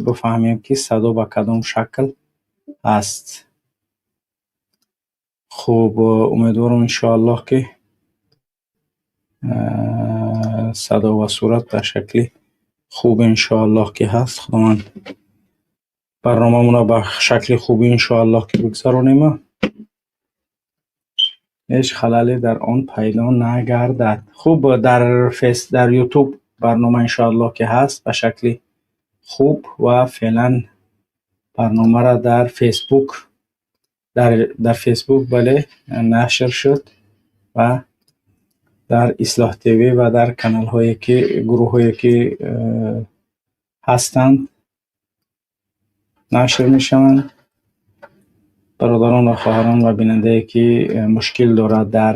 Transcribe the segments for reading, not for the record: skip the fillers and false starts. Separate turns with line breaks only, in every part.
Бифаҳмем, ки садо ба кадом шакл ҳаст. Хуб, умедворам, иншоаллоҳ, ки садо ва сурат ба шакли хуб, иншоаллоҳ, ки ҳаст. Худованд барномамонро ба шакли хубӣ, иншоаллоҳ, ки бигзаронем, ҳеҷ халале дар он пайдо нагардад. Хуб, дар Ютуб барнома, иншоаллоҳ, ки ҳаст ба шакли хуб ва феълан барномаро дар Фейсбук, бале, нашр шуд ва дар Ислоҳ ТВ ва дар каналҳое ки, гурӯҳҳое ки ҳастанд, нашр мешаванд. Бародарон ва хоҳарон ва бинандае, ки мушкил дорад дар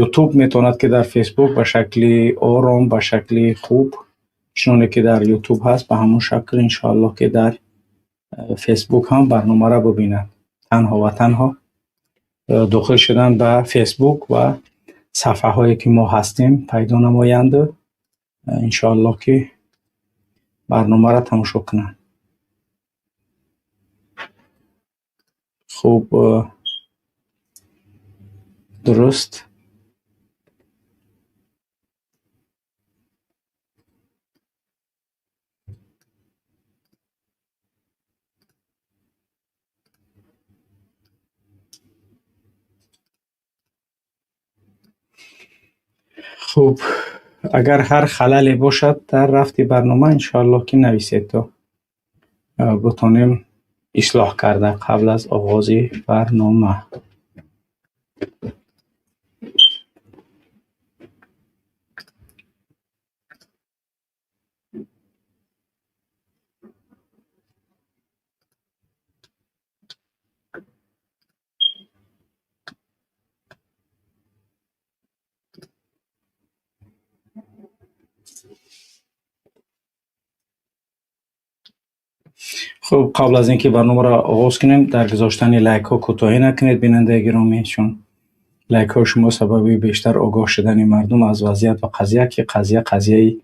Ютуб, метавонад, ки дар Фейсбук ба шакли ором, ба шакли хуб, чуноне ки дар Ютуб ҳаст, ба ҳамон шакл, иншоаллоҳ, ки дар Фейсбук ҳам барномаро бибинад. Танҳо ва танҳо дохил шудан ба Фейсбук ва сафҳаҳое, ки мо ҳастем, пайдо намоянду, иншоаллоҳ, ки барномаро тамошо кунанд. Хуб, дуруст. Хуб, агар ҳар халале бошад дар рафти барнома, иншоаллоҳ, ки нависед, то бутонем ислоҳ карда қабл аз оғози барнома. Хуб, қабл аз ин ки барномаро оғоз кунем, дар гузоштани лайкҳо кӯтоҳӣ накунед, бинандаи гиромӣ, чун лайкҳои шумо сабаби бештар огоҳ шудани мардум аз вазъият ва қазия, ки қазия қазияи,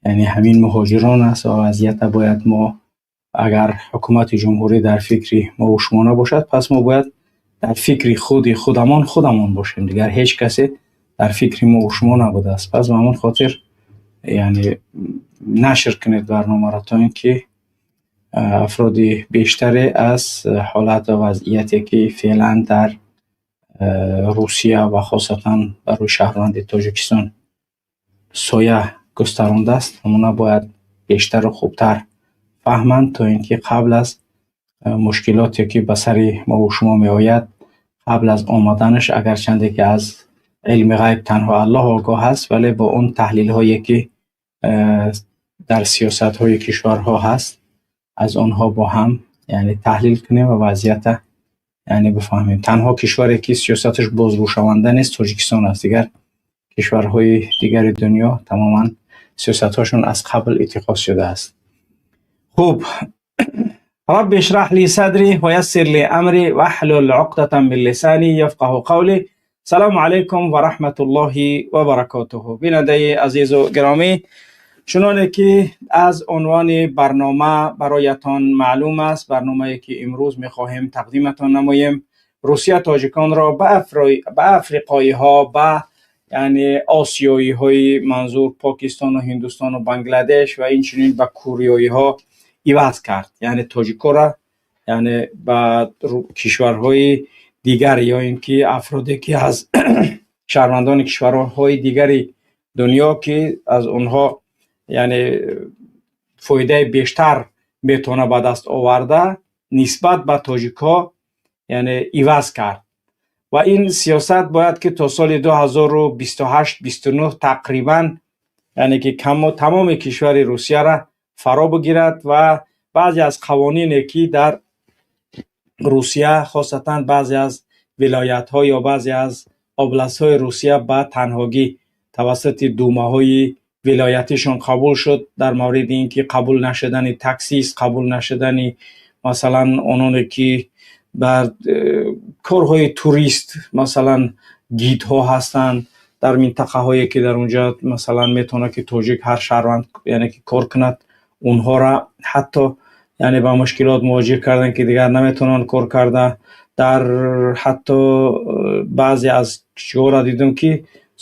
яъне, ҳамин муҳоҷирон аст ва вазъията бояд мо, агар ҳукумати ҷумҳурӣ дар фикри мову шумо набошад, пас мо бояд дар фикри худи худамон худамон бошем. Дигар ҳеҷ касе дар фикри мову шумо набудааст. Пас ба ҳамон хотир, яъне, нашр кунед барномаро, то ин ки афроди бештаре аз ҳолат ва вазъияте, ки феълан дар Русия ва хосатан барои шаҳрванди Тоҷикистон соя густарондааст, ҳамона бояд бештару хубтар фаҳманд, то ин ки қабл аз мушкилоте, ки ба сари мову шумо меояд, қабл аз омаданаш, агарчанде ки аз илми ғайб танҳо Аллоҳ огоҳ аст, вале бо он таҳлилҳое, ки дар сиёсатҳои кишварҳо ҳаст, аз онҳо бо ҳам, яъне, таҳлил кунем ва вазъията, яъне, бифаҳмем. Танҳо кишваре, ки сиёсаташ бозгӯшаванда нест, Тоҷикистон аст. Дигар кишварҳои дигари дунё тамоман сиёсатҳошон аз қабл иттихоз шудааст. Хуб, رب اشرح لي صدري ويسر لي أمري واحلل عقدة من لساني يفقه قولي. سلام علیکم و رحمت الله و برکاته. بیننده عزیز و گرامی، چنانه که از عنوان برنامه برایتان معلوم است، برنامه که امروز میخواهیم تقدیمتان نماییم، روسیه تاجیکان را به افریقایی ها، به، یعنی، آسیایی های، منظور پاکستان و هندوستان و بنگلادش و این چنین به کوریایی ها عوض کرد. یعنی تاجیکا را، یعنی، به کشورهای دیگر یا اینکه افرادی که از شهروندان کشورهای دیگری دنیا که از اونها، یعنی، فایده بیشتر میتونه به دست آورده، نسبت به تاجیکا، یعنی، عوض کرد. و این سیاست باید که تا سال 2028 29 تقریبا، یعنی که کم تمام کشور روسیه را فرا بگیرد و بعضی از قوانینی که در روسیه، خاصتا بعضی از ولایت ها یا بعضی از область های روسیه به تنهاگی توسط دوماهای ولایتیشون قبول شد، در مورد اینکه قبول نشدن таксист، قبول نشدن مثلا آنانی که بر کارهای توریست، مثلا گیدها هستند، در منطقه هایی که در اونجا مثلا میتونه که تاجیک هر شهروند، یعنی که کار کند، Онҳоро ҳатто, яъне, ба мушкилот мувоҷиҳ карданд, ки дигар наметавонанд кор карда. Дар ҳатто баъзе аз ҷоҳоро дидам, ки,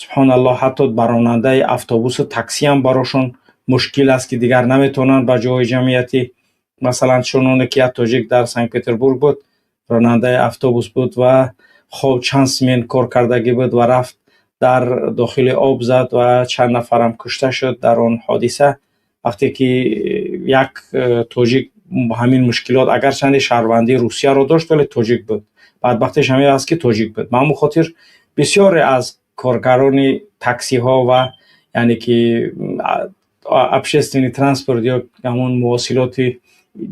субҳоналлоҳ, ҳатто ба ронандаи автобусу таксӣ ҳам барошон мушкил аст, ки дигар наметавонанд ба ҷоҳои ҷамъиятӣ. Масалан, чуноне ки як тоҷик дар Санкт Петербург буд, ронандаи автобус буд ва хоб чанд смена кор кардагӣ буд ва рафт, дар дохили об зад ва чанд нафарам кушта шуд дар он ҳодиса. Вақте ки як тоҷик ҳамин мушкилот, агарчанде шаҳрвандии Русияро дошт, вале тоҷик буд, бадбахтиш ҳамин аст, ки тоҷик буд. Ба ҳамон хотир бисёре аз коргарони таксиҳо ва, яъне ки, общественный транспорт ё ҳамон мувосилоти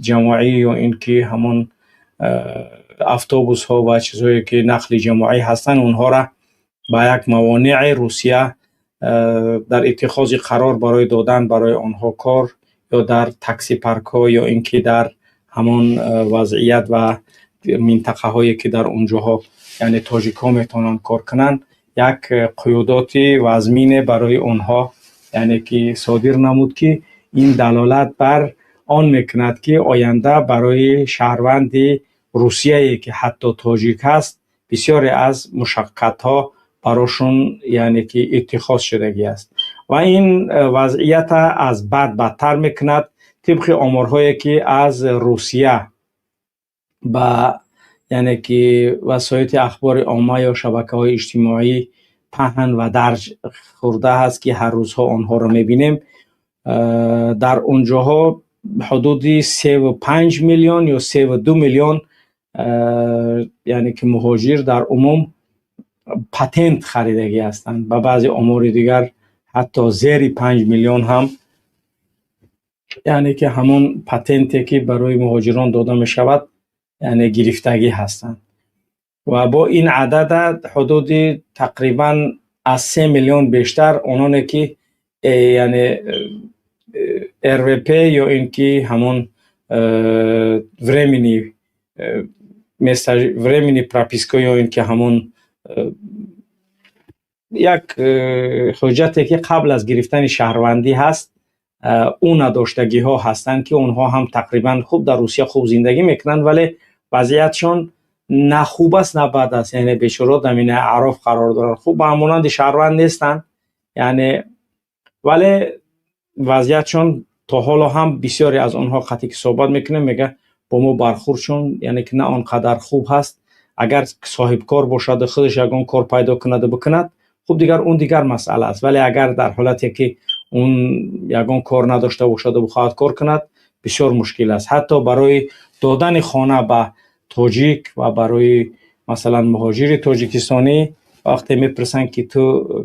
ҷамоӣ, ё ин ки ҳамон автобусҳо ва чизҳое, ки нақли ҷамоӣ ҳастанд, онҳоро ба як мавонеи Русия дар иттихози қарор барои додан барои онҳо кор ё дар такси-паркҳо, ё ин ки дар ҳамон вазъият ва минтақаҳое, ки дар он ҷоҳо, яъне, тоҷикҳо метавонанд кор кунанд, як қуюдоти вазмине барои онҳо, яъне ки, содир намуд, ки ин далолат бар он мекунад, ки оянда барои шаҳрванди Русияе, ки ҳатто тоҷик ҳаст, бисёре аз мушаққатҳо барошон, яъне ки, иттихоз шудагӣ аст ва ин вазъията аз бад бадтар мекунад. Тибқи оморҳое, ки аз Русия ба, яъне ки, васоити ахбори омма ё шабакаҳои иҷтимоӣ паҳн ва дарҷ хӯрда аст, ки ҳар рӯзҳо онҳоро мебинем, дар онҷоҳо ҳудуди 3,5 миллион ё 3,2 миллион, яъне ки, муҳоҷир дар умум патент харидагӣ ҳастанд. Ба баъзе омори дигар, ҳатто зери 5 миллион ҳам, яъне ки, ҳамон патенте, ки барои муҳоҷирон дода мешавад, яъне, гирифтагӣ ҳастанд. Ва бо ин адада ҳудуди тақрибан аз 3 миллион бештар ононе, ки яъне, РВП ё ин ки ҳамон временный прописка, ё ин ки ҳамон як ҳуҷҷате, ки қабл аз гирифтани шаҳрвандӣ ҳаст, ӯ надоштагиҳо ҳастанд, ки онҳо ҳам тақрибан хуб дар Русия хуб зиндагӣ мекунанд, вале вазъиятшон на хуб аст, на бад аст. Яъне, бечораҳо дар миёнаи аъроф қарор доранд. Хуб, ба монанди шаҳрванд нестанд, яъне, вале вазъиятшон то ҳоло ҳам бисёре аз онҳо қате ки суҳбат мекунем, мега, бо мо бархӯрдшон, яъне ки, на он қадар хуб ҳаст. Агар соҳибкор бошаду худаш ягон кор пайдо кунаду бикунад, хуб, дигар он дигар масъала аст. Вале агар дар ҳолате, ки он ягон кор надошта бошаду бихоҳад кор кунад, бисёр мушкил аст. Ҳатто барои додани хона ба тоҷик ва барои, масалан, муҳоҷири тоҷикистонӣ, вақте мепурсанд, ки ту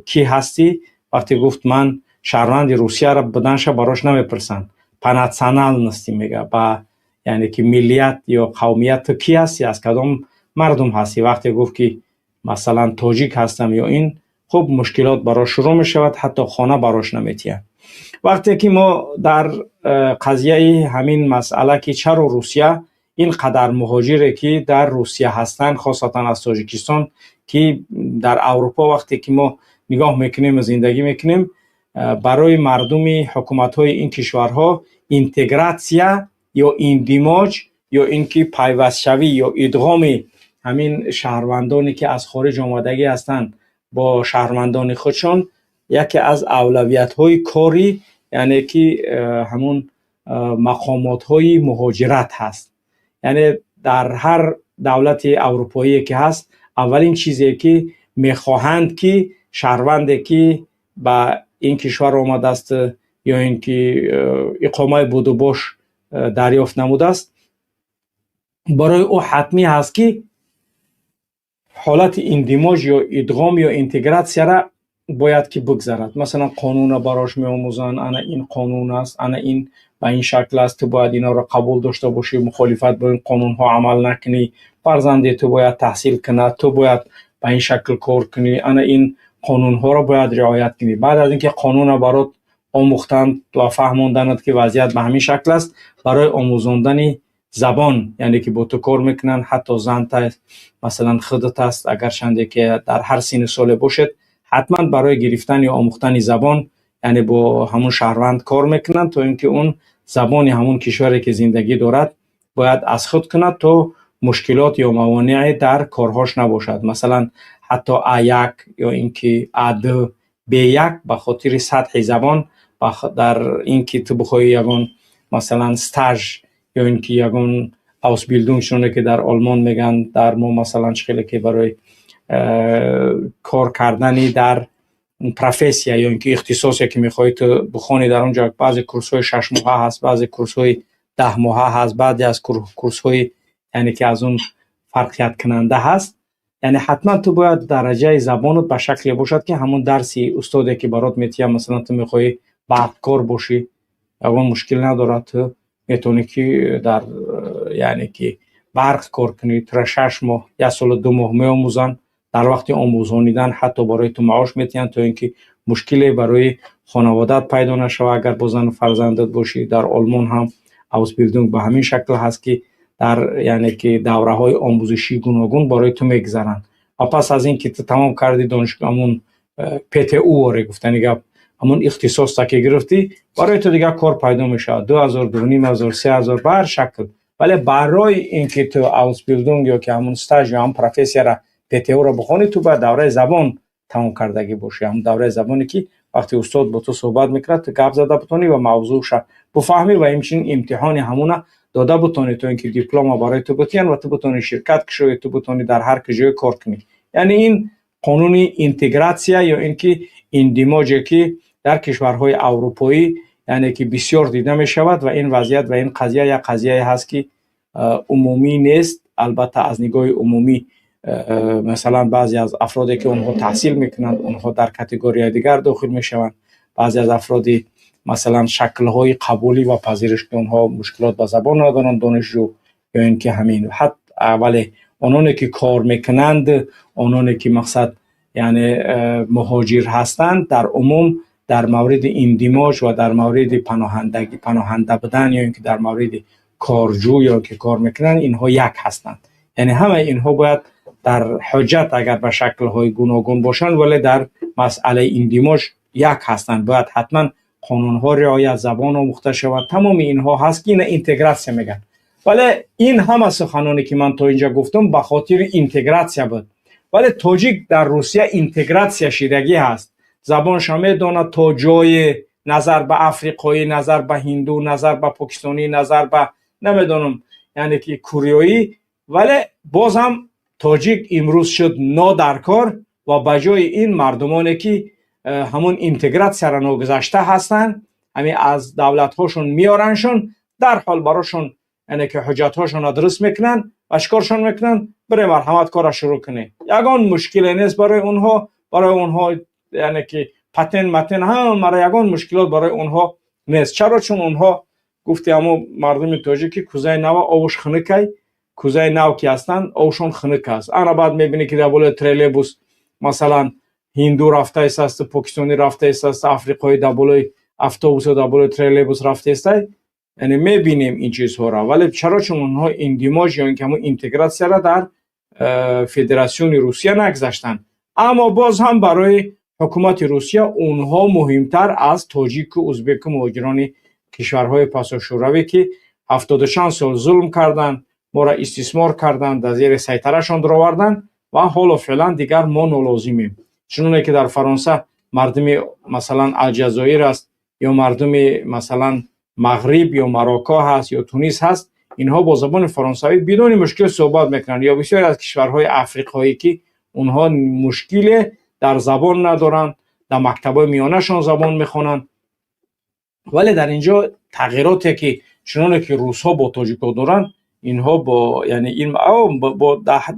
кӣ ҳастӣ, вақте гуфт, ман шаҳрванди Русияро буданша, барош намепурсанд, по национальности мега, ба, яъне ки, миллият ё қавмият ту кӣ ҳастӣ, аз кадом мардум ҳастӣ. Вақте гуфт, ки, масалан, тоҷик ҳастам ё ин, хуб, мушкилот барош шурӯъ мешавад, ҳатто хона барош наметиҳанд. Вақте ки мо дар қазияи ҳамин масъала, ки чаро Русия ин қадар муҳоҷире, ки дар Русия ҳастанд, хосатан аз Тоҷикистон, ки дар Аврупо, вақте ки мо нигоҳ мекунем ва зиндагӣ мекунем, барои мардуми ҳукуматҳои ин кишварҳо интегратсия ё индимоҷ, ё ин ки пайвастшавӣ ё идғоми ҳамин шаҳрвандоне, ки аз хориҷ омадагӣ ҳастанд, бо шаҳрвандони худшон яке аз авлавиятҳои кори, яъне ки, ҳамун мақомотҳои муҳоҷират ҳаст. Яъне, дар ҳар давлати аврупоие ки ҳаст, аввалин чизе, ки мехоҳанд, ки шаҳрванде, ки ба ин кишвар омадааст ё ин ки иқомаи будубош дарёфт намудааст, барои ӯ ҳатмӣ ҳаст, ки ҳолати индимоҷ ё идғом ё интегратсияра бояд ки бигзарад. Масалан, қонунро барош меомӯзанд: ана ин қонун аст, ана ин ба ин шакл аст, ту бояд инҳоро қабул дошта бошӣ, мухолифат бо ин қонунҳо амал накунӣ, фарзанди ту бояд таҳсил кунад, ту бояд ба ин шакл кор кунӣ, ана ин қонунҳоро бояд риоят кунӣ. Баъд аз ин ки қонунро барот омӯхтанд ва фаҳмонданад, ки вазъият ба ҳамин шакл аст, барои омӯзондани забон, яъне ки, бо ту кор мекунанд. Ҳатто занта, масалан, худат аст, агарчанде ки дар ҳар синну соле бошед, ҳатман барои гирифтан ё омӯхтани забон, яъне, бо ҳамун шаҳрванд кор мекунанд, то ин ки он забони ҳамон кишваре ки зиндагӣ дорад бояд аз худ кунад, то мушкилот ё мавонеъе дар корҳош набошад. Масалан, ҳатто А1 ё ин ки А2, Б1 ба хотири сатҳи забон, дар ин ки ту бихоҳӣ ягон, масалан, стаж ё ин ки ягон Ausbildung, чуноне ки дар Олмон мегӯянд, дар мо, масалан, чӣ хеле ки барои кор кардани дар профессия ё ин ки ихтисосе ки мехоҳӣ ту бихонӣ, дар он ҷо баъзе курсҳои 6 моҳа ҳаст, баъзе курсҳои 10 моҳа ҳаст, баъзе аз курсҳои, яъне ки аз он фарқияткунанда ҳаст. Яъне ҳатман ту бояд дараҷаи забонат ба шакле бошад, ки ҳамон дарси устоде ки барот метиҳад, масалан, ту мехоҳӣ барқкор бошӣ, ягон мушкил надорад, ту метавонӣ ки дар, яъне ки, барқ кор кунӣ. Тура 6 моҳ, як солу 2 моҳ меомӯзанд. Дар вақти омӯзонидан ҳатто барои ту маош метиҳанд, то ин ки мушкиле барои хонаводаат пайдо нашавад, агар бо зану фарзандат бошӣ. Дар Олмон ҳам Ausbildung ба ҳамин шакл ҳаст, ки дар, яъне ки, давраҳои омӯзишии гуногун барои ту мегузаранд ва пас аз ин ки ту тамом кардӣ донишгоҳ, ҳамун ПТУ оре, гуфтани гап, ҳамун ихтисоста ки гирифтӣ, барои ту дигар кор пайдо мешавад: 2000, 2500, 3000, ба ҳар шакл. Вале барои ин ки ту Ausbildung ё ки ҳамун стаж ё ҳамун профессияра, ПТУ-ро бихонӣ, ту бояд давраи забон тамом кардагӣ бошӣ, ҳамун давраи забоне ки вақте устод бо ту суҳбат мекунад, ту гап зада бутонӣ ва мавзӯъша бифаҳмӣ ва инчунин имтиҳони ҳамуна дода бутонӣ, то ин ки диплома барои ту бутиҳанд ва ту бутонӣ ширкат кушоӣ, ту бутонӣ дар ҳар куҷое кор кунӣ. Яъне ин қонуни интегратсия ё ин ки индимоҷе ки дар кишварҳои аврупоӣ, яъне ки, бисёр дида мешавад. Ва ин вазъият ва ин қазия як қазияе ҳаст, ки умумӣ нест. Албатта, аз нигоҳи умумӣ, масалан, баъзе аз афроде ки онҳо таҳсил мекунанд, онҳо дар категорияи дигар дохил мешаванд. Баъзе аз афроди, масалан, шаклҳои қабулӣ ва пазириш, ки онҳо мушкилот ба забон надоранд, донишҷӯ ё ин ки ҳамин вале ононе ки кор мекунанд, ононе ки, мақсад, яъне муҳоҷир ҳастанд, дар умум дар мавриди индимоҷ ва дар мавриди паноҳанда будан ё ин ки дар мавриди корҷӯ ё ки кор мекунанд, инҳо як ҳастанд. Яъне ҳамаи инҳо бояд дар ҳуҷҷат агар ба шаклҳои гуногун бошанд, вале дар масъалаи индимоҷ як ҳастанд. Бояд ҳатман қонунҳо риоят, забон омӯхта шавад, тамоми инҳо ҳаст, ки ина интегратсия мегӯянд. Вале ин ҳама суханоне ки ман то инҷа гуфтам, ба хотири интегратсия буд. Вале тоҷик дар Русия интегратсия шидагӣ ҳаст, забонша медонад то ҷое, назар ба африқоӣ, назар ба ҳинду, назар ба покистонӣ, назар ба, намедонам, яъне ки кореоӣ. Вале боз ҳам тоҷик имрӯз шуд нодаркор ва ба ҷои ин мардумоне ки ҳамун интегратсияро ногузашта ҳастанд, ҳамин аз давлатҳошон меораншон, дарҳол барошон, яъне ки, ҳуҷҷатҳошонро дуруст мекунанд ва чикоршон мекунанд? Бире, марҳамат, корро шурӯъ кунед. Ягон мушкиле нест барои онҳо. Барои онҳо, яъне ки, патент матент ҳамара, ягон мушкилот барои онҳо нест. Чаро? Чун онҳо, гуфти ҳамо мардуми тоҷик, ки кӯзаи нава овуш хунукай, кӯзаи нав ки ҳастанд, овшон хунук аст. Ана баъд мебинӣ, ки дар болои троллейбус, масалан, ҳинду рафта истааст, покистонӣ рафта истааст, африқоӣ дар болои автобусу дар болои троллейбус рафта истай. Яъне мебинем ин чизҳоро. Вале чаро? Чун онҳо индимоҷ ё ин ки ҳамон интегратсияро дар Федератсиони Русия нагузаштанд. Аммо боз ҳам барои ҳукумати Русия онҳо муҳимтар аз тоҷику узбеку муҳоҷирони кишварҳои пасошӯравӣ, ки ҳафтоду чанд сол зулм карданд, моро истисмор карданд, дар зери сайтарашон дароварданд ва ҳоло феълан дигар мо нолозимем. Чуноне ки дар Фаронса мардуми, масалан, Алҷазоир аст ё мардуми, масалан, Мағриб ё Марокко ҳаст ё Тунис ҳаст, инҳо бо забони фаронсавӣ бидуни мушкил суҳбат мекунанд, ё бисёре аз кишварҳои африқоӣ, ки онҳо мушкиле дар забон надоранд, дар мактабҳои миёнашон забон мехонанд. Вале дар ин ҷо тағйироте ки чуноне ки русҳо бо тоҷикҳо доранд, инҳо бо, яъне, ин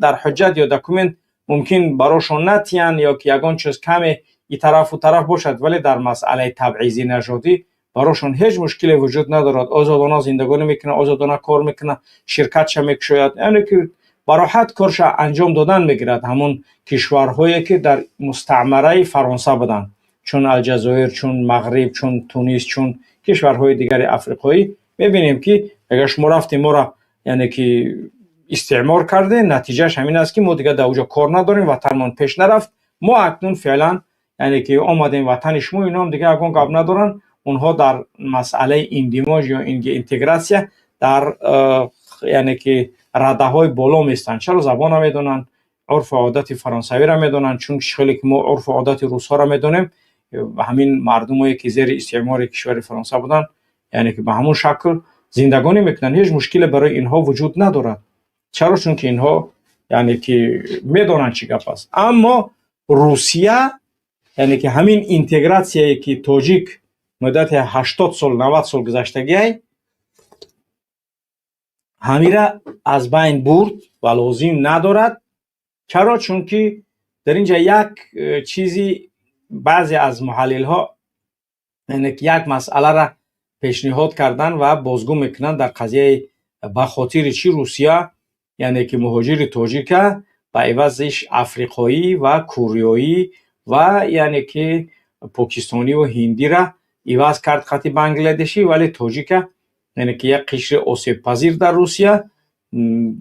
дар ҳуҷҷат ё документ мумкин барошон натиҳанд ё ки ягон чиз каме и тарафу тараф бошад, вале дар масъалаи табъизи нажодӣ барошон ҳеҷ мушкиле вуҷуд надорад. Озодона зиндагонӣ мекунад, озодона кор мекунад, ширкатша мекушояд, яъне ки бароҳат корша анҷом додан мегирад. Ҳамон кишварҳое ки дар мустаъмараи Фаронса буданд, чун Алҷазоир, чун Мағриб, чун Тунис, чун кишварҳои дигари африқоӣ, мебинем, ки агар шумо рафтем, моро, яъне ки, истеъмор кардем, натиҷааш ҳамин аст, ки мо дигар дар оҷо кор надорем, ватанмон пеш нарафт. Мо акнун феълан, яъне ки, омадем ватани шумо, инҳоам дигар ягон гап надоранд. Онҳо дар масъалаи индимоҷ ё интегратсия дар яъне ки радаҳои боло меистанд. Чаро? Забонро медонанд, урфу одати фаронсавиро медонанд. Чун хеле ки мо урфу одати русҳоро медонем, ҳамин мардумое ки зери истеъмори кишвари Фаронса буданд, яъне ки ба ҳамон шакл зиндагонӣ мекунанд. Ҳеҷ мушкиле барои инҳо вуҷуд надорад. Чаро? Чунки инҳо яъне ки медонанд, чӣ гап аст. Аммо Русия, яъне ки ҳамин интегратсияе ки тоҷик муддати 80 сол, 90 сол гузаштагиай, ҳамира аз байн бурд ва лозим надорад. Чаро? Чунки дар ин ҷа як чизи баъзе аз муҳаллилҳо, яъне ки як масъалара пешниҳод кардан ва бозгӯ мекунанд дар қазияи ба хотири чӣ Русия, яъне ки муҳоҷири тоҷика ба ивазиш африқоӣ ва кӯриёӣ ва яъне ки покистониву ҳиндира иваз кард қати бангладешӣ, вале тоҷика, яъне ки як қишри осебпазир дар Русия,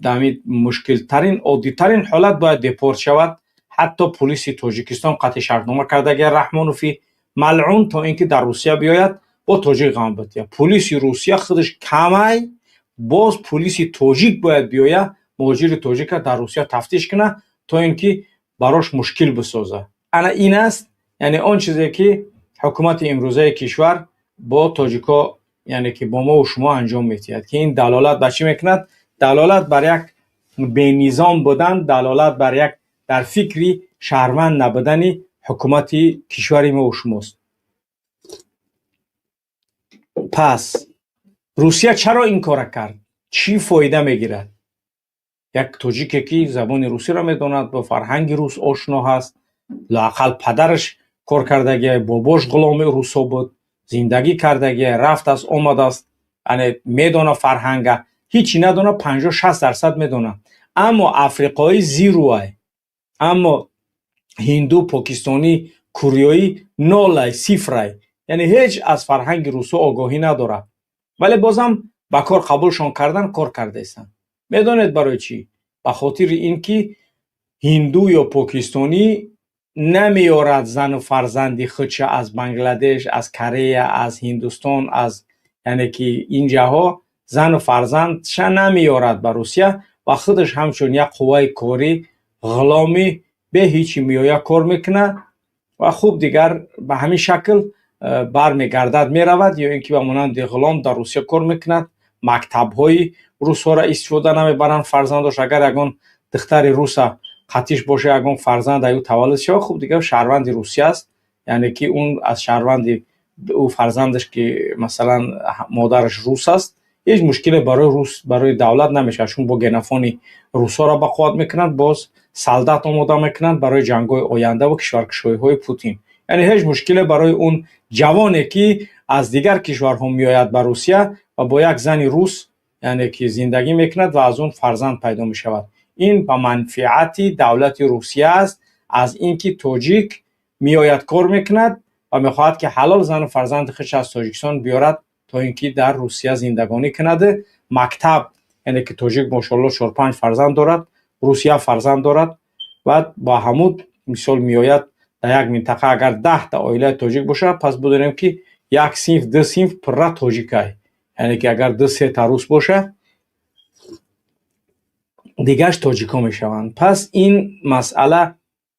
дар ҳамин мушкилтарин, оддитарин ҳолат бояд депорт шавад. Ҳатто пулиси Тоҷикистон қати шартнома кардагия Раҳмонови малъун, то ин ки дар Русия биёяд, бо тоҷик ғам бития. Пулиси Русия худаш камай, боз пулиси тоҷик бояд биёя, муҳоҷири тоҷика дар Русия тафтиш кунад, то ин ки барош мушкил бисоза. Ана ин аст, яъне он чизе ки ҳукумати имрӯзаи кишвар бо тоҷико, яъне ки бо мову шумо анҷом медиҳад, ки ин далолат бар чӣ мекунад? Далолат бар як бенизом будан, далолат бар як дар фикри шаҳрванд набудани ҳукумати кишвари мову шумост. Пас Русия чаро ин кора кард? Чӣ фоида мегирад? Як тоҷике ки забони русиро медонад, бо фарҳанги рус ошно ҳаст, лоақал падараш кор кардагия, бобош ғуломи русҳо буд, зиндагӣ кардагия, рафтааст, омадааст, яъне медона фарҳанга. Ҳичи надона, 50-60% медона. Аммо африқоӣ зируай, аммо ҳинду, покистонӣ, кӯриёӣ нолай, сифрай, яъне ҳеҷ аз фарҳанги русҳо огоҳӣ надорад. Вале бозам ба кор қабулшон кардан, кор кардаистанд. Медонед барои чӣ? Ба хотири ин ки ҳинду ё покистонӣ намеорад зану фарзанди худша аз Бангладеш, аз Корея, аз Ҳиндустон, аз яъне ки ин ҷаҳо зану фарзандша намеорад ба Русия ва худаш ҳамчун як қувваи корӣ, ғуломи бе ҳичи меояд, кор мекунад ва хуб, дигар ба ҳамин шакл бармегардад, меравад, ё ин ки ба монанди ғулом дар Русия кор мекунад. Мактабҳои русҳоро истифода намебаранд фарзандош. Агар ягон духтари руса қатиш боша, ягон фарзанд аю таваллуд шавад, хуб, дигар шаҳрванди Русия аст. Яъне ки он аз шаҳрванди ӯ фарзандаш ки масалан модараш рус аст, ҳеҷ мушкиле барои рус, барои давлат намешавад, чун бо генофони русҳоро ба қувват мекунанд, боз солдат омода мекунанд барои ҷангҳои оянда ва кишваркушоиҳои Путин. Яъне ҳеҷ мушкиле барои он ҷавоне ки аз дигар кишварҳо меояд ба Русия ва бо як зани рус, яъне ки зиндагӣ мекунад ва аз он фарзанд пайдо мешавад. Ин ба манфиати давлати Русия аст, аз ин ки тоҷик меояд, кор мекунад ва мехоҳад ки ҳалол зану фарзанди худш аз Тоҷикистон биёрад, то ин ки дар Русия зиндагонӣ кунад. Мактаб, яъне ки тоҷик, мошоалло, чор-панҷ фарзанд дорад, русия фарзанд дорад ва ба ҳамуд мисол меояд. Дар як минтақа агар 10-та оилаи тоҷик бошад, пас бидонем, ки як синф, ду синф пурра тоҷикай. Яъне ки агар ду сета рус бошад, дигаш тоҷикҳо мешаванд. Пас ин масъала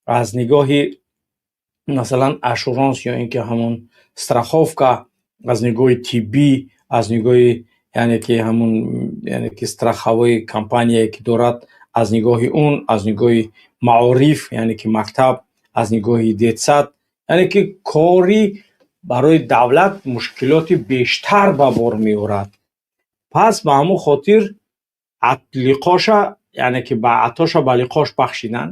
аз нигоҳи масалан assurance ё ин ки ҳамон страховка, аз нигоҳи тиббӣ, аз нигоҳи яъне ки ҳамун яъне ки страховой компания ки дорад, аз нигоҳи он, аз нигоҳи маориф, яъне ки мактаб, аз нигоҳи детсад, яъне ки кори барои давлат мушкилоти бештар ба бор меорад. Пас ба ҳамон хотир лиқоша, яъне ки ба атоша ба лиқош бахшидан.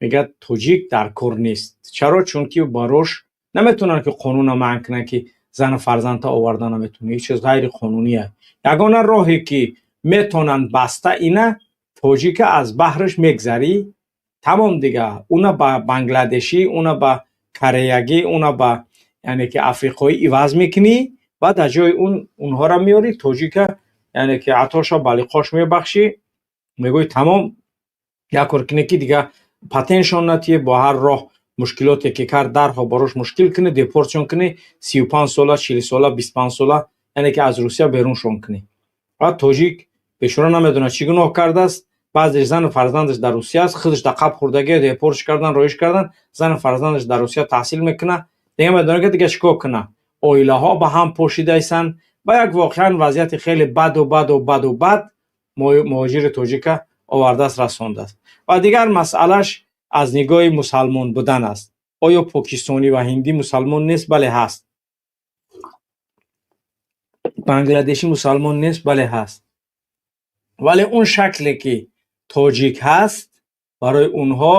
Мегӯяд, тоҷик дар кор нест. Чаро? Чунки барош наметавонанд ки қонунро манъ кунанд, ки зану фарзандта оварда наметавонӣ, ҳеҷ чиз ғайриқонуние. Ягона роҳе ки метавонанд баста, ина тоҷика аз баҳраш мегзарӣ, тамом. Дига уна ба бангладешӣ, уна ба кореягӣ, уна ба яъне ки африқоӣ иваз мекунӣ ва дар ҷои он онҳоро меорӣ. Тоҷика, яъне ки атоша ба лиқош мебахшӣ, мегӯӣ, тамом. Як кор кунӣ, ки дига патентшон натиҳӣ, бо ҳар роҳ Мушкилоте ки кард, дарҳол барош мушкил кунӣ, депортшон кунӣ, 35 сола, 40 сола, 25 сола, яъне ки аз Русия беруншон кунӣ. Ва тоҷик бечора намедонад, чӣ гуноҳ кардааст. Баъзеш зану фарзандаш дар Русия аст, худаш дар қаб хӯрдагӣ, депортш кардан, роиш кардан, зану фарзандаш дар Русия таҳсил мекунад, дига медонад, ки дига чӣ кор кунад. Оилаҳо ба ҳам пошидаистанд ва як воқеан вазъияти хеле баду баду баду бад муҳоҷири тоҷика овардааст, расондааст. Ва дигар масъалаш аз нигоҳи мусалмон будан аст. Оё покистонӣ ва ҳиндӣ мусалмон нест? Бале, ҳаст. Бангладешӣ мусалмон нест? Бале, ҳаст. Вале он шакле ки тоҷик ҳаст, барои онҳо,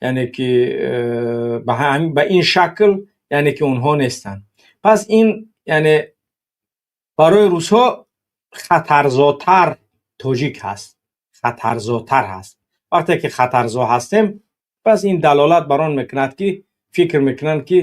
яъне ки ба ин шакл, яъне ки онҳо нестанд. Пас ин, яъне, барои русҳо хатарзотар тоҷик ҳаст, хатарзотар ҳаст. Вақте ки хатарзо ҳастем, пас ин далолат бар он мекунад, ки фикр мекунанд, ки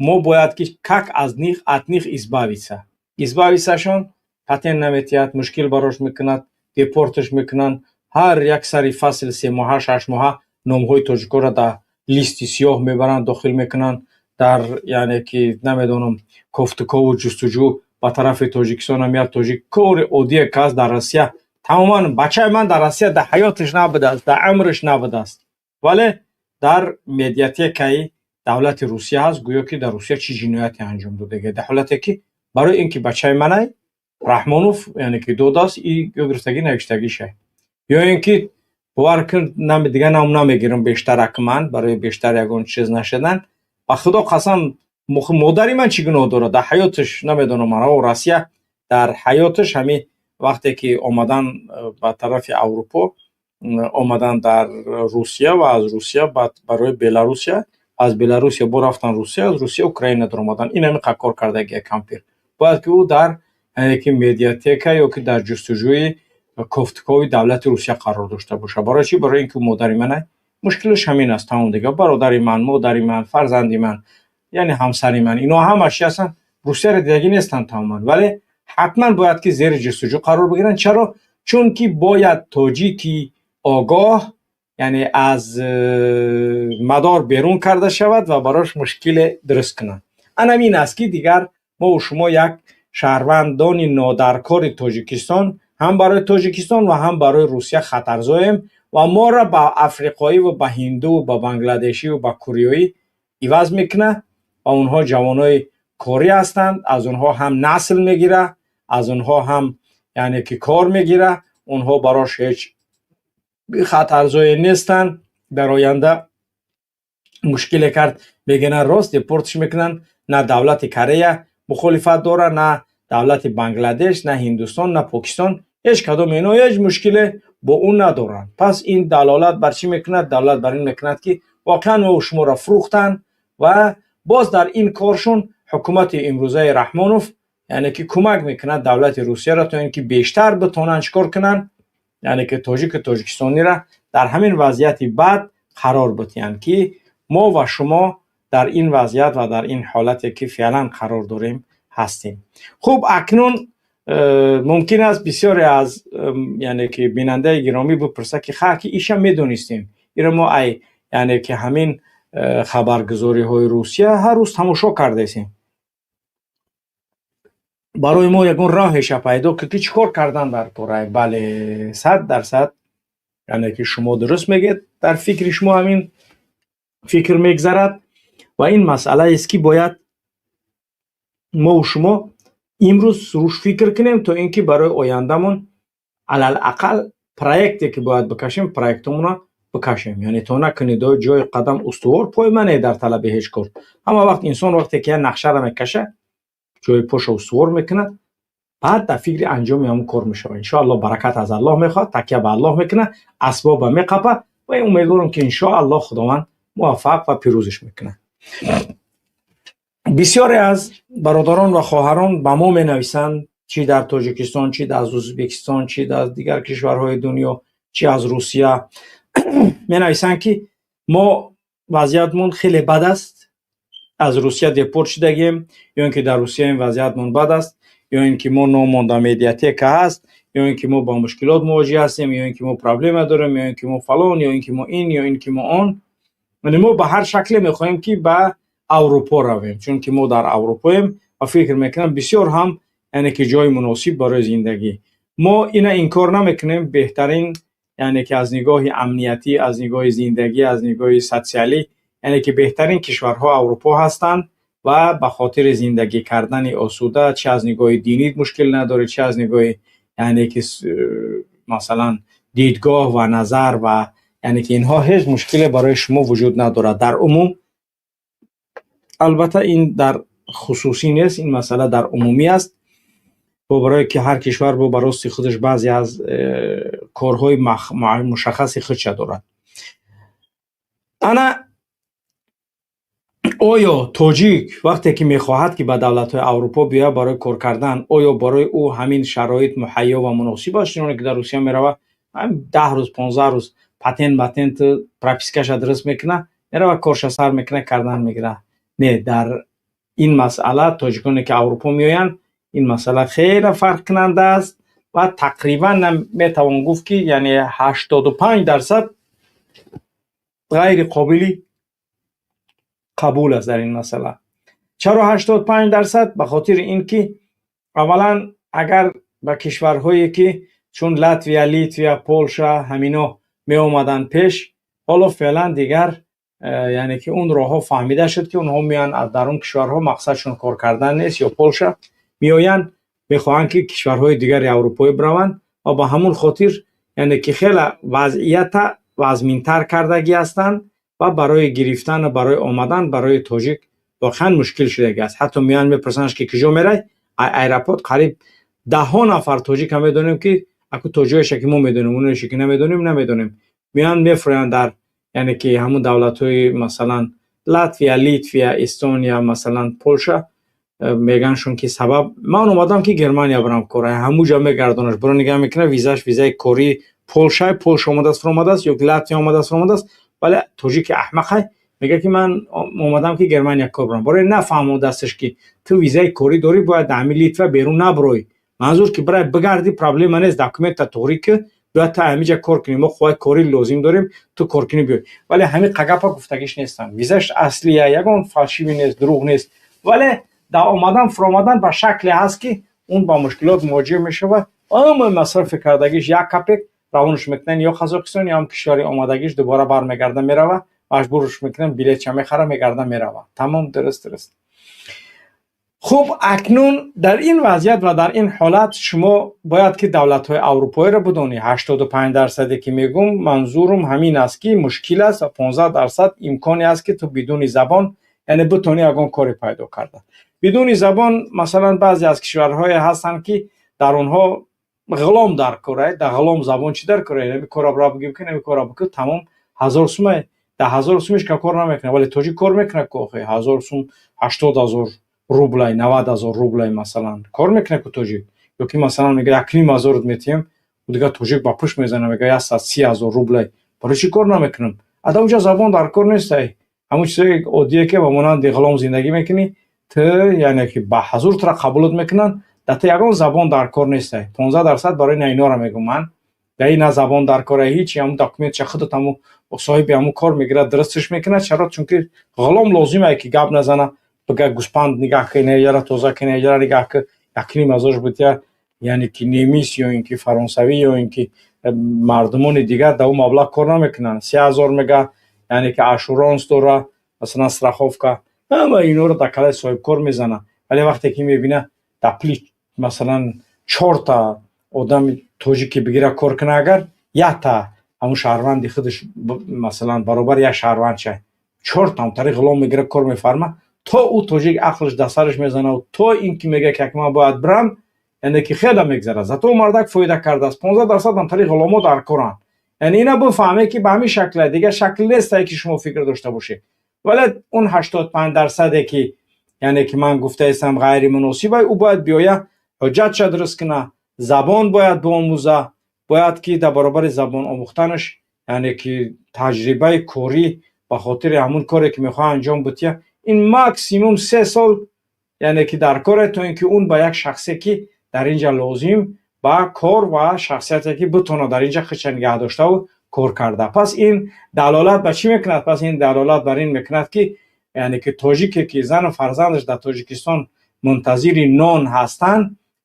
мо бояд ки как аз них, от них избавиться. Избавиться-шон патент наметиҳад, мушкил барош мекунад, депорташ мекунанд. Ҳар як сари фасл, 3 моҳа, 6 моҳа номҳои тоҷикоро дар листи сиёҳ мебаранд, дохил мекунанд дар, яъне ки, намедонам, кофтукову ҷустуҷӯ ба тарафи Тоҷикистонам. Як тоҷик кори оддие ки аст дар Россия, тамоман бачаи ман дар Россия дар ҳаёташ набудааст, дар умраш набудааст, вале дар медиатекаи давлати Русия ҳаст, гӯё ки дар Русия чӣ ҷинояте анҷом додага, дар ҳолате ки барои ин ки бачаи манай Раҳмонов, яъне ки, додааст и ё гирифтагӣ навиштагишай, ё ин ки, бовар кун, дигар ном намегирам бештарак, ман барои бештар ягон чиз нашудан. Ба Худо қасам, модари ман чӣ гуноҳ дорад? Дар ҳаёташ намедонам, Россия дар ҳаёташ, ҳамин вақте ки омадан ба тарафи Аврупо, омадан дар Русия ва аз Русия баъд барои Беларусия, аз Беларусия бо рафтан Русия, аз Русия Украина даромадан, ин ҳамин кор кардагия кампир бояд ки ӯ дар, яъне ки, медиатека ё ки дар ҷустуҷӯи кофтукови давлати Русия қарор дошта бошад. Барои чӣ? Барои ин ки модари ман, мушкилаш ҳамин аст, тамом. Дигар бародари ман, модари ман, фарзанди ман, яъне ҳамсари ман, ино ҳамаш чи ҳастанд? Русияро дидагӣ нестанд тамоман, вале ҳатман бояд ки зери ҷустуҷӯ қарор бигиранд. Чаро? Чунки бояд тоҷики огоҳ, яъне, аз мадор берун карда шавад ва барош мушкиле дуруст кунанд. Анамин аст, ки дигар мову шумо як шаҳрвандони нодаркори Тоҷикистон ҳам барои Тоҷикистон ва ҳам барои Русия хатарзоем ва моро ба африқоӣ ва ба ҳинду, ба бангладешӣ ва ба кореоӣ иваз мекунад. Ва онҳо ҷавонои корӣ ҳастанд, аз онҳо ҳам насл мегира, аз онҳо ҳам, яъне ки, кор мегира. Онҳо барош ҳеҷ хатарзое нестанд. Дар оянда мушкиле кард, мегӯянд, рост депортш мекунанд. На давлати Корея мухолифат дорад, на давлати Бангладеш, на Ҳиндустон, на Покистон. Ҳеҷ кадоми ино ҳеҷ мушкиле бо ӯ надоранд. Пас ин далолат бар чӣ мекунад? Далолат бар ин мекунад, ки воқеан мо шуморо фурӯхтанд. Ва боз дар ин коршон ҳукумати имрӯзаи Раҳмонов, яъне ки, кӯмак мекунад давлати Русияро, то ин ки бештар битонанд чӣ кор кунанд, яъне ки тоҷику тоҷикистониро дар ҳамин вазъияти бад қарор бидиҳанд, ки мо ва шумо дар ин вазъият ва дар ин ҳолате ки феълан қарор дорем, ҳастем. Хуб, акнун мумкин аст бисёре аз, яъне ки, бинандаи гиромӣ бипурсад, ки ха, ки иша медонистем, иро мо ай, яъне ки, ҳамин хабаргузориҳои Русия ҳар рӯз тамошо кардаистем, барои мо ягон роҳеша пайдо кунад, ки чӣ кор кардан дар кора? Бале, 100%, яъне ки, шумо дуруст мегӯед, дар фикри шумо ҳамин фикр мегзарад ва ин масъалаест, ки бояд мову шумо имрӯз руш фикр кунем, то ин ки барои ояндамон алалақал проекте ки бояд бикашем, проектомонро бикашем. Яъне то накунед ҷои қадам устувор поймане дар талаби ҳеҷ кор. Ҳама вақт инсон вақте ки як нақшаро мекаша, ҷои поша устувор мекунад, баъд дар фикри анҷоми ҳамон кор мешавад. Иншоалло, баракат аз Аллоҳ мехоҳад, такя ба Аллоҳ мекунад, асбоба меқапад ва умедворам, ки иншоаллоҳ Худованд муваффақ ва пирӯзиш мекунад. Бисёре аз бародарон ва хоҳарон ба мо менависанд, чӣ дар Тоҷикистон, чӣ аз Ӯзбекистон, чӣ дар дигар кишварҳои дунё, чӣ аз Русия менависанд, ки мо вазъиятмон хеле бад аст, аз Русия депорт шудагием, ё ин ки дар Русияем, вазъиятмон бад аст, ё ин ки мо номонда медиатека ҳаст, ё ин ки мо ба мушкилот мувоҷиҳ ҳастем, ё ин ки мо проблема дорем, ё ин ки мо фалон, ё ин ки мо ин, ё ин ки мо он. Яъне мо ба ҳар шакле мехоҳем, ки ба Аврупо равем, чунки мо дар Аврупоем ва фикр мекунам, бисёр ҳам, яъне ки, ҷои муносиб барои зиндагӣ. Мо ина инкор намекунем, беҳтарин, яъне ки, аз нигоҳи амниятӣ, аз нигоҳи зиндагӣ, аз нигоҳи социалӣ, яъне ки, беҳтарин кишварҳо Аврупо ҳастанд ва ба хотири зиндагӣ кардани осуда, чи аз нигоҳи динӣ мушкил надорӣ, чи аз нигоҳи, яъне ки, масалан, дидгоҳ ва назар ва, яъне ки, инҳо ҳеҷ мушкиле барои шумо вуҷуд надорад дар умум. Албатта, ин дар хусусӣ нест, ин масъала дар умумӣ аст. Бо барое ки ҳар кишвар бо ба рости худаш баъзе аз корҳои мушаххаси худша дорад. Ана оё тоҷик вақте ки мехоҳад, ки ба давлатҳои Аврупо биёяд барои кор кардан, оё барои ӯ ҳамин шароит муҳайё ва муносиб аст? Чуноне ки дар Русия меравад, 10 рӯз, 15 рӯз патент матент пропискаша дуруст мекунад, мерава, корша сар мекунад, кардан мегирад. Не, дар ин масъала тоҷиконе ки Аврупо меоянд, ин масъала хеле фарқкунанда аст ва тақрибан метавон гуфт, ки яъне 85% ғайри қобили қабул аст дар ин масъала. Чаро 85%? Ба хотири ин ки аввалан, агар ба кишварҳое ки чун Латвия, Литвия, Полша, ҳамино меомаданд пеш, ҳоло феълан дигар, яъне ки, он роҳҳо фаҳмида шуд, ки онҳо меоянд аз дар он кишварҳо, мақсадшон кор кардан нест ё Полша меоянд, мехоҳанд, ки кишварҳои дигари аврупоӣ бираванд ва ба ҳамон хотир, яъне ки, хеле вазъията вазминтар кардагӣ ҳастанд ва барои гирифтану барои омадан барои тоҷик воқеан мушкил шудагӣ аст. Ҳатто меоянд, мепурсанд, ки куҷо мерай. Аэропорт қариб даҳҳо нафар тоҷика медонем, ки аку то ҷоеша ки мо медонем, оноеше ки намедонем, намедонем, меоянд, мефурӯянд дар, яъне ки, ҳамун давлатҳои, масалан, Латвия, Литвия, Эстония, масалан, Полша. Мегӯяндшон, ки сабаб: ман омадам, ки Германия барам кор. Ҳамуҷа мегардонаш, биро нигаҳ мекунад, визаш визаи кории Полшай, Полша омадааст, фуромадааст ё Латвия омадааст, фуромадааст, вале тоҷики аҳмақай мегӯяд, ки ман омадам, ки Германия кор барам. Барои нафаҳмо дасташ, ки ту визаи корӣ дорӣ, бояд дар ҳамин Литва берун набурой. Манзур ки бирай бигарди, проблема нест, документа туғрӣ ки бояд ту ҳамиҷа кор кунӣ, мо қувваи корӣ лозим дорем, ту кор кунӣ, биёй. Вале ҳамин қагапа гуфтагиш нестанд. Визаш аслия, ягон фальшивый нест, дурӯғ нест, вале дар омадан фуромадан ба шакле ҳаст, ки он ба мушкилот мувоҷеҳ мешавад. Ҳамаи масрафи кардагиш як капек равонаш мекунанд ё Қазоқистон, ё ҳам кишвари омадагиш, дубора бармегарда, мерава, маҷбурш мекунанд, билетча мехара, мегарда, мерава. Тамом, дуруст. Хуб, акнун дар ин вазъият ва дар ин ҳолат шумо бояд ки давлатҳои аврупоиро бидонӣ. 85 дарсаде ки мегӯм, манзурум ҳамин аст, ки мушкил аст ва 15% имконе аст, ки ту бидуни забон, яъне, битонӣ ягон коре пайдо карда. Бидуни забон, масалан, баъзе аз кишварҳое ҳастанд, ки дар онҳо ғулом дар кор. Дар ғулом забон чӣ дар кор? Ами кора бира бигем, ки ами кора бикун, тамом, 1000 сума. Дар 1000 сум ҳеч ка кор намекунад, вале тоҷик кор мекунад ку. Охи, 1000 сум 80 000 рублай, 90 000 рублай, масалан, кор мекунад ку тоҷик. Ё ки, масалан, мега, 1,5 ҳазорат метиҳем, дигар тоҷик ба пушт мезана, мега, 130 000 рублай, барои чӣ кор намекунам? Ада унҷа забон дар кор нестай. Ҳамун чизое оддие, ки ба монанди ғулом зиндагӣ мекунӣ ту, яъне ки, ба ҳазур тура қабулот мекунанд, дар ту ягон забон дар кор нестай. 15% барои на инора мегӯм ман. Дар ин на забон дар кора, ҳичи. Ҳамун документша худат, ҳамун соҳиби ҳамун кор мегирад, дурусташ мекунад. Чаро? Чунки ғулом лозимае, ки гап назана, бига гӯспанд нигаҳ кун, яра тоза кун, яра нигаҳ кун, 1,5 ҳазорш бутя. Яъне ки, немис ё ин ки фаронсавӣ ё ин ки мардумони дигар дар он маблағ кор намекунанд. 3000 мега, яъне ки, assurance дора, масалан, страховка, ҳама инҳоро дар калаи соҳибкор мезанад. Вале вақте ки мебина, дар пули, масалан, чорта одами тоҷике бигира кор куна, агар якта ҳамун шаҳрванди худаш, масалан, баробари як шаҳрвандча чортам тариқ ғулом мегира, кор мефарма, то ӯ тоҷик ақлаш дар сараш мезанад, то ин ки мега, ки ман бояд бирам, яъне ки, хеле мегзарад. Зато мардак фоида кардааст. 15% ҳам тариқ ғуломо дар коранд. Яъне ина бифаҳме, ки ба ҳамин шакле, дигар шакл нестае, ки шумо фикр дошта бошед. Вале он 85 дарсаде ки, яъне ки, ман гуфтаистам, ғайримуносибай, ӯ бояд биёя, ҳуҷҷатша дуруст куна, забон бояд биомӯза, бояд ки дар баробари забон омӯхтанаш, яъне ки, таҷрибаи корӣ ба хотири ҳамун коре ки мехоҳа анҷом бутия. Ин максимум 3 сол, яъне ки, дар коре, то ин ки он ба як шахсе, ки дар ин ҷа лозим ба кор ва шахсияте, ки битонад дар ин ҷа худша нигаҳ доштаву Кор карда. Пас ин далолат ба чӣ мекунад? Пас ин далолат бар ин мекунад, ки яъне ки тоҷике, ки зану фарзандаш дар Тоҷикистон мунтазири нон ҳастанд,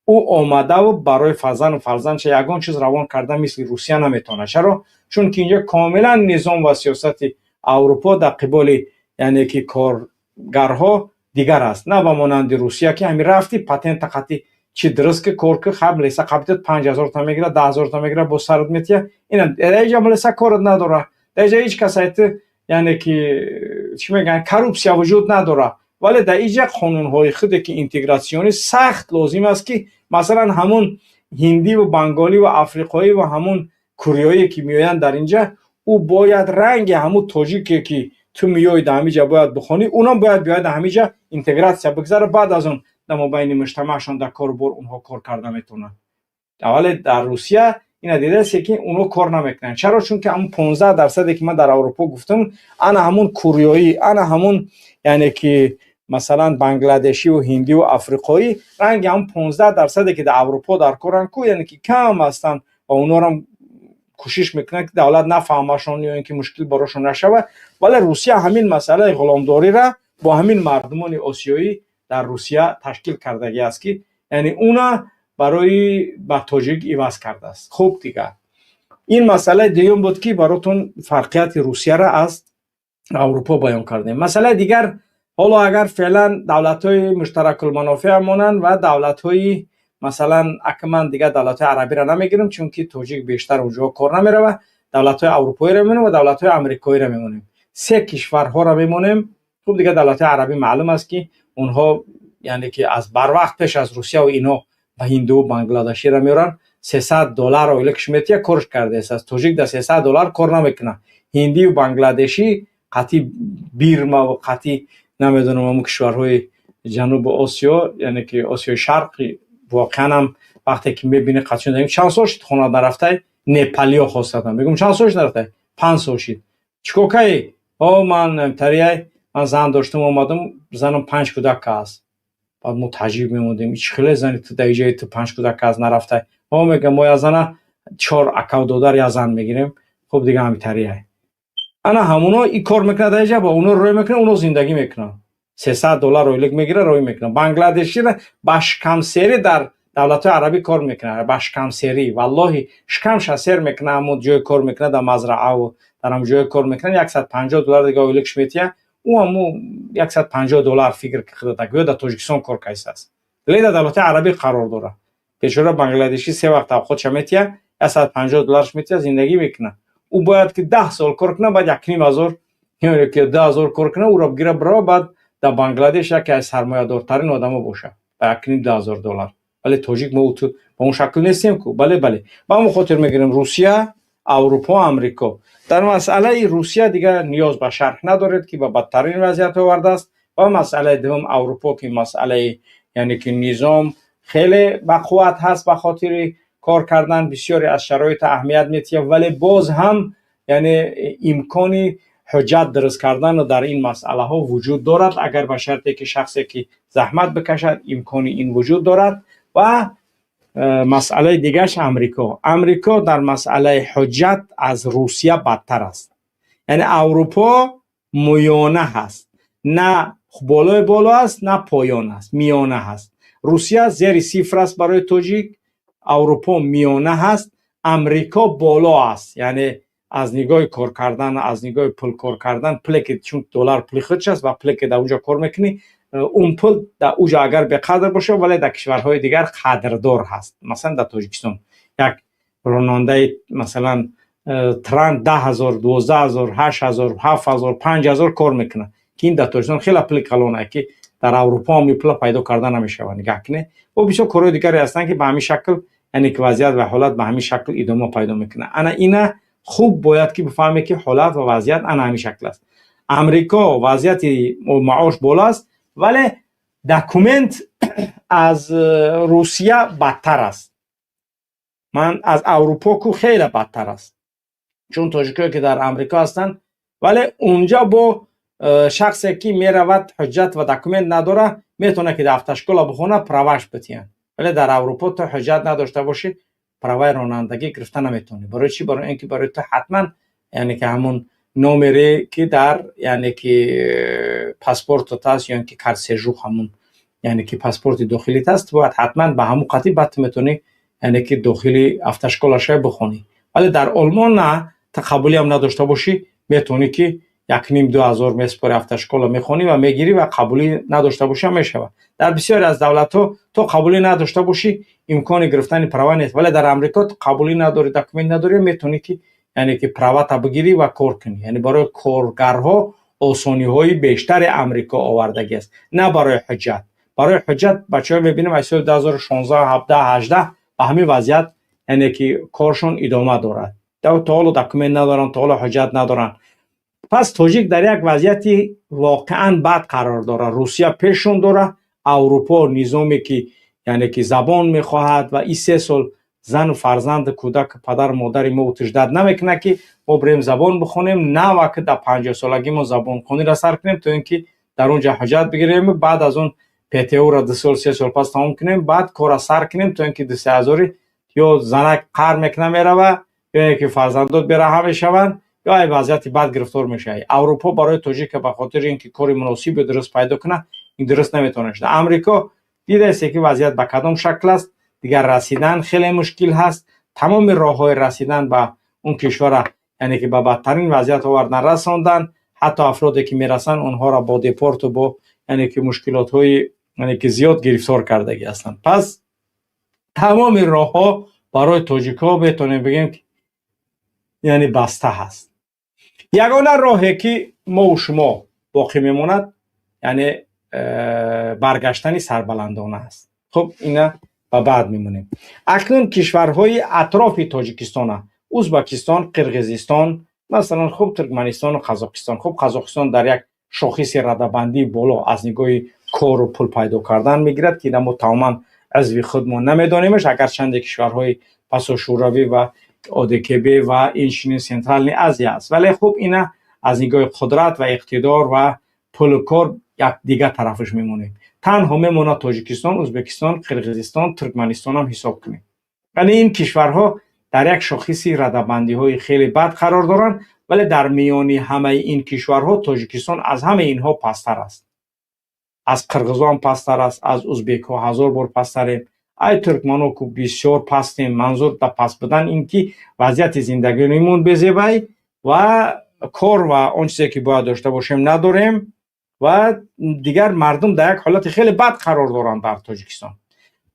ӯ омадаву барои фарзанду фарзандша ягон чиз равон карда мисли Русия наметавонад. Чаро? Чунки инҷо комилан низом ва сиёсати Аврупо дар қиболи, яъне ки, коргарҳо дигар аст, на ба монанди Русия, ки ҳамин рафти патента қати чи дуруст ки кор ки хаб леса қабитад, 5000 та мегирад, 10 000 та мегирад, бо сарат метия. Ина дар милиса корат надора, дар иҷа ҳеҷ кас айти, яъне ки, чӣ мегӯянд, коррупсия вуҷуд надорад. Вале дар иҷа қонунҳои худе ки интегратсионӣ сахт лозим аст, ки масалан ҳамун ҳиндиву банголиву африқоӣ ва ҳамун кореёие ки меоянд дар инҷа, ӯ бояд ранги ҳамун тоҷике, ки ту меои дар ҳамиҷа бояд бихонӣ, унам бояд биёяд, дар ҳамиҷа интегратсия бигзара. Баъд аз он дар мобайни муҷтамаъшон дар кору бор онҳо кор карда метавонанд. Вале дар Русия ина дидасе, ки онҳо кор намекунанд. Чаро? Чунки ҳамун 15 дарсаде, ки ман дар Аврупо гуфтам, ана ҳамун кореёӣ, ана ҳамун, яъне ки, масалан, бангладешиву ҳиндиву африқоӣ, ранги ҳамун 15 дарсаде, ки дар Аврупо дар коранд ку, яъне ки кам ҳастанд ва онҳоро кӯшиш мекунанд, ки давлат нафаҳмашон ё ин ки мушкил барошон нашавад. Вале Русия ҳамин масъалаи ғуломдориро бо ҳамин мардумони осиёӣ дар Русия ташкил кардагӣ аст, ки яъне уна барои ба тоҷик иваз кардааст. Хуб, дигар ин масъалаи дуюм буд, ки баротон фарқияти Русияро аз Аврупо баён кардем. Масъалаи дигар, ҳоло агар феълан давлатҳои муштаракулманофеъ монанд ва давлатҳои, масалан, ака ман дигар давлатҳои арабиро намегирам, чунки тоҷик бештар онҷо кор намерава, давлатҳои аврупоиро мемонем ва давлатҳои амрикоиро мемонем, се кишварҳоро мемонем. Хуб, дигар давлатҳои арабӣ маълум аст, ки онҳо, яъне ки, аз барвақт пеш аз Русияву ино ба ҳиндуву бангладаширо меоранд, 300 доллар ойликш метия, корш кардааст. Тоҷик дар 300 доллар кор намекунад. Ҳиндию бангладешӣ қатъи Бирмаву қатъи намедонам ҳамун кишварҳои ҷанубу Осиё, яъне ки Осиёи Шарқи, воқеан ҳам вақте ки мебини қатъи чанд сол шуд хона нарафтай, непалиё хостатан мегӯм, чанд сол шуд нарафтай? 5 сол шид. Чикор каи? О, ман тарияй, ман зан доштам, омадам, занам панҷ кӯдак аст. Баъд мо таҷриб мемондем, чӣ хеле зани ту дар иҷои ту панҷ кӯдак аст, нарафтай? О, мегӯям, мо як зана чор акав додар як зан мегирем. Хуб, дига ҳамитарияй, ана ҳамуно и кор мекунад дар иҷа, ба оно рӯй мекунад, оно зиндагӣ мекунанд, 300 доллар ойлик мегирад, рӯй мекунад. Бангладешира ба шикамсерӣ дар давлатҳои арабӣ кор мекунад, ба шикамсерӣ, валлоҳи, шикамша сер мекунад, ҳамун ҷое кор мекунад, дар мазрааву дар ҳамун ҷое кор мекунад, 150 доллар дига ойликш метиҳад. Ӯ ҳаму 150 доллар, фикр худата, гӯё дар Тоҷикистон кор кайсааст, ле дар давлатҳои арабӣ қарор дорад. Бечора бангладешӣ се вақт авқотша метиҳад, 150 долларш метиҳад, зиндагӣ мекунад. Ӯ бояд ки 10 сол кор кунад, баъд 1,5 ҳазор ё 2000 кор кунад, ӯро бигира, бирава, баъд дар Бангладеш яке аз сармоядортарин одамо бошад ба 1,5-2000 доллар. Вале тоҷик мо ту ба он шакл нестем ку. Бале, ба ҳамон хотир мегирем Русия, Аврупо, Амрико. Дар масъалаи Русия дигар ниёз ба шарҳ надоред, ки ба бадтарин вазъият овардааст. Ва масъалаи дуввум Аврупо, ки масъалаи, яъне ки, низом хеле бақувват ҳаст, ба хотири кор кардан бисёре аз шароита аҳамият метиҳад, вале боз ҳам, яъне, имкони ҳуҷҷат дуруст кардан дар ин масъалаҳо вуҷуд дорад, агар ба шарте ки шахсе ки заҳмат бикашад, имкони ин вуҷуд дорад. Ва масъалаи дигараш Амрико. Амрико дар масъалаи ҳуҷҷат аз Русия бадтар аст. Яъне Аврупо миёна ҳаст, на болои боло аст, на поён аст, миёна ҳаст. Русия зери сифр аст барои тоҷик, Аврупо миёна ҳаст, Амрико боло аст. Яъне аз нигоҳи кор кардан, аз нигоҳи пул кор кардан, пуле ки, чун доллар пули худш аст ва пуле ки дар онҷо кор мекунӣ, он пул дар уҷо агар беқадр бошад, вале дар кишварҳои дигар қадрдор ҳаст. Масалан, дар Тоҷикистон як ронандаи, масалан, тран 10 000, 12 000, 8000, 7000, 5000 кор мекунад, ки ин дар Тоҷикистон хеле пули калон, ки дар Аврупо ҳам ин пула пайдо карда намешавад. Нигаҳ кунед, бо бисёр корҳои дигаре ҳастанд, ки ба ҳамин шакл, яъне ки, вазъият ва ҳолат ба ҳамин шакл идома пайдо мекунад. Ана ина хуб бояд ки бифаҳме, ки ҳолат ва вазъият ана ҳамин шакл аст. Амрико вазъияти маош боло аст, вале документ аз Русия бадтар аст, ман аз Аврупо ку хеле бадтар аст, чун тоҷикое ки дар Амрико ҳастанд, вале унҷа бо шахсе ки меравад, ҳуҷҷат ва документ надора, метавонад ки дар автошкола бихона, праваш битиҳанд. Вале дар Аврупо то ҳуҷҷат надошта бошӣ, праваи ронандагӣ гирифта наметавонӣ. Барои чӣ? Барои ин ки барои ту ҳатман, яъне ки ҳамун номере ки дар, яъне ки паспортат аст ё ин ки carte séjour, ҳамун, яъне ки паспорти дохилит аст, ту бояд ҳатман ба ҳамун қатӣ баъд ту метавонӣ, яъне ки дохили автошкола шавӣ, бихонӣ. Вале дар Олмон на, ту қабулиам надошта бошӣ, метавонӣ ки 1500-2000 месупорӣ, автошкола мехонӣ ва мегирӣ ва қабулӣ надошта бошӣ ҳам мешавад. Дар бисёре аз давлатҳо то қабулӣ надошта бошӣ, имкони гирифтани права нест. Вале дар Амрико ту қабулӣ надорӣ, документ надорӣ, метавонӣ ки, яъне ки правата бигирӣ ва кор кунӣ. Яъне барои коргарҳо осониҳои бештари Амрико овардагӣ аст, на барои ҳуҷҷат. Барои ҳуҷҷат бачаҳо мебинем, аз соли 2016, 17, 18 ба ҳамин вазъият, яъне ки коршон идома дорад, то ҳоло документ надоранд, то ҳоло ҳуҷҷат надоранд. Пас тоҷик дар як вазъияти воқеан бад қарор дорад. Русия пешшон дорад, Аврупо низоме ки, яъне ки забон мехоҳад ва и 3 сол зану фарзанду кӯдак, падару модари мо утуждат намекунад, ки мо бирем забон бихонем, на ки дар 50-солагӣ мо забонхониро сар кунем, то ин ки дар он ҷа ҳуҷҷат бигирем, баъд аз он ПТУ-ро 2 сол, 3 сол пас тамом кунем, баъд корра сар кунем, то ин ки ду се ҳазори ё занак қар мекуна мерава, ё ин ки фарзандот бераҳа мешаванд, ё ай вазъияти бад гирифтор мешавӣ. Аврупо барои тоҷика ба хотири ин ки кори муносибу дуруст пайдо кунад, ин дуруст наметавонад шуда. Амрико дидаесте, ки вазъият ба кадом шакл аст. Дигар расидан хеле мушкил ҳаст. Тамоми роҳҳои расидан ба он кишвара, яъне ки ба бадтарин вазъият овардан, расондан. Ҳатто афроде ки мерасанд, онҳоро бо депорту бо, яъне ки мушкилотҳои, яъне ки зиёд гирифтор кардагӣ ҳастанд. Пас тамоми роҳҳо барои тоҷикҳо метавонем бигӯем, ки яъне баста ҳаст. Ягона роҳе ки мову шумо боқӣ мемонад, яъне баргаштани сарбаландона аст. Хуб, ина ба баъд мемонем. Акнун кишварҳои атрофи Тоҷикистона: Узбакистон, Қирғизистон масалан, хуб, Туркманистону Қазоқистон. Хуб, Қазоқистон дар як шохиси радабандии боло аз нигоҳи кору пул пайдо кардан мегирад, ки ина мо тамоман узви худмон намедонимаш, агарчанде кишварҳои пасошӯравӣ ва ОДКБ ва инчунин Центральный Азия аст. Вале хуб, ина аз нигоҳи қудрат ва иқтидор ва пулу кор як дигар тарафаш мемонем. Танҳо мемонад Тоҷикистон, Ӯзбекистон, Қирғизистон, Туркманистонам ҳисоб кунем. Яъне ин кишварҳо дар як шохиси радабандиҳои хеле бад қарор доранд. Вале дар миёни ҳамаи ин кишварҳо Тоҷикистон аз ҳамаи инҳо пасттар аст. Аз қирғизон пасттар аст, аз узбекҳо ҳазор бор пасттарем, ай туркмано ку бисёр пастем. Манзур дар паст будан ин ки вазъияти зиндагиимон безебай ва кор ва он чизе ки бояд дошта бошем, надорем. Ва дигар мардум дар як ҳолати хеле бад қарор доранд дар Тоҷикистон.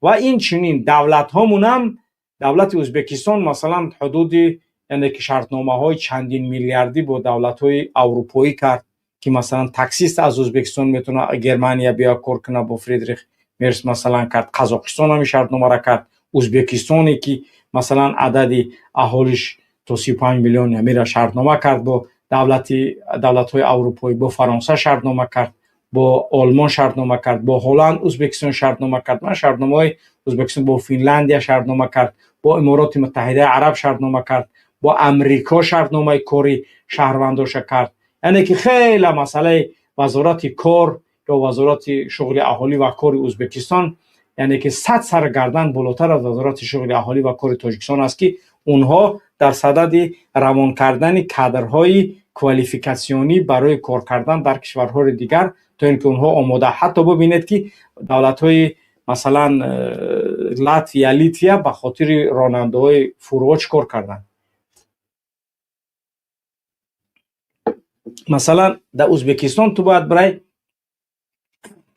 Ва инчунин давлатҳомунам, давлати Ӯзбекистон масалан, ҳудуди, яъне ки шартномаҳои чандин миллиардӣ бо давлатҳои аврупоӣ кард, ки масалан таксист аз Ӯзбекистон метавонад Германия биёяд кор кунад, бо Фридрих Мерс масалан кард. Қазоқистон ҳамин шартномаро кард. Ӯзбекистоне ки масалан адади аҳолиш то 35 миллион, ҳамира шартнома кард бо давлатҳои аврупоӣ. Бо Фаронса шартнома кард, бо Олмон шартнома кард, бо Ҳолланд Ӯзбекистон шартнома кард. Ман шартномаҳои Ӯзбекистон, бо Финляндия шартнома кард, бо Имороти Муттаҳидаи Араб шартнома кард, бо Амрико шартномаи кори шаҳрвандоша кард. Яъне ки хеле масъалаи вазорати кор ё вазорати шуғли аҳолӣ ва кори Ӯзбекистон, яъне ки сад сар гардан болотар аз вазорати шуғли аҳолӣ ва кори Тоҷикистон аст, ки онҳо дар садади равон кардани кадрҳои квалификатсионӣ барои кор кардан дар кишварҳои дигар, то ин ки онҳо омода. Ҳатто бибинед, ки давлатҳои масалан Латвия, Литвия ба хотири ронандаҳои фурӯҳо чӣ кор карданд. Масалан, дар Ӯзбекистон ту бояд барои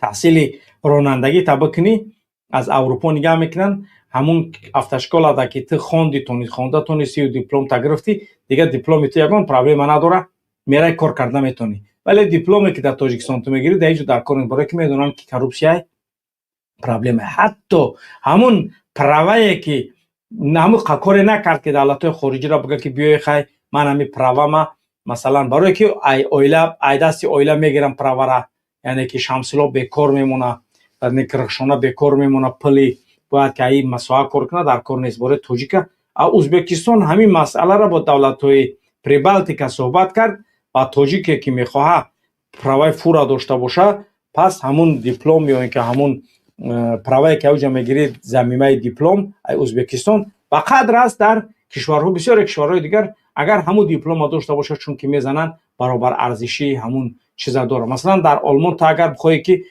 таҳсили ронандагӣ та бикунӣ, аз Аврупо нигаҳ мекунанд. Ҳамун автошколада ки ту хонди, хонда тонистию дипломта гирифтӣ, дигар дипломи ту ягон проблема надорад, мерай, кор карда метавонӣ. Вале дипломе ки дар Тоҷикистон ту мегирӣ, дар ҳеҷ ҷо дар кор нест, барое ки медонанд, ки коррупсия, проблема. Ҳатто ҳамун правае ки ҳамун коре накард, ки давлатҳои хориҷиро бигӯяд, ки биёй, хай, ман ҳамин правама масалан, барое ки ай оила, ай дасти оила мегирам правара, яъне ки Шамсило бекор мемона, Рахшона бекор мемона, пули бояд ки аи масоҳа кор кунад, дар кор нест барои тоҷика. А Ӯзбекистон ҳамин масъаларо бо давлатҳои Прибалтика суҳбат кард ва тоҷике ки мехоҳад праваи фура дошта бошад, пас ҳамун диплом ё ин ки ҳамун правае ки авҷа мегирид, замимаи диплом ай Ӯзбекистон. Ба қадр аст дар кишварҳо, бисёре кишварҳои дигар, агар ҳамун диплома дошта бошад, чунки мезананд, баробар арзишии ҳамун чиза дорад. Масалан, дар Олмон ту агар бихоҳӣ, ки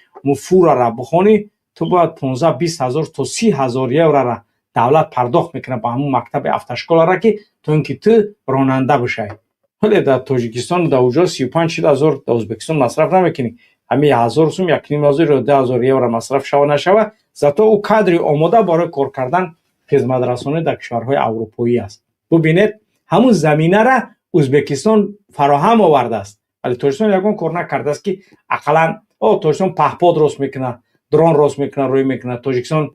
фурара бихонӣ, ту бояд 15, 20 ҳазор то 30 ҳазор еврора давлат пардохт мекунад ба ҳамун мактаби автошколара, ки то ин ки ту ронанда бишавӣ. Вале дар Тоҷикистон дар уҷо 35, 40 ҳазор дар Ӯзбекистон масраф намекунӣ. Ҳамин 1000 сум, 1,5 ҳазор ё 2000 евро масраф шава нашава, зато ӯ кадри омода барои кор кардан, хизматрасонӣ дар кишварҳои аврупоӣ аст. Бубинед, ҳамун заминара Ӯзбекистон фароҳам овардааст, вале Тоҷикистон ягон кор накардааст, ки ақаллан о Тоҷикистон паҳпод рост мекунад, дрон рост мекунад, рӯй мекунад. Тоҷикистон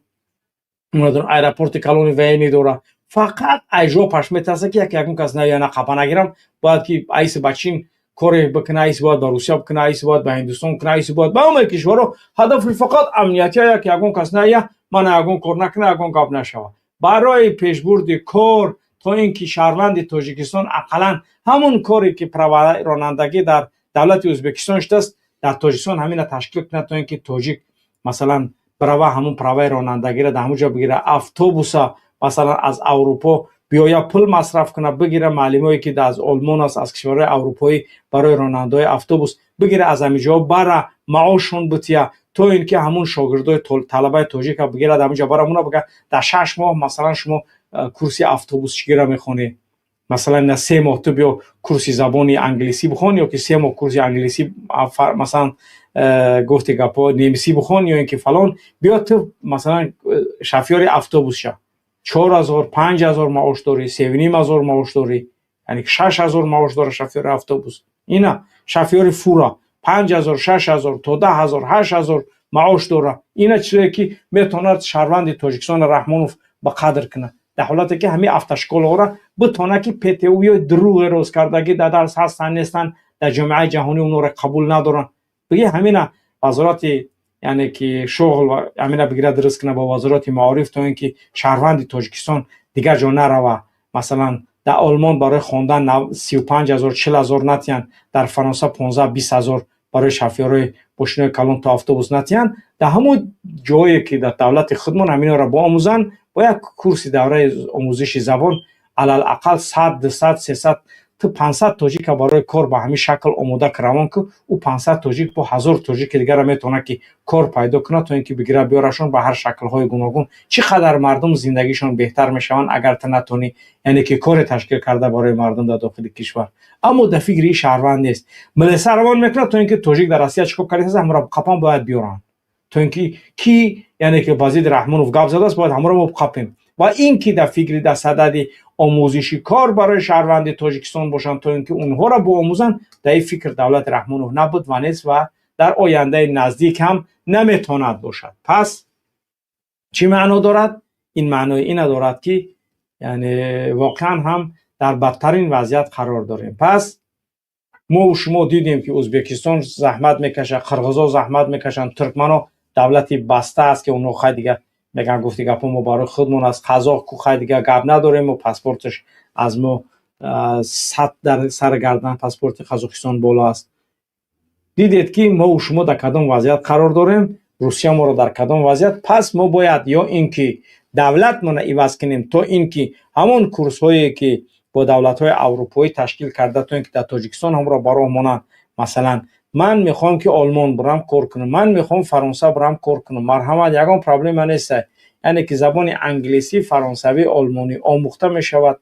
аэропорти калони военный дорад, фақат айжопаш метарсад, ки як ягон кас наёна, қапа нагирам. Бояд ки айси ба Чин коре бикуна, айси бояд ба Русия бикуна, айси бояд ба Ҳиндустон куна, айси бояд ба ҳамаи кишварҳо. Ҳадафи фақат амниятия, як ягон кас ная, мана ягон кор накуна, ягон гап нашава. Барои пешбурди кор, то ин ки шаҳрванди Тоҷикистон ақаллан ҳамун коре, ки права ронандагӣ дар давлати Ӯзбекистон шудааст, дар Тоҷикистон ҳамина ташкил кунад, то ин ки тоҷик, масалан, брава, ҳамун праваи ронандагиро дар ҳамун ҷо бигира, автобуса, масалан, аз Аврупо биёя, пул масраф куна, бигира, маълимое ки аз Олмон аст, аз кишварҳои аврупоӣ, барои ронандаҳои автобус бигира, аз ҳамин ҷо бара, маошшон бития, то ин ки ҳамун шогирдои талабаи тоҷика бигирад, ҳамин ҷо бара, муна бига: дар 6 моҳ, масалан, шумо курси автобусчигиро мехонед, масалан, на 3 моҳ ту биё курси забони англисӣ бихон, ё ки 3 моҳ курси англисӣ, масалан, гуфти гапҳо, немисӣ бихон, ё ин ки фалон, биё ту, масалан, шофёри автобус ша. 4000, 5000 маош дорӣ, 3500 маош дорӣ, яъне 6000 маош дора шофёри автобус. Ина шофёри фура 5000, 6000 то 10 000, 8000 маош дора. Ина чизе, ки метавонад шаҳрванди Тоҷикистон Раҳмонов ба қадр кунад, дар ҳолате ки ҳамин автошколаҳоро битонад, ки ПТУ ё дурӯғе рост кардагӣ дар дарс ҳастанд, нестанд, дар ҷомеаи ҷаҳонӣ онҳоро қабул надоранд. Биги ҳамина вазорати, яъне ки шуғл, ҳамина бигирад, дуруст кунад бо вазорати маориф, то ин ки шаҳрванди Тоҷикистон дигар ҷо нарава. Масалан, дар Олмон барои хондан 35 000, 40 000 натиҳанд, дар Фаронса 15, 20 000 барои шофёрои мошинои калон то автобус натиҳанд. Дар ҳамон ҷое, ки дар давлати худмон, ҳаминҳоро боомӯзанд бо як курси давраи омӯзиши забон, алалақал 100, 200, 300 ту 500 тоҷика барои кор ба ҳамин шакл омода равон, ки ӯ 500 тоҷик бо 1000 тоҷики дигара метавонад, ки кор пайдо кунад, то ин ки бигира, биёрашон ба ҳар шаклҳои гуногун. Чӣ қадар мардум зиндагишон беҳтар мешаванд, агар ту натонӣ, яъне ки коре ташкил карда барои мардум дар дохили кишвар. Аммо дар фикри ин шаҳрванд нест, милиса равон мекунад, то ин ки тоҷик дар Россия чӣ кор кардааст, ҳамаро қапан бояд биёранд, то ин ки ки, яъне ки ба зидди Раҳмонов гап задааст, бояд ҳамаро мо қапем. Ва ин ки дар фикри, дар садади омӯзиши кор барои шаҳрванди Тоҷикистон бошанд, то ин ки онҳоро боомӯзанд, дар ин фикр давлати Раҳмонов набуд ва нест ва дар ояндаи наздик ҳам наметавонад бошад. Пас чӣ маъно дорад ин? Маънои ина дорад, ки яъне воқеан ҳам дар бадтарин вазъият қарор дорем. Пас мо шумо дидем, ки Ӯзбекистон заҳмат мекашад, қирғизо заҳмат мекашанд, туркмано давлати баста аст, ки онҳо хай дигар мегӯянд, гуфти гапҳо, мо барои худмон аст. Қазоқ ку, хай дигар гап надорем, мо паспорташ аз мо сад дар сари гардан паспорти Қазоқистон боло аст. Дидед, ки мо шумо дар кадом вазъият қарор дорем, Русия моро дар кадом вазъият. Пас мо бояд ё ин ки давлатмона иваз кунем, то ин ки ҳамон курсҳое, ки бо давлатҳои аврупоӣ ташкил карда, то ин ки дар Тоҷикистон ҳамро ба роҳ монанд. Масалан, ман мехоҳам, ки Олмон бурам кор кунам, ман мехоҳам Фаронса бурам кор кунам, марҳамат, ягон проблема нест. Яъне ки забони англисӣ, фаронсавӣ, олмонӣ омӯхта мешавад,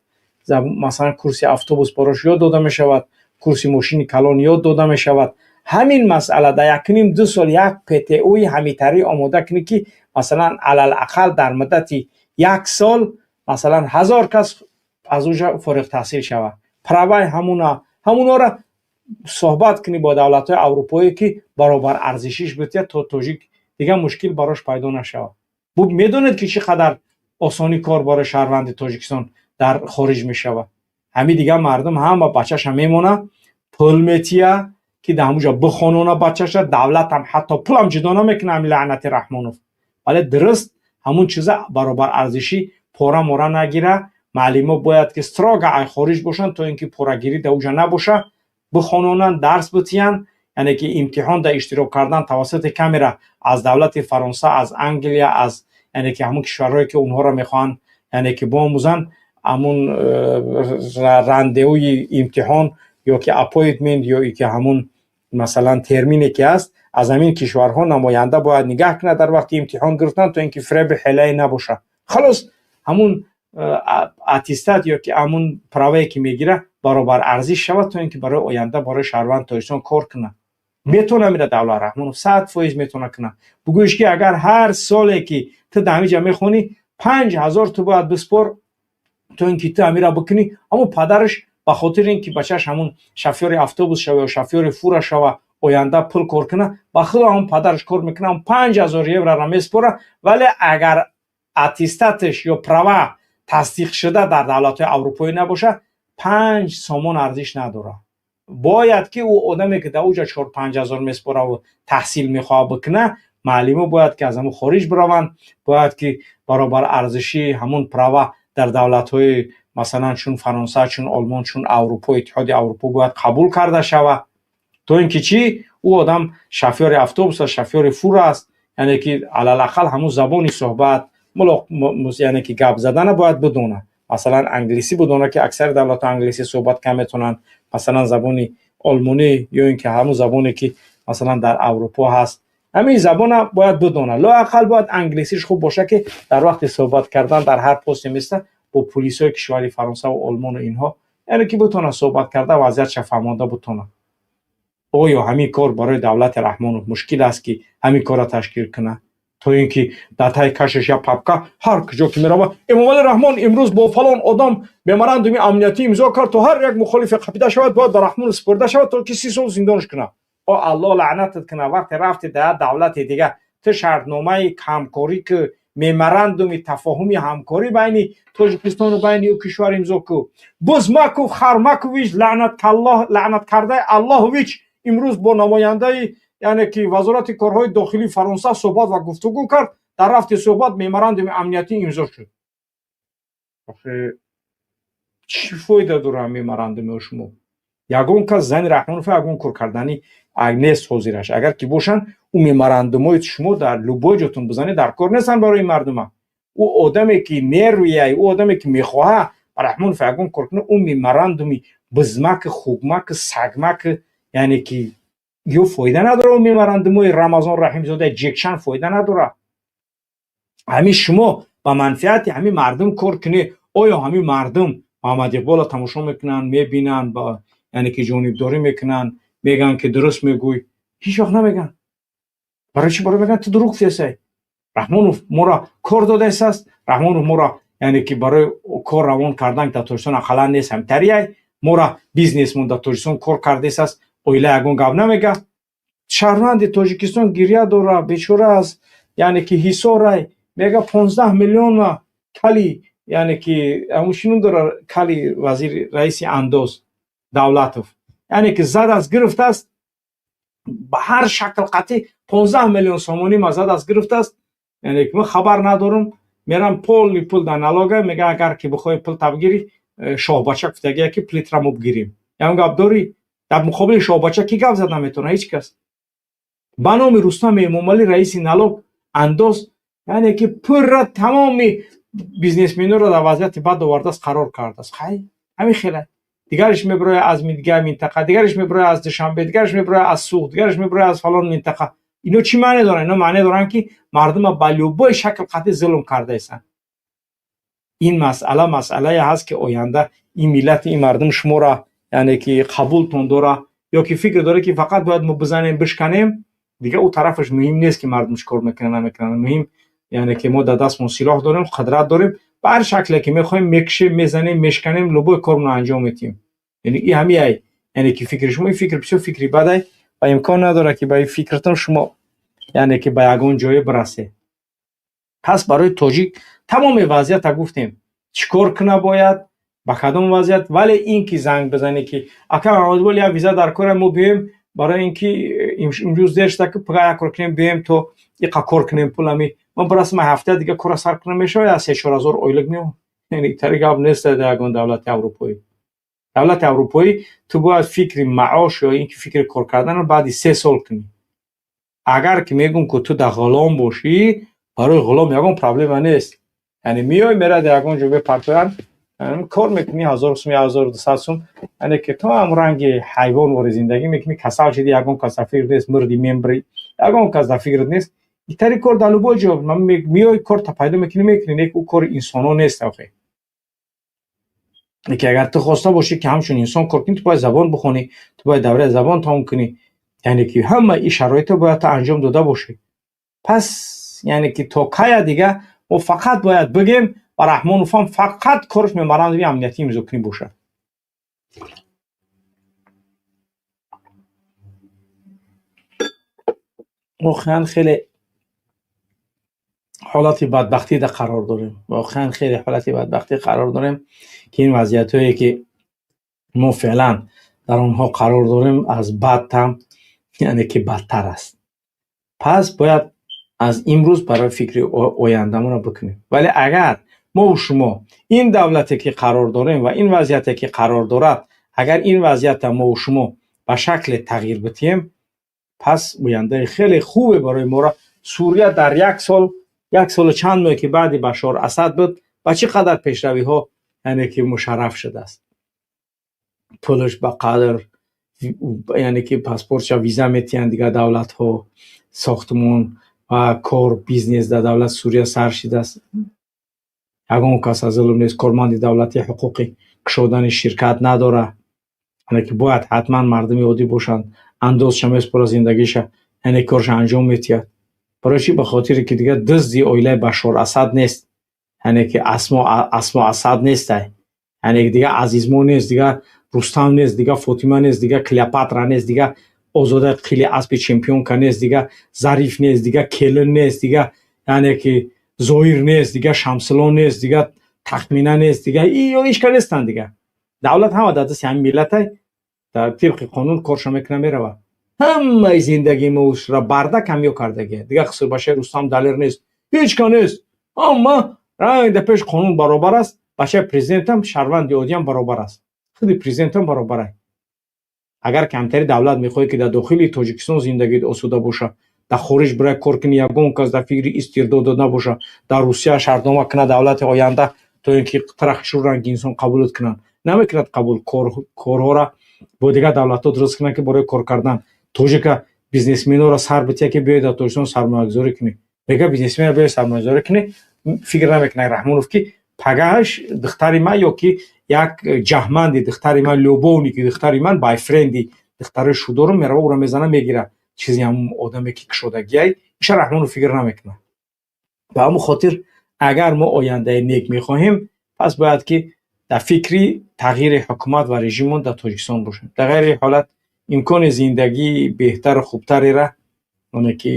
масалан, курси автобус барош ёд дода мешавад, курси мошини калон ёд дода мешавад. Ҳамин масъала дар якним ду сол як ПТУи ҳамитарӣ омода кунӣ, ки, масалан, алалақал дар муддати як сол, масалан, 1000 кас аз уҷа фориғ таҳсил шавад. Праваи ҳамуна ҳамунора суҳбат кунӣ бо давлатҳои аврупоӣ, ки баробар арзишиш бития, то тоҷик дигар мушкил барош пайдо нашавад. Медонед, ки чӣ қадар осонӣ кор барои шаҳрванди Тоҷикистон дар хориҷ мешавад. Ҳамин дигар мардум ҳама бачаша мемона, пул метия, ки дар ҳамуҷа бихонона бачаша. Давлатам ҳатто пулам ҷудо намекунад, ҳамин лаънати Раҳмонов. Вале дуруст ҳамун чиза баробар арзишӣ пора мора нагира. Маълимо бояд, ки строго ай хориҷ бошанд, то ин ки порагирӣ дар уҷа набоша, бихононанд, дарс битиянд, яъне ки имтиҳон дар иштирок кардан тавассути камера аз давлати Фаронса, аз Англия, аз, яъне ки ҳамун кишварҳое, ки онҳоро мехоҳанд. Яъне ки биомӯзанд, ҳамун рандевуи имтиҳон ё ки appointment, ё ки ҳамун, масалан, термине ки ҳаст, аз ҳамин кишварҳо намоянда бояд нигаҳ кунад дар вақти имтиҳон гирифтан, то ин ки фиреби ҳилае набошад. Халос, ҳамун аттестат ё ки ҳамун правае ки мегирад, баробар арзиш шавад, то ин ки барои оянда барои шаҳрванд Тоҷикистон кор кунад. Метавона мира Давлат Раҳмонов, 100% метавона кунад. Бугӯиш ки агар ҳар соле ки ту дар ҳамин ҷа мехонӣ, 5000 ту бояд биспор, то ин ки ту ҳамира бикунӣ. Ҳамун падараш ба хотири ин ки бачааш ҳамун шофёри автобус шава ё шофёри фура шава, оянда пул кор кунад, ба худо, ҳамун падараш кор мекунад, ҳамун 5000 еврора меспора. Вале агар аттестаташ ё права тасдиқшуда дар давлатҳои аврупоӣ набошад, 5 сомон арзиш надорад. Бояд ки ӯ одаме ки дар уҷа 4-5 ҳазор меспораву таҳсил мехоҳад бикунад, маълимо бояд ки аз ҳамун хориҷ бираванд, бояд ки баробар арзиши ҳамун права дар давлатҳои, масалан, чун Фаронса, чун Олмон, чун Аврупо, Иттиҳоди Аврупо бояд қабул карда шавад, то ин ки чӣ, ӯ одам шофёри автобус аст, шофёри фура аст, яъне ки алалақал ҳамун забони суҳбат, яъне ки гап задана бояд бидонад. Масалан, англисӣ бидонад, ки аксари давлатҳо англисӣ суҳбат кам метавонанд, масалан, забони олмонӣ ё ин ки ҳамун забоне ки, масалан, дар Аврупо ҳаст, ҳамин забона бояд бидонад. Лоақал бояд англисиш хуб бошад, ки дар вақти суҳбат кардан дар ҳар посте места бо пулисҳои кишвари Фаронсаву Олмону инҳо, яъне ки битонад суҳбат карда, вазъиятша фаҳмонда битонад. Оё ҳамин кор барои Давлати Раҳмонов мушкил аст, ки ҳамин корро ташкил кунад, то ин ки дар таи кашаш як папка, ҳар куҷо ки меравад: «Эмомалӣ Раҳмон имрӯз бо фалон одам меморандуми амниятӣ имзо кард, то ҳар як мухолифе қапида шавад, бояд ба Раҳмонов супорида шавад, то ки 30 сол зиндонш кунад»? О, Аллоҳ лаънатат кунад! Вақте рафти дар давлати дига, ту шартномаи ҳамкорӣ ки меморандуми тафоҳуми ҳамкорӣ байни Тоҷикистону байни ӯ кишвар имзо ку. Бузмаков Хармакович, лаънаткардаи Аллоҳович, имрӯз бо намояндаи, яъне ки вазорати корҳои дохилии Фаронса суҳбат ва гуфтугӯ кард, дар рафти суҳбат меморандуми амниятӣ имзо шуд. Охе, чӣ фоида дорад меморандуми шумо? Ягон кас зани Раҳмонов ягон кор кардани нест ҳозираш. Агар ки бошанд, ӯ меморандумои шумо дар любой ҷотон бизанед, дар кор нестанд барои мардума. Ӯ одаме ки нервияй, ӯ одаме ки мехоҳад ба Раҳмонов ягон кор кунад, ӯ меморандуми бизмаки, хугмаки, сагмаки, яъне ки ё фоида надорад. Ӯ меморандумои Рамазон Раҳимзода ҷекшан фоида надорад. Ҳамин шумо ба манфиати ҳамин мардум кор кунед. Оё ҳамин мардум Муҳаммад Иқболро тамошо мекунанд, мебинанд, яъне ки ҷонибдорӣ мекунанд, мегӯянд ки дуруст мегӯй? Ҳеҷ вақт намегӯянд. Барои чӣ? Барои мегӯянд, ту дурӯғ гуфтесай. Раҳмонов моро кор додаистааст, Раҳмонов моро, яъне ки барои кор равон кардан дар Тоҷикистон ақаллан нест, ҳамтарияй моро бизнесмон дар Тоҷикистон кор кардаистааст, оила ягон гап намегӯяд. Шаҳрванди Тоҷикистон гиря дора, бечора аст, яъне ки ҳисорай, мега 15 миллиона кали, яъне ки ҳамун чӣ ном дора, кали вазири раиси андоз Давлатов, яъне ки задааст, гирифтааст ба ҳар шакл қатъӣ 15 миллион сомонӣ ма задааст, гирифтааст. Яъне ки ман хабар надорам, мерам, полный пул дар налога. Мега, агар ки бихоҳӣ пул табгирӣ, шоҳбача гуфтагия, ки плитра мо бигирем. Ягон гап дорӣ? Дар муқобили шоҳбача кӣ гап зада наметавонад? Ҳеҷ кас. Ба номи Рустам Эмомалӣ раиси налог андоз, яъне ки пурра тамоми бизнесменоро дар вазъияти бад овардааст, қарор кардааст. Хай, ҳамин хела дигараш мебирояд аз дигар минтақа, дигараш мебирояд аз Душанбе, дигараш мебирояд аз Суғд, дигараш мебирояд аз фалон минтақа. Ино чӣ маъне доранд? Ино маъне доранд, ки мардума ба любой шакл қатъи зулм кардаистанд. Ин масъала масъалае ҳаст, ки оянда ин миллати, ин мардум шуморо, яъне ки қабултон дора ё ки фикр дорад, ки фақат бояд мо бизанем, бишканем, дигар ӯ тарафаш муҳим нест, ки мардум чӣ кор мекунанд, намекунанд. Муҳим, яъне ки мо дар дастмон силоҳ дорем, қудрат дорем, ба ҳар шакле ки мехоҳем мекушем, мезанем, мешканем, любой кормро анҷом медиҳем. Яъне и ҳамиай, яъне ки фикри шумо, ин фикр бисёр фикри бадай ва имкон надорад, ки ба ин фикртон шумо, яъне ки ба ягон ҷое бирасед. Пас барои тоҷик тамоми вазъията гуфтем, чӣ кор куна бояд, ба кадом вазъият. Вале ин ки занг бизанӣ, ки ака Маҳмадиқбол, як виза дар кора, мо биёем, барои ин ки имрӯз дер шуда, ки пага як кор кунем, биёем, то иқа кор кунем, пулами ман бирасам, ҳафта дига кора сар кунам, мешавад, я 3-4 ҳазор ойлик меоям. Яъне тари гап нест дар ягон давлати аврупоӣ. Давлати аврупоӣ ту бояд фикри маош ё ин ки фикри кор карданро баъди 3 сол кунӣ. Агар ки мегӯм, ки ту дар ғулом бошӣ, барои ғулом ягон проблема нест. Яъне миёй, мерад ягон ҷо мепартоянд, кор мекунӣ 1000 сум, 1200 сум, яъне ки ту ҳам ранги ҳайвон вори зиндагӣ мекунӣ. Касал шидӣ, ягон кас дар фикр нест, мурдӣ, мембрӣ, ягон кас дар фикрат нест. Итари кор дар любой ҷо миёй, корта пайдо мекунӣ, мекунӣ, не ки ӯ кори инсоно нест охе. Ки агар ту хоста бошӣ, ки ҳамчун инсон кор кунӣ, ту бояд забон бихонӣ, ту бояд давраи забон тамом кунӣ, яъне ки ҳама ин шароитро бояд ту анҷом дода бошӣ. Пас яъне ки то кая дига мо фақат бояд бигем ва Раҳмоновам фақат кораш меморандуми амниятӣ имзо кунӣ бошад? Воқеан, хеле ҳолати бадбахтӣ да қарор дорем. Воқеан, хеле ҳолати бадбахтӣ қарор дорем, ки ин вазъиятҳое, ки мо феълан дар онҳо қарор дорем, аз бад ҳам, яъне ки, бадтар аст. Пас бояд аз имрӯз барои фикри ояндамонро бикунем. Вале агар мову шумо ин давлате, ки қарор дорем, ва ин вазъияте, ки қарор дорад, агар ин вазъията мову шумо ба шакле тағйир бидиҳем, пас ояндаи хеле хубе барои моро. Сурия дар як сол, як солу чанд моҳе, ки баъди Башор Асад буд, ба чӣ қадар пешравиҳо, яъне ки, мушарраф шудааст. Пулаш ба қадр, яъне ки паспортша виза метиҳанд дигар давлатҳо, сохтмон ва кор, бизнес дар давлати Сурия сар шидааст. Ягон кас аз зулм нест, корманди давлатӣ ҳуқуқи кушодани ширкат надорад, яъне ки бояд ҳатман мардуми оддӣ бошанд, андозша месупорад, зиндагиша, яъне корша анҷом метиҳад. Барои чӣ? Ба хотире ки дигар дузди оилаи Башор Асад нест, яъне ки Асмо Асад нестай, яъне дигар Азизмо нест, дигар Рустам нест, дигар Фотима нест, дигар Клеопатра нест, дигар Озода қили аспи чемпионка нест, дигар Зариф нест, дигар Келин нест, дигар, яъне ки, Зоир нест, дигар Шамсилон нест, дигар Тахмина нест, дигар ҳечка нестанд. Дигар давлат ҳама дар дасти ҳамин миллатай, дар тибқи қонун корша мекуна, меравад. Ҳамаи зиндагии моро бардак ҳамё кардагия. Дигар хусурбачаи Рустам Далер нест, ҳечка нест, ҳама ранг дар пеши қонун баробар аст. Бачаи президентам, шаҳрванди оддиам баробар аст, худи президентам баробарай. Агар камтари давлат мехоҳед, ки дар дохили Тоҷикистон зиндагиат осуда боша, дар хориҷ бирай кор кунӣ, ягон кас дар фикри истирдодот набоша, дар Русия шартнома кунад давлати оянда, то ин ки тара хушрӯ инсон қабулат кунанд, намекунад қабул. Корҳоро бо дигар давлатҳо дуруст кунанд, ки барои кор кардан тоҷика бизнесменоро сар бития, ки биёед дар Тоҷикистон сармоягузорӣ кунӣ. Мега бизнесмена биёед сармоягузорӣ кунӣ, фикр намекунад Раҳмонов, ки пагаҳаш духтари ман ё ки як ҷаҳманди духтари ман, любовники духтари ман, бойфренди духтарои шудорум мерава, ӯро мезана, мегира чизи ҳамун одаме, ки кушодагиай. Иша Раҳмонов фикр намекунад. Ба ҳамун хотир, агар мо ояндаи нек мехоҳем, пас бояд ки дар фикри тағйири ҳукумат ва режиммон дар Тоҷикистон бошем. Дар ғайри ҳолат имкони зиндагии беҳтару хубтарера, оне ки,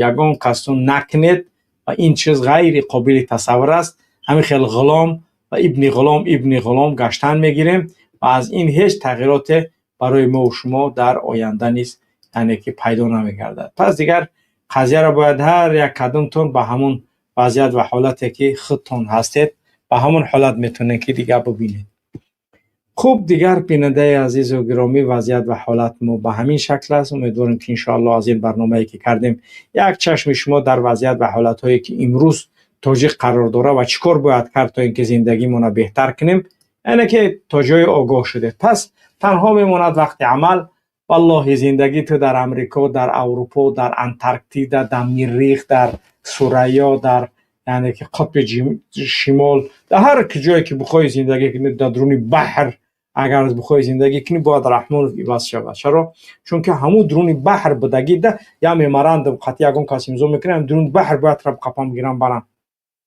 ягон касто накунед ва ин чиз ғайри қобили тасаввур аст. Ҳамин хел ғулом ва ибни ғулом, ибни ғулом гаштан мегирем ва аз ин ҳеҷ тағйироте барои мову шумо дар оянда низ, яъне ки, пайдо намегардад. Пас дигар қазияро бояд ҳар як кадомтон ба ҳамун вазъият ва ҳолате, ки худтон ҳастед, ба ҳамон ҳолат метавонед, ки дигар бибинед. Хуб, дигар бинандаи азизу гиромӣ, вазъият ва ҳолат мо ба ҳамин шакл аст. Умедворем, ки иншоаллоҳ аз ин барномае, ки кардем, як чашми шумо дар вазъият ва ҳолатҳое, ки имрӯз тоҷик қарор дорад ва чӣ кор бояд кард, то ин ки зиндагимонро беҳтар кунем, яъне ки то ҷое огоҳ шудед. Пас танҳо мемонад вақти амал. Валлоҳи, зиндагӣ ту дар Амрико, дар Аврупо, дар Антарктида, дар Миррих, дар Сурайё, дар, яъне ки, қутби шимол, дар ҳар ҷое ки бихоҳӣ зиндагӣ кунӣ, дар дуруни баҳр агар бихоҳӣ зиндагӣ кунӣ, бояд Раҳмонов иваз шавад. Чаро? Чунки ҳамун дуруни баҳр будагида як меморандум қатъи ягон кас имзо мекунад, дуруни баҳр бояд тара қапам гирам барам.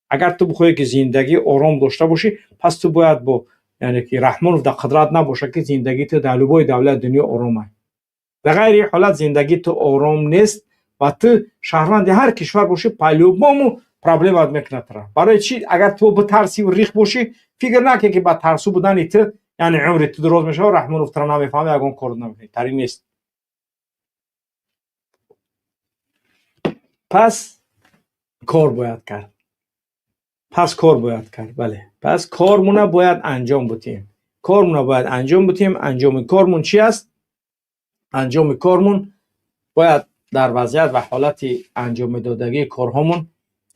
Агар ту бихоҳӣ, ки зиндагӣ ором дошта бошӣ, пас ту бояд бо, яъне ки, Раҳмонов дар қудрат набошад, ки зиндагии ту дар любой давлати дунё оромай. Дар ғайри ҳолат зиндагии ту ором нест ва ту шаҳрванди ҳар кишвар бошӣ, по-любому проблемат мекунад тара. Барои чӣ? Агар ту битарсиву рих бошӣ, фикр накун, ки ба тарсу будани ту, яъне, умри ту дуроз мешавад. Раҳмонов тура намефаҳма, ягон кор намекунад, тари нест. Пас кор бояд кард, пас кор бояд кард. Бале, пас кормуна бояд анҷом бутиҳем, кормуна бояд анҷом бутиҳем. Анҷоми кормун чи аст? Анҷоми кормун бояд дар вазъият ва ҳолати анҷомидодагии корҳомон,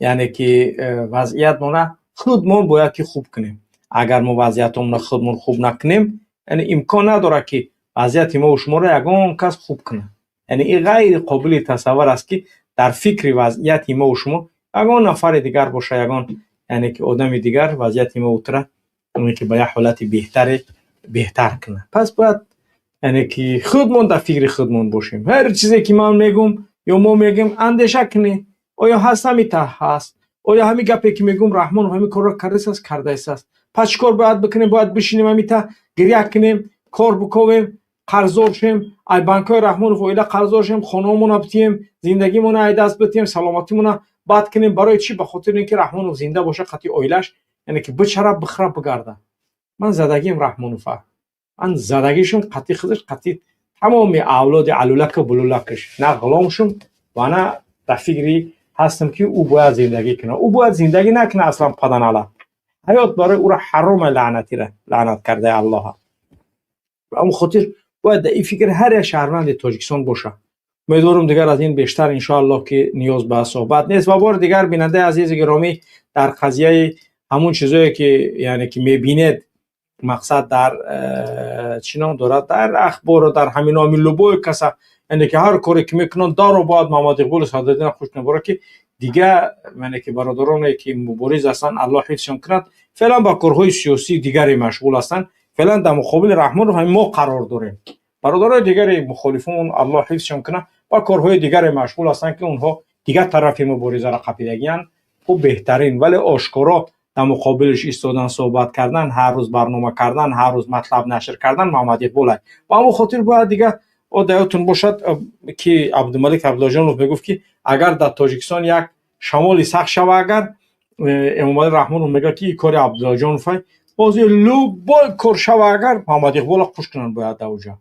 яъне ки, вазъиятмона. Худмон бояд ки хуб кунем. Агар мо вазъиятамонро худмон хуб накунем, яъне имкон надорад, ки вазъияти мову шуморо ягон кас хуб кунад. Яъне ин ғайри қобили тасаввур аст, ки дар фикри вазъияти мову шумо ягон нафари дигар боша, ягон, яъне ки, одами дигар вазъияти мову тура, яъне ки, ба як ҳолати беҳтаре беҳтар кунад. Пас бояд, яъне ки, худмон дар фикри худмон бошем. Ҳар чизе ки ман мегӯм ё мо мегӯем, андеша кунед: оё ҳаст ҳами та ҳаст? Оё ҳамин гапе ки мегӯм, Раҳмонов ҳамин корро кардааст, кардааст? Пас чӣ кор бояд бикунем? Бояд бишинем, ҳамита гиря кунем, кор биковем, қарздор шем, ай банкҳои Раҳмонов оила қарздор шем, хонаҳомона битием, зиндагимона ай даст битием, саломатимона бад кунем? Барои чӣ? Ба хотири ин ки Раҳмонов зинда боша, қати оилаш, яъне ки, бичара, бихӯра, бигарда. Ман задагием Раҳмонова, ман задагишум қати худаш, қати тамоми авлоди алулаку булулакаш. На ғуломшум ва на дар фикри ҳастам, ки ӯ бояд зиндагӣ кунад. Ӯ бояд зиндагӣ накунад аслан, паданалат. Ҳаёт барои ӯро ҳарома, лаънатира, лаънат кардаи Аллоҳа. Ба он хотир бояд дар ин фикр ҳар як шаҳрванди Тоҷикистон бошад. Умедворам, дигар аз ин бештар, иншоаллоҳ, ки ниёз ба суҳбат нест. Ва бори дигар, бинандаи азизи гиромӣ, дар қазияи ҳамун чизое ки, яъне ки, мебинед, мақсад дар чӣ ном дорад, дар ахбору дар ҳаминоми любой каса, яъне ки, ҳар коре ки мекунанд, даро бояд Муҳаммад Иқболи Садриддина хуш наборад, ки дигар, яъне ки, бародароне ки мубориз ҳастанд, Аллоҳ ҳифзшон кунад, феълан ба корҳои сиёсии дигаре машғул ҳастанд. Феълан дар муқобили Раҳмонов ҳамин мо қарор дорем. Бародарои дигари мухолифон, Аллоҳ ҳифзшон кунад, ба корҳои дигаре машғул ҳастанд, ки онҳо дигар тарафи муборизаро қапидагиянд. Хуб, беҳтарин. Вале ошкоро дар муқобилаш истодан, суҳбат кардан, ҳар рӯз барнома кардан, ҳар рӯз матлаб нашр кардан Муҳаммад Иқбол. Ба ҳамон хотир бояд дигар одаётон бошад, ки Абдумалик Абдуллоҷонов мегуфт, ки агар дар Тоҷикистон як шамоли сахт шава, агар Эмомалӣ Раҳмонов мегӯяд, ки ин кори Абдуллоҷонов. Бози любой кор шава, агар Муҳаммад Иқболро қуш кунанд, бояд дар оҷа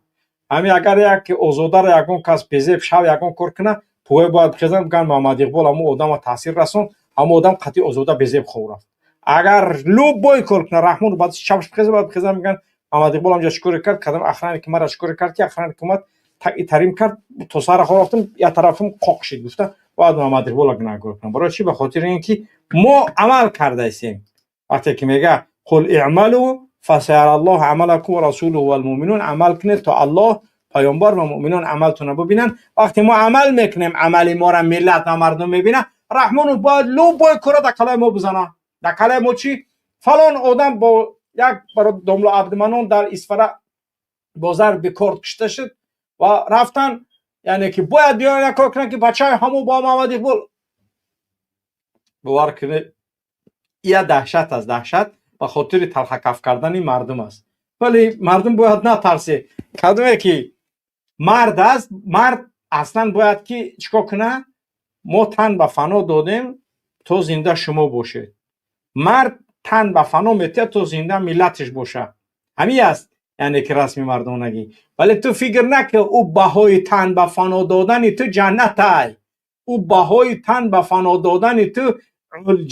ҳамин. Агар як озодаро ягон кас безеб шав, ягон кор кунад, пӯҳе бояд бихезанд, бигӯянд: «Муҳаммад Иқбол ҳамун одама таъсир расон, ҳамун одам қатъи озода безеб хоб рафт». Агар любой кор кунад Раҳмонов, баъд чапш бихезад, бояд бихезанд, бигӯянд: «Муҳаммад Иқбол ҳамҷа чӣ коре кард? Кадом охранник мара чӣ коре кард, ки охранник омад, тарим кард, то сара хоб рафтам, як тарафам қоқ шид», гуфта бояд Муҳаммад Иқболро гунаҳгор кунанд. Барои чӣ? Ба хотири ин ки мо амал кардаистем. Вақте ки мега: «Қул иъмалу фасаяра Аллоҳу амалакум ва расулуҳу валмуъминун», амал кунед, то Аллоҳ, паёмбар ва муъминон амалтонро бибинанд. Вақте мо амал мекунем, амали моро миллат ва мардум мебинад. Раҳмонов бояд любой кора дар калаи мо бизанад. Дар калаи мо чӣ? Фалон одам бо як домло Абдуманон дар Исфара бо зарби корд кушта шуд ва рафтан, яъне ки, бояд биёян, як кор кунанд, ки бачаи ҳамун бо Муҳаммад Иқбол. Бовар кунед, я даҳшат аст, даҳшат ба хотири талхакаф кардани мардум аст. Вале мардум бояд натарсе. Кадоме ки мард аст, мард аслан бояд ки чӣ кор кунад? Мо тан ба фано додем, то зинда шумо бошед. Мард тан ба фано метиҳад, то зинда миллаташ бошад. Ҳамин аст, яъне ки, расми мардонагӣ. Вале ту фикр накун, ӯ баҳои тан ба фано додани ту ҷаннатай. Ӯ баҳои тан ба фано додани ту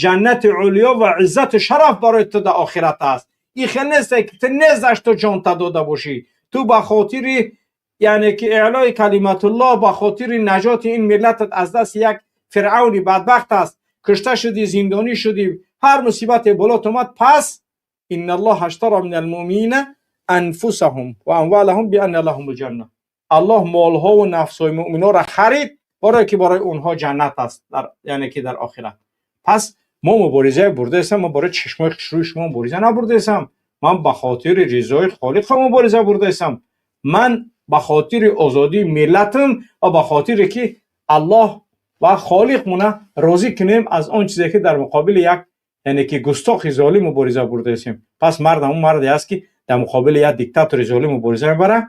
ҷаннати улё ва иззату шараф барои ту дар охират аст. Ин хел несте, ки ту незаш ту ҷонта дода бошӣ. Ту ба хотири, яъне ки, эълои калиматуллоҳ, ба хотири наҷоти ин миллатат аз дасти як фиръавни бадбахт аст, кушта шудӣ, зиндонӣ шудӣ, ҳар мусибате болот омад. Пас инна аллоҳа аштара мин алмуъминина анфусаҳум ва амвалаҳум бианна лаҳум лҷанна. Аллоҳ молҳову нафсҳои муъминонро харид, барое ки барои онҳо ҷаннат аст дар, яъне ки, дар охират. Пас мо мубориза бурдаистам. Мо барои чашмои хушрӯи шумо мубориза набурдаистам. Ман ба хотири ризои Холиқ мубориза бурдаистам. Ман ба хотири озодии миллатам ва ба хотире ки Аллоҳ ва Холиқмона розӣ кунем аз он чизе ки дар муқобили як, яъне ки, густохи золим мубориза бурдаистем. Пас мард ҳамун марде аст, ки дар муқобили як диктатори золим мубориза мебарад,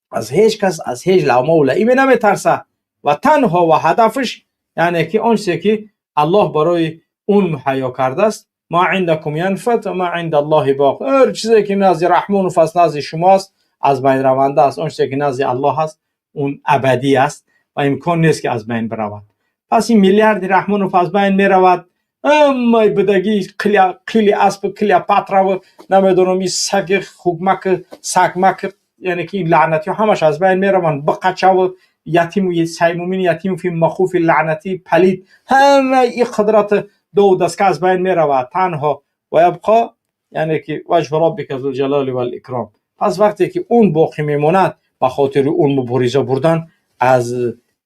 аз ҳеҷ кас, аз ҳеҷ лавмаву лаиме наметарса ва танҳо ва ҳадафаш, яъне ки, он чизе ки Аллоҳ барои он муҳайё кардааст. Ма индакум янфад ва ма инда Аллоҳи боқ. Ҳар чизе ки назди Раҳмонов аст, назди шумо аст, аз байн раванда аст. Он чизе ки назди Аллоҳ аст, он абадӣ аст ва имкон нест, ки аз байн биравад. Пас ин миллиарди Раҳмонов аз байн меравад, ҳамаи будагии қили аспу Клеопатраву, намедонам, ин саги хугмаку сагмак, яъне ки, ин лаънатиҳо ҳамаш аз байн мераванд. Биқачаву ятиму саймумини ятиму фи махуфи лаънатии палид, ҳамаи ин қудрати Ду даска аз байн меравад, танҳо ва ябқо, яъне ки ваҷҳу роббика зулҷалоли вал-икром. Пас вақте ки он боқӣ мемонад, ба хотири он мубориза бурдан аз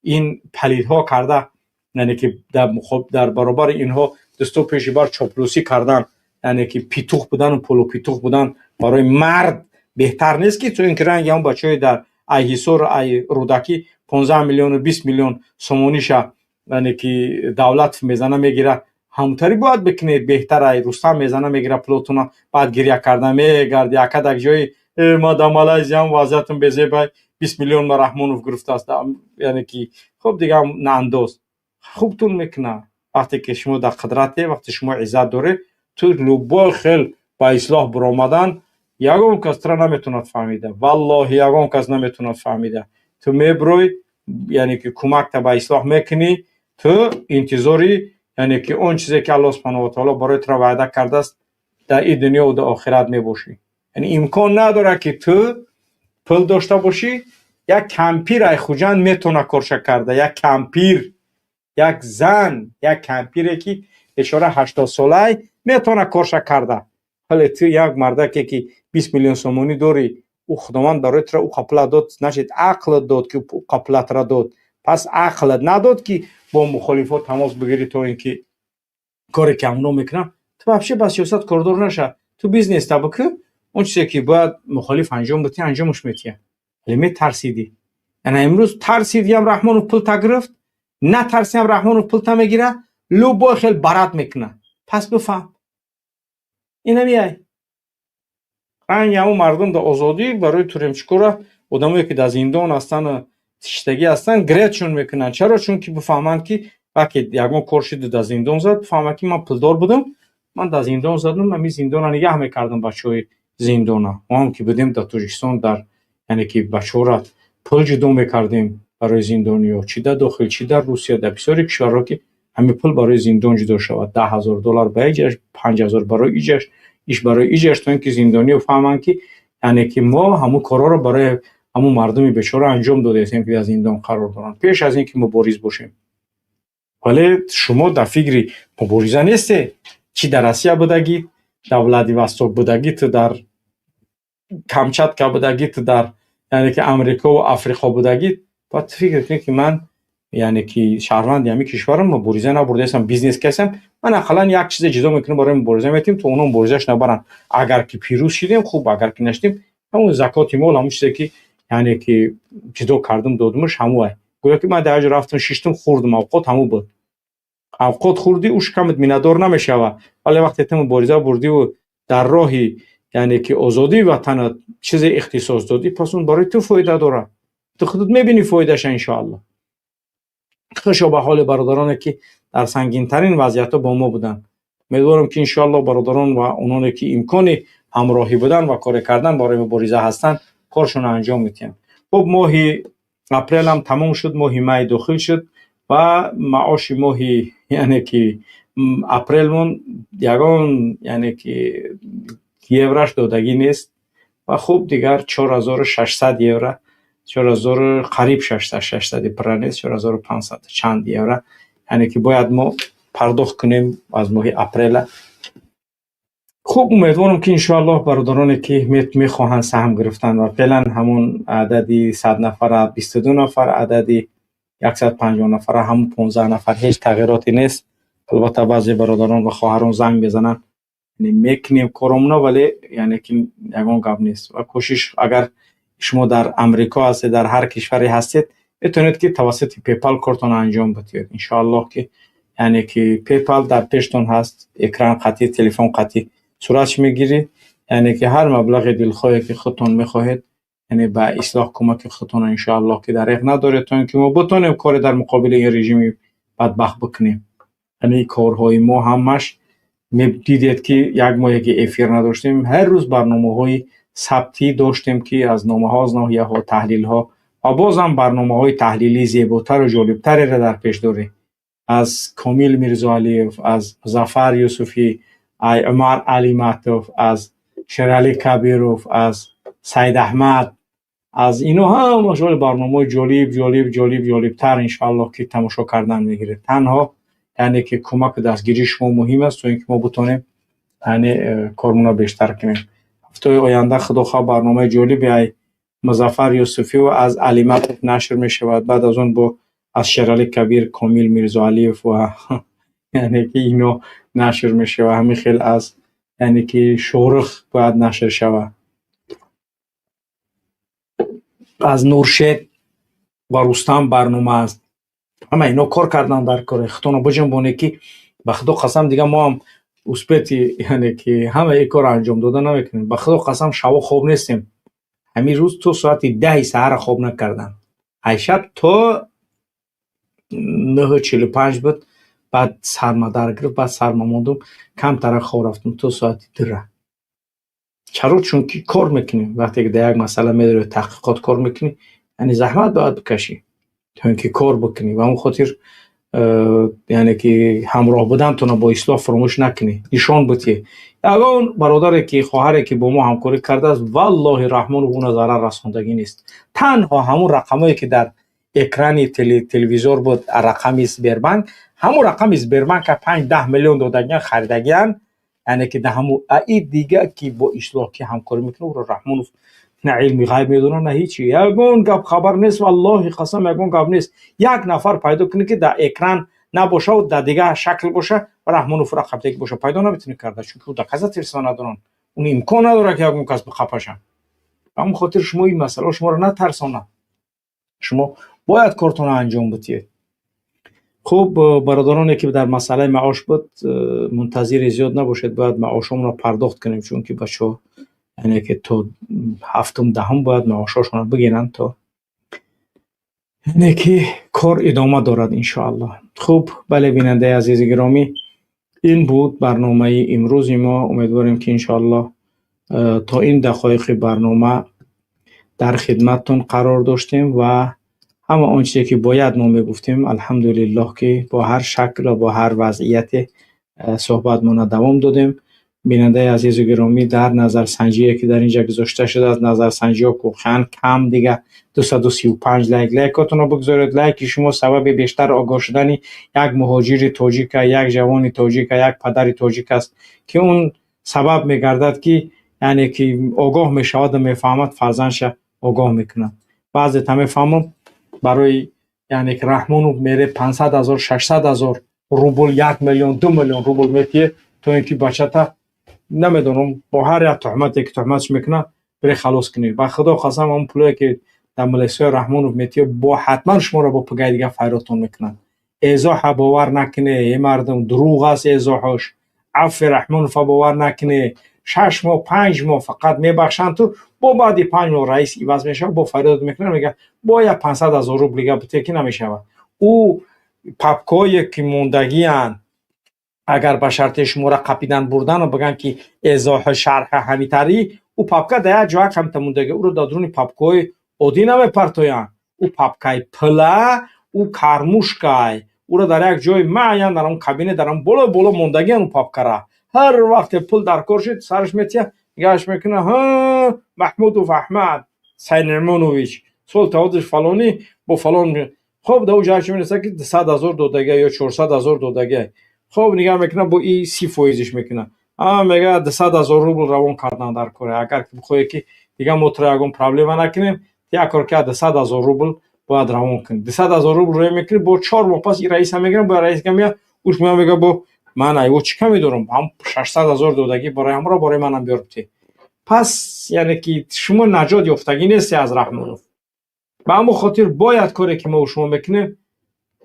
ин палидҳо карда, яъне ки дар баробари инҳо дасту пеши бар чоплусӣ кардан, яъне ки питух будан ва полупитух будан барои мард беҳтар нест, ки то ин ки ранги ҳамон бачаҳои дар ай Ҳисор, ай Рӯдакӣ 15 миллиону 20 миллион сомониша, яъне ки давлат мезана мегира, ҳамтари бояд бикунед беҳтар. Ай Рустам мезана мегира пулотуна, баъд гиря карда мегарди, акадак ҷои ма дар Малайзиям вазъиятам безебай, 20 миллион ма Раҳмонов гирифтааст, яъне ки хуб дигар наандоз хубтун мекуна. Вақте ки шумо дар қудрате, вақте шумо иззат доред, ту любой хел ба ислоҳ биромадан, ягон кас тура наметавонад фаҳмида, валлоҳи, ягон кас наметавонад фаҳмида. Ту мебурӯй, яъне ки кӯмакта ба ислоҳ мекунӣ, ту интизори, яъне ки он чизе ки Аллоҳ субҳанаҳу ва таоло барои тура ваъда кардааст, дар ин дунё дар охират мебошӣ. Яъне имкон надорад, ки ту пул дошта бошӣ. Як кампир ай Хуҷанд метавона корша карда, як кампир, як зан, як кампире ки бечора 80-солаай метавона корша карда, вале ту як мардаке ки 20 миллион сомонӣ дорӣ, ӯ Худованд барои тура ӯ қапла дод, значит, ақлат дод, ки ӯ қаплатра дод. Пас ақлат надод, ки бо мухолифот тамос бигирӣ, то ин ки коре ки ҳамоно мекунам. Ту вообще ба сиёсат кордор наша, ту бизнеста бикӯ, он чизе ки бояд мухолиф анҷом битӣ, анҷомаш метиҳа. Вале метарсидӣ. Яна имрӯз тарсидиам, Раҳмонов пулта гирифт, натарсиам, Раҳмонов пулта мегира, любой хел барат мекуна. Пас бифаҳм, инамияй ранги ҳамон мардум дар озодӣ барои тюремщик ора, одамое ки дар зиндон ҳастану тиштагӣ ҳастанд, гретшон мекунанд. Чаро? Чунки бифаҳманд, ки вақте ягон кор шиду дар зиндон зад, бифаҳманд, ки ман пулдор будам, ман дар зиндон задам, ҳамин зиндона нигаҳ мекардам, бачаҳои зиндона. Мо ҳам ки будем дар Тоҷикистон, дар, яъне ки бачаҳоро пул ҷудо мекардем барои зиндониҳо, чӣ дар дохил, чӣ дар Русия, дар бисёри кишварҳо, ки ҳамин пул барои зиндон ҷудо шавад: 10 000 доллар ба иҷаш, 5000 барои иҷаш, иш барои иҷаш, то ин ки зиндониҳо фаҳманд, ки яъне ки мо ҳамун корҳоро барои ҳамун мардуми бечора анҷом додаистем, ки дар зиндон қарор доранд, пеш аз ин ки мубориз бошем. Вале шумо дар фикри мубориза нестед. Чӣ дар Россия будагӣ, дар Владивосток будагӣ, ту дар Камчатка будагӣ, ту дар, яъне ки Амрикову Африқо будагӣ, бояд ту фикр кунӣ, ки ман, яъне ки шаҳрванди ҳамин кишварам, мубориза набурдаистам, бизнес кардам, ман ақаллан як чизе ҷудо мекунам, барои мубориза метиҳем, то оно муборизааш набаранд. Агар ки пирӯз шидем, хуб, агар ки нашидем, ҳамун закоти мол, ҳамун чизе ки, яъне ки ҷудо кардам, додумаш, ҳамуай. Гӯё ки ман дар ҷо рафтам, шиштам, хӯрдам, авқот ҳамун буд. Авқот хӯрдӣ, ӯ шикамат миннатдор намешавад. Вале вақте ту мубориза бурдиву дар роҳи, яъне ки озодии ватанат чизе ихтисос додӣ, пас он барои ту фоида дорад, ту худат мебинӣ фоидаша, иншоалло. Хушо ба ҳоли бародароне, ки дар сангинтарин вазъиятҳо бо мо буданд. Умедворам, ки иншоалло бародарон ва ононе ки имкони ҳамроҳӣ будан ва коре кардан барои мубориза ҳастанд, коршонро анҷом медиҳанд. Хуб, моҳи апрелам тамом шуд, моҳи май дохил шуд ва маоши моҳи, яъне ки апрелмон ягон, яъне ки евраш додагӣ нест. Ва хуб, дигар 4600 евро, 4000 қариб 600, 600-и пурра нест, 4500 чанд евро, яъне ки бояд мо пардохт кунем аз моҳи апрела. Хуб, умедворам, ки иншоаллоҳ бародароне ки мехоҳанд саҳм гирифтан, ва феълан ҳамун адади 100 нафара 22 нафар, адади 150 нафара ҳамун 15 нафар, ҳеҷ тағйироте нест. Албатта, баъзе бародарон ва хоҳарон занг мезананд, мекунем коромуна, вале, яъне ки ягон гап нест. Ва кӯшиш, агар шумо дар Амрико ҳастед, дар ҳар кишваре ҳастед, метавонед, ки тавассути PayPal кортонро анҷом бидиҳед. Иншоаллоҳ, ки, яъне ки PayPal дар пештон ҳаст, экран қатӣ, телефон қатӣ суратш мегирӣ, яъне ки ҳар маблағи дилхоҳе ки худтон мехоҳед, яъне ба ислоҳ кӯмаки худтонро иншоаллоҳ ки дареғ надоред, то ин ки мо битонем коре дар муқобили ин режими бадбахт бикунем. Яъне корҳои мо ҳамаш, дидед, ки як моҳе ки эфир надоштем, ҳар рӯз барномаҳои сабтӣ доштем, ки аз номаҳо, аз ноҳияҳо, таҳлилҳо ва бозам барномаҳои таҳлилии зеботару ҷолибтареро дар пеш дорем аз Комил Мирзоалиев, аз Зафар Юсуфӣ, Умар Алиматов, аз Шералӣ Кабиров, аз Саид Аҳмад, аз ино ҳамаш барномаҳои ҷолиб, ҷолиб, ҷолиб, ҷолибтар иншоаллоҳ ки тамошо кардан мегиред. Танҳо Яъне ки кӯмаку дастгирии шумо муҳим аст, то ин ки мо битонем, яъне кормонро бештар кунем. Ҳафтаи оянда, худо хоҳ, барномаи ҷолибе ай Музаффар Юсуфӣ ва аз Алиматов нашр мешавад. Баъд аз он бо аз Шералӣ Кабир, Комил Мирзоалиев ва яъне ки ино нашр мешавад. Ҳамин хел аз, яъне ки Шоҳрух бояд нашр шавад. Аз Нуршед ва Рустам барнома аст. Ҳама ино кор кардан дар кор. Худтонро биҷунбонед, ки ба худо қасам, дига мо ҳам успети, яъне ки ҳама ин корро анҷом дода намекунем. Ба худо қасам, шабо хоб нестем. Ҳамин рӯз то соати 10-и саҳара хоб накардам. Ай шаб то 9:45 буд, баъд сарма дар гирифт, баъд сарма мондум, камтара хоб рафтум то соати 2-ра. Чаро? Чунки кор мекунем. Вақте ки дар як масъала медори, таҳқиқот кор мекунӣ, яъне заҳмат бояд бикашӣ, то ин ки кор бикунӣ. Ба ҳамон хотир, яъне ки ҳамроҳ будантонро бо ислоҳ фуромӯш накунӣ, нишон бутӣ. Ягон бародаре ки, хоҳаре ки бо мо ҳамкорӣ кардааст, валлоҳи Раҳмонов, уна зарар расондагӣ нест. Танҳо ҳамун рақамое ки дар экрани телевизор буд, рақами Сбербанк, ҳамун рақами Сбербанка 5-10 миллион додагиан, харидагиан, яъне ки да ҳамун аи дига ки бо ислоҳ ки ҳамкорӣ мекунад, ӯро Раҳмонов на илми ғайб медонад, на ҳичи. Ягон гап хабар нест, валлоҳи қасам, ягон гап нест. Як нафар пайдо кунед, ки дар экран набошаву дар дигар шакл боша ва Раҳмонов рақабдагӣ боша, пайдо наметавонед карда, чунки ӯ доказательства надоранд. Он имкон надорад, ки ягон кас биқапаша. Ба ҳамон хотир шумо ин масъалао шуморо натарсонад, шумо бояд кортонро анҷом бидиҳед. Хуб, бародароне ки дар масъалаи маош буд, мунтазири зиёд набошед, бояд маошҳомонро пардохт кунем, чунки бачаҳо, яъне ки то ҳафтум, 10-ум бояд маошҳошонро бигиранд, то яъне ки кор идома дорад, иншоаллоҳ. Хуб, бале, бинандаи азизи гиромӣ, ин буд барномаи имрӯзи мо. Умедворем, ки иншоаллоҳ то ин дақоиқи барнома дар хидматтон қарор доштем ва ҳама он чизе ки бояд мо мегуфтем, алҳамдулиллоҳ, ки бо ҳар шакл ва бо ҳар вазъияте суҳбатмонро давом додем. Бинандаи азизу гиромӣ, дар назарсанҷие ки дар инҷа гузошта шудааст, назарсанҷиҳо воқеан кам, дига 235 лайк. Лайкотонро бигзоред. Лайки шумо сабаби бештар огоҳ шудани як муҳоҷири тоҷика, як ҷавони тоҷика, як падари тоҷик аст, ки он сабаб мегардад, ки яъне ки огоҳ мешаваду мефаҳмад, фарзандша огоҳ мекунад. Баъзета мефаҳмам, барои, яъне ки Раҳмонов мере 500 000, 600 000 рубл, 1 миллион, 2 миллион рубл метиҳе, то ин ки бачата, намедонам, бо ҳар як туҳмате ки туҳматш мекунад, бире халос кунӣ. Ба худо қасам, он пулое ки дар милисияи Раҳмонов метиҳе, бо ҳатман шуморо бо пугаи дига файротон мекунанд. Эзоҳа бовар накунӣ, е мардум, дурӯғ аст эзоҳош. Афви Раҳмонова бовар накунӣ. 6 моҳ, 5 моҳ фақат мебахшанд, ту бо баъди 5 моҳ раис иваз мешавад, бо фарёд мекунад, мега бо як 500 000 рубл дига бите, ки намешавад. Ӯ папкое ки мондагианд, агар ба шарте шуморо қапидан бурдану бигӯянд, ки эзоҳи шарҳи ҳамитарӣ, ӯ папка дар як ҷоя камта мондагӣ, ӯро дар дуруни папкаҳои оддӣ намепартоянд. Ӯ папкаи пила, ӯ кармушкай, ӯро дар як ҷои муайян, дар он кабинет, дар он боло боло мондагиан. Ӯ папкара ҳар вақте пул дар кор шуд, сараш метиҳад, нигаҳаш мекунад: «Ҳа, Маҳмудов Аҳмад Сайнемонович, соли таваллудаш фалонӣ, бо фалон». Хоб, дар ӯ ҷоя чӣ менависад, ки 200 000 додагия ё 400 000 додагия. Хоб, нигаҳ мекунад, бо и 30 фоизиш мекунад, а мега 200 000 рубл равон кардан дар кор. Агар бихоҳе, ки дигар мо туро ягон проблема накунем, як кор ки 200 000 рубл бояд равон кунӣ. 200 000 рубл роя мекунӣ, бо 4 моҳ пас и раиса мегирам, бо раис меяд, уш меяд, мега: «Бо ман айво чӣ каме дорам? Ҳам 600 000 додагӣ барои ҳамро барои манам биёр, бите». Пас яъне ки шумо наҷот ёфтагӣ несте аз Раҳмонов. Ба ҳамон хотир бояд коре ки мо шумо мекунем,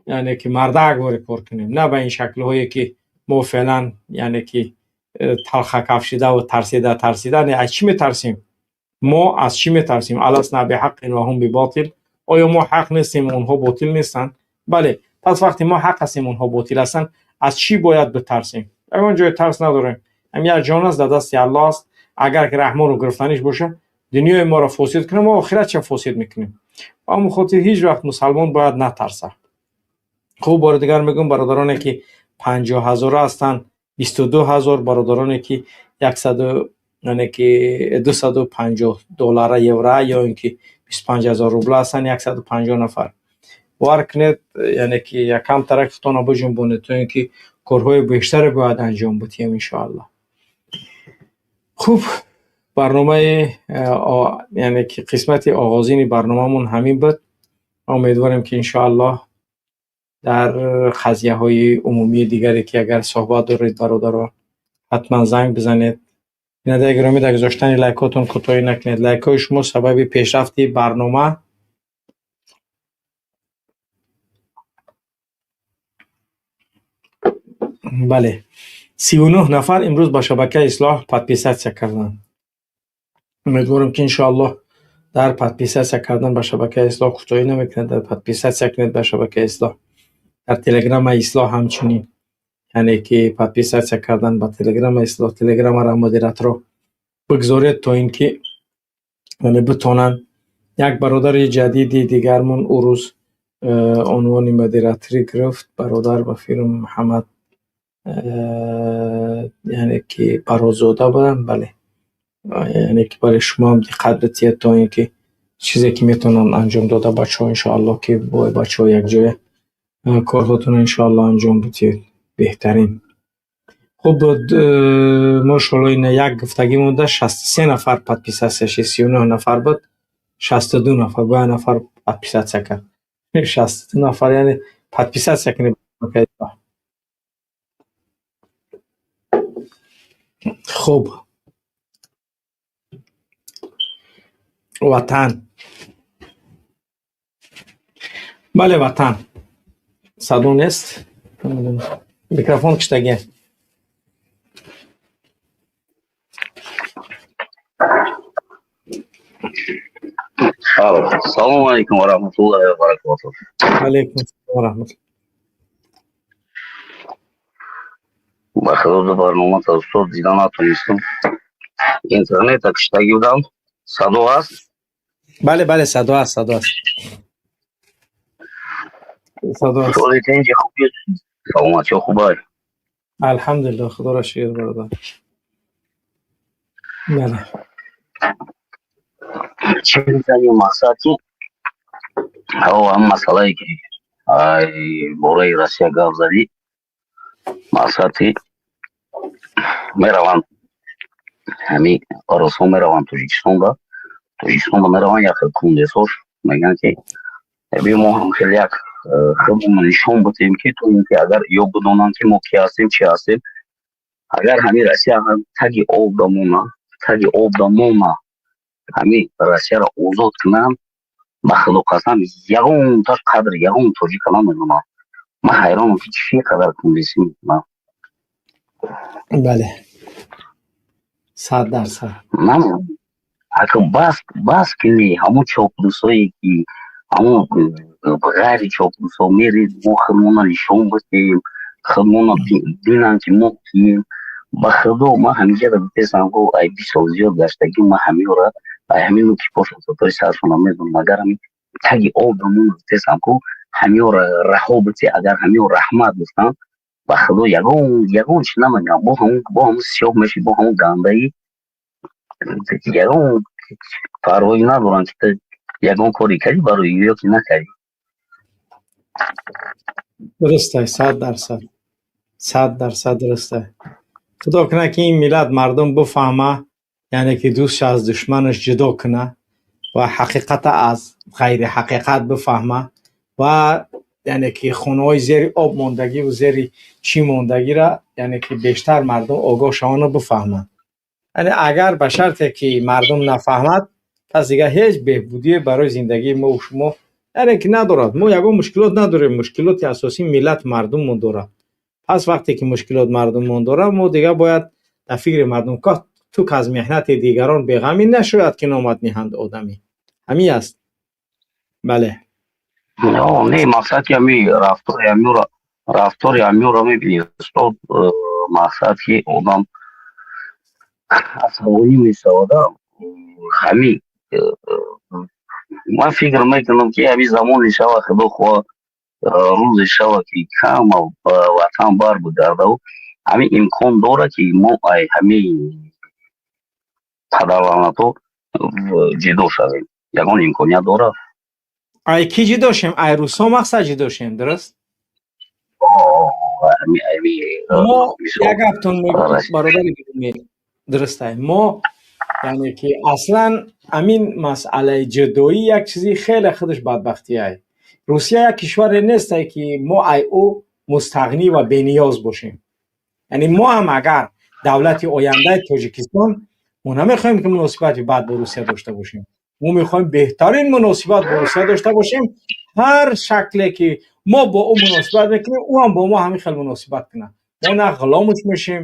яъне ки мардак воре кор кунем, на ба ин шаклҳое ки мо феълан, яъне ки талхакафшидаву тарсида тарсида. Аз чӣ метарсим мо? Аз чӣ метарсим? ألسنا بحق وهم بباطل. Оё мо ҳақ нестем, онҳо ботил нестанд? Бале. Пас вақте мо ҳақ ҳастем, онҳо ботил ҳастанд, аз чӣ бояд битарсем? Ягон ҷои тарс надорем. Ҳам як ҷон аст, дар дасти Аллоҳ аст. Агар ки Раҳмонро гирифтаниш боша, дунёи моро фосид кунем, мо охиратша фосид мекунем. Ба ҳамон хотир ҳеҷ вақт мусалмон бояд натарса. Хуб, бори дигар мегӯям, бародароне ки 50 ҳазора ҳастанд, 22 000, бародароне ки яксаду, яъне ки 250 доллара, евро ё ин ки 25 000 рубла ҳастанд, 150 нафар. Бовар кунед, яъне ки якам тарак худтонро биҷунбонед, то ин ки корҳои бештаре бояд анҷом бидиҳем, иншоаллоҳ. Хуб, барномаи, яъне ки қисмати оғозини барномаамон ҳамин буд. Умедворем, ки иншоаллоҳ дар қазияҳои умумии дигаре, ки агар суҳбат доред, бародаро, ҳатман занг бизанед. Бинандаи гиромӣ, дар гузоштани лайкотон кӯтоҳӣ накунед. Лайкҳои шумо сабаби пешрафти барнома. Бале, 39 нафар имрӯз ба шабакаи Ислоҳ подписаться карданд. Умедворам, ки иншоаллоҳ дар подписаться кардан ба шабакаи Ислоҳ кӯтоҳӣ намекунед, дар подписаться кунед ба шабакаи Ислоҳ. Дар телеграмаи Ислоҳ ҳамчунин, яъне ки подписаться кардан ба телеграма Ислоҳ, телеграмаро модераторо бигзоред, то ин ки яъне битонанд. Як бародари ҷадиди дигармон ӯ рӯз унвони модераторӣ гирифт, бародар ба фирм Муҳаммад, яъне ки Барозода буданд, бале. Яъне ки барои шумо ҳам диққат бидиҳед, то ин ки чизе ки метавонанд анҷом дода бачаҳо, иншоаллоҳ, ки бо бачаҳо якҷоя корҳотонро иншоаллоҳ анҷом бидиҳед. Беҳтарин. Хуб, мошоалло, ина як гуфтагӣ монда, 63 нафар подписаться шид, 39 нафар буд, 62 нафар, бо як нафар подписаться кард. 62 нафар, яъне подписаться кунед. Хуб. Ватан. Бале, Ватан. Садо нест? Микрофон киштагӣ.
Алло, салому алейкум ва раҳматуллоҳи ва баракотуҳ.
Алейкум ассалом ва раҳматуллоҳ.
Ба худо, барномата, устод, дида натонистам. Интернета киштагӣ будам. Садо ҳаст?
Бале, бале, садо ҳаст, садо ҳаст. Садо ҳаст.
Соли тинҷи хубӣ? Саломатиё хубай?
Алҳамдулиллоҳ, худоро шукр, бародар. Бале.
Чӣ мезанӣ, мақсад ки ҳам масъалае ки ай бораи Россия гап задӣ, мақсад ки мераванд ҳами русҳо, мераванд Тоҷикистонда, Тоҷикистонда мераванд, як хел кундесош мегӯянд, ки биё, мо ҳам хеле як худмон нишон бидиҳем, ки то ин ки агар ё бидонанд, ки мо ки ҳастем, чӣ ҳастем. Агар ҳамин Россия таги об дамона, таги об дамона, ҳамин Россияро озод кунанд, ба худо қасам, ягонташ қадри ягон тоҷика намедонам. Ман ҳайронам, ки чӣ қадар кундесӣ мекунам.
Бале. 100%.
Ака, бас, бас ки не, ҳамон чоплусое ки ҳамон ғайри чоплусо меред, мо худмона нишон бидиҳем, худмона бинанд, ки мо кием. Ба худо, ман ҳамиҷада гуфтесам, ко ай 20 сол зиёд гаштагӣ, ман ҳамиёра ай ҳамин ки пошотои саршона медонам. Агар ҳамин таги об дамон, гуфтесам ко, ҳамиёра раҳо бите, агар ҳамиё раҳмат гуфтанд, ба худо, ягон чи намегӯям. Бо ҳамун сиёҳ меши, бо ҳамун гандаи, ягон парвоӣ надоранд, ки ягон коре кардӣ барои ё ки накардӣ.
Дуруст аст, 100%. 100% дуруст аст. Худо кунад, ки ин миллат, мардум бифаҳма, яъне ки дӯстш аз душманаш ҷудо куна ва ҳақиқата аз ғайри ҳақиқат бифаҳма ва яъне ки хонаҳои зери об мондагиву зери чӣ мондагиро, яъне ки бештар мардум огоҳ шаванду бифаҳманд. Яъне агар ба шарте ки мардум нафаҳмад, пас дигар ҳеҷ беҳбудие барои зиндагии мову шумо, яъне ки, надорад. Мо ягон мушкилот надорем, мушкилоти асосӣ миллат, мардуммон дорад. Пас вақте ки мушкилот мардуммон дорад, мо дигар бояд дар фикри мардум. Ту ки аз меҳнати дигарон беғамӣ, нашояд ки номат ниҳанд одамӣ. Ҳамин аст, бале.
Не, мақсад ки ҳами рафтори ҳамиёра мебинӣ, устод, мақсад ки одам асабонӣ мешавада. Ҳами ман фикр мекунам, ки ҳами замоне шава, худо хоҳа, рӯзе шава, ки кама ба ватан бар бигардаву ҳамин имкон дорад, ки мо ай ҳамин падарлаънатҳо ҷудо шавем. Ягон имконият дорад?
Ай ки ҷидошем? Ай русҳо мақсад ҷидошем, дуруст? Мо як гаптон мегӯям, бародари гиромӣ, дурустай. Мо яъне ки аслан ҳамин масъалаи ҷудоӣ як чизи хеле худаш бадбахтиай. Русия як кишваре нестай, ки мо ай ӯ мустағнӣ ва бениёз бошем. Яъне мо ҳам агар давлати ояндаи Тоҷикистон, мо намехоҳем, ки муносибати бад бо Русия дошта бошем. Мо мехоҳем беҳтарин муносибат бо Русия дошта бошем. Ҳар шакле ки мо бо ӯ муносибат мекунем, ӯ ҳам бо мо ҳамин хел муносибат кунад. Мо на ғуломуш мешем,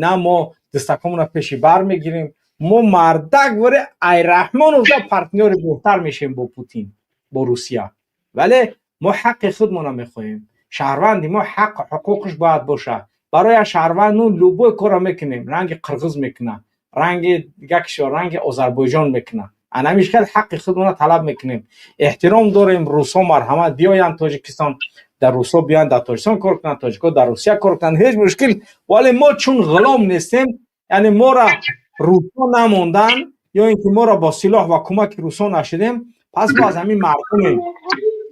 на мо дастакҳомонро пеши бар мегирем. Мо мардак воре ай Раҳмонов да партнёри беҳтар мешем бо Путин, бо Русия. Вале мо ҳаққи худмонро мехоҳем. Шаҳрванди мо ҳақ ҳуқуқаш бояд бошад. Барои як шаҳрванд мо любой корро мекунем. Ранги қирғиз мекунад, ранги дигар кишвар, ранги Озарбойҷон мекунад. Анамиш хел ҳаққи худмонро талаб мекунем. Эҳтиром дорем, русҳо марҳамат биёянд Тоҷикистон, дар русҳо биёянд дар Тоҷикистон кор кунанд, тоҷикҳо дар Русия кор кунанд, ҳеҷ мушкил. Вале мо чун ғулом нестем, яъне моро русҳо намонданд ё ин ки моро бо силоҳ ва кӯмаки русҳо нашидем, пас мо аз ҳамин мардумем.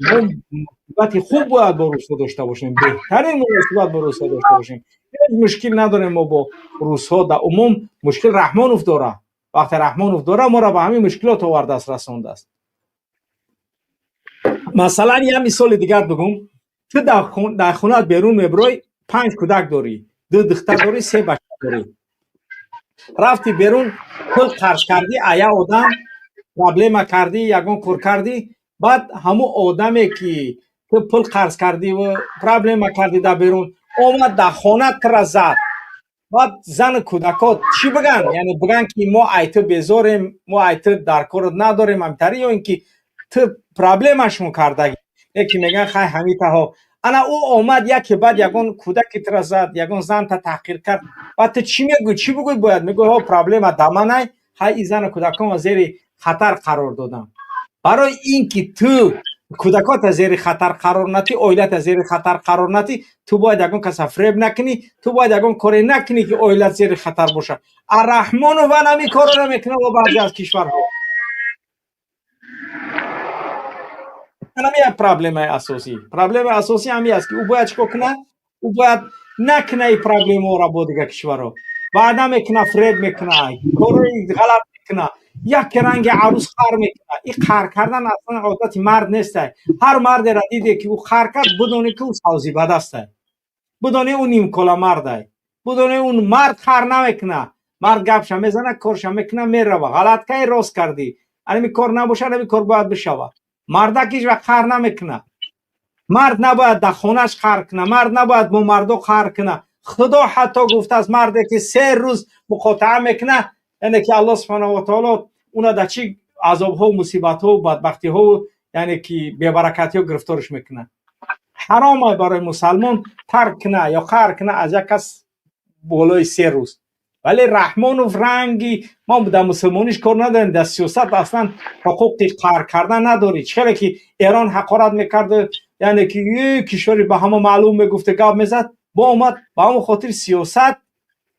Мо муносибати хуб бояд бо русҳо дошта бошем, беҳтарин муносибат бо русҳо дошта бошем. Ҳеҷ мушкил надорем мо бо русҳо дар умум. Мушкил Раҳмонов дорад. Вақте Раҳмонов дорад, моро ба ҳамин мушкилот овардааст, расондааст. Масалан, як мисоли дигар бигӯм. Ту дар хонаат берун мебирой, панҷ кӯдак дорӣ, ду духтар дорӣ, се бача дорӣ. Рафти берун, пул қарз кардӣ, а як одам проблема кардӣ, ягон кор кардӣ. Баъд ҳамун одаме, ки ту пул қарз кардиву проблема кардӣ дар берун, омад дар хона тура зад. Баъд зану кӯдакот чӣ биган? Яъне биган, ки мо ай ту безорем, мо ай ту дар корот надорем, ҳамтари, ё ин ки ту проблемашон кардагӣ? Яке меган, хай, ҳамитаҳо. Ана ӯ омад яке, баъд ягон кӯдаки тура зад, ягон занта таҳқир кард. Баъд ту чӣ мегӯй? Чӣ бигӯй бояд? Мегӯй, ҳо, проблема да манай, хай, и зану кӯдаконро зери хатар қарор додам. Барои ин ки ту кӯдакота зери хатар қарор натӣ, оилата зери хатар қарор натӣ, ту бояд ягон каса фиреб накунӣ, ту бояд ягон коре накунӣ, ки оилат зери хатар бошад. А Раҳмонов ҳамин корро мекунад бо баъзе аз кишварҳо. Ҳамин як проблемаи асосӣ. Проблемаи асосӣ ҳамин аст, ки ӯ бояд чӣ кор кунад? Ӯ бояд накуна ин проблемаҳоро бо дигар кишварҳо. Ваъда мекунад, фиреб мекунад, корои ғалат мекунад, яке ранги арӯс қар мекунад. Ин қар кардан аслан одати мард нестай. Ҳар мардеро диде, ки ӯ қар кард, бидонӣ, ки ӯ савзибадастай, бидонӣ, ӯ нимкола мардай, бидонӣ, ӯ мард қар намекунад. Мард гапша мезанад, корша мекунад, мерава. Ғалат кай, рост кардӣ, анами кор набошад, ами кор бояд бишавад. Мардак ҳеҷ вақт қар намекунад. Мард набояд дар хонаш қар кунад, мард набояд бо мардо қар кунад. Худо ҳатто гуфтааст, марде ки 3 рӯз муқотаъа мекунад, яъне ки Аллоҳ субҳанаҳу ва таоло уна дар чӣ азобҳо, мусибатҳо, бадбахтиҳо, яъне ки бебаракатиҳо гирифториш мекунад. Ҳаром барои мусалмон тарк кунад ё қаҳр кунад аз як кас болои 3 рӯз. Вале Раҳмонов ранги мо дар мусулмониш кор надорем, дар сиёсат аслан ҳуқуқи қаҳр кардан надорӣ. Чӣ хеле ки Эрон ҳақорат мекард, яъне ки кишвари ба ҳама маълум мегуфта, гап мезад, бо омад. Ба ҳамон хотир сиёсат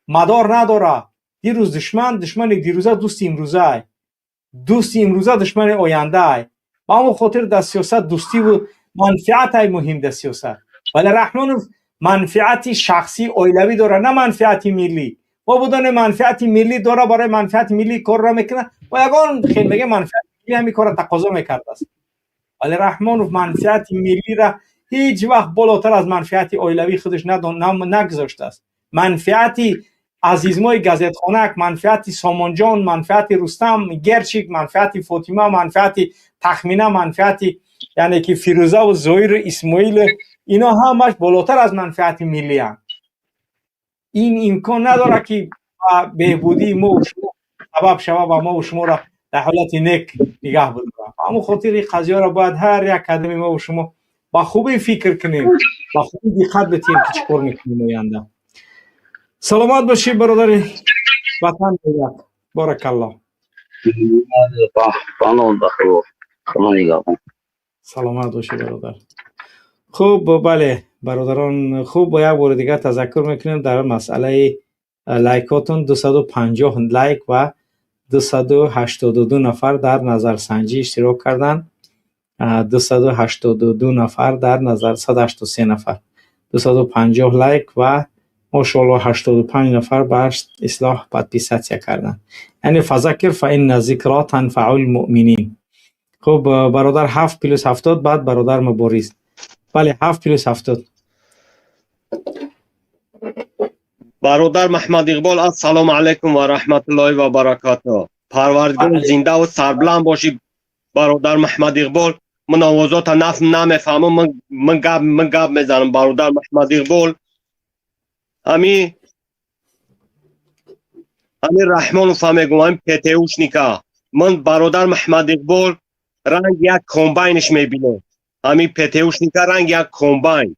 мадор надорад. Дирӯз душман, душмани дирӯза дӯсти имрӯзаай, дӯсти имрӯза душмани ояндаай. Ба ҳамон хотир дар сиёсат дӯстиву манфиатай муҳим дар сиёсат. Вале Раҳмонов манфиати шахсӣ, оилавӣ дорад, на манфиати миллӣ. Мо будоне, манфиати миллӣ дора, барои манфиати миллӣ корро мекунад ва ягон хел мега, манфиати миллӣ ҳамин корро тақозо мекардааст. Вале Раҳмонов манфиати миллиро ҳеҷ вақт болотар аз манфиати оилавии худаш нагузоштааст. Манфиати азизмои газетхонак, манфиати Сомонҷон, манфиати Рустам Герчик, манфиати Фотима, манфиати Тахмина, манфиати яъне ки Фирӯзаву Зоиру Исмоилу ино ҳамаш болотар аз манфиати миллианд. Ин имкон надорад, ки ба беҳбудии мо шумо сабаб шавад ва мо шуморо дар ҳолати нек нигаҳ бидорад. Ба ҳамон хотир ин қазияро бояд ҳар як қадами мо шумо ба хубӣ фикр кунем, ба хубӣ диққат бидиҳем, ки чӣ кор мекунем оянда. Саломат бошӣ, бародари ватан, боракаллоҳ.
Худо нигаҳбон.
Саломат бошӣ, бародар. Хуб, бале, бародарон, хуб, бо як бори дигар тазаккур мекунем дар масъалаи лайкотон. 250 лайк ва 282 нафар дар назарсанҷӣ иштирок карданд. 282 нафар дар назар, 183 нафар, 250 лайк ва машоаллоҳ 85 нафар ба ислоҳ подписаться карданд. Яъне فذکر فإن الذکری تنفع المؤمنین. خب бародар 7 плюс 70, баъд бародар Мубориз. Бале, 7 плюс 70.
Бародар Маҳмад Иқбол, ассалому алайкум ва раҳматуллоҳи ва баракатуҳ. Парвардигор зинда ва сарбаланд бошӣ, бародар Маҳмад Иқбол. Ман овозота наф намефаҳмам, ман гап мезанам, бародар Маҳмад Иқбол. Ҳами Раҳмонов мегӯм, ҳами ПТУшника. Ман бародар Маҳмад Иқбол ранг як комбайнш мебинам. Ҳами ПТУшника ранг як комбайн.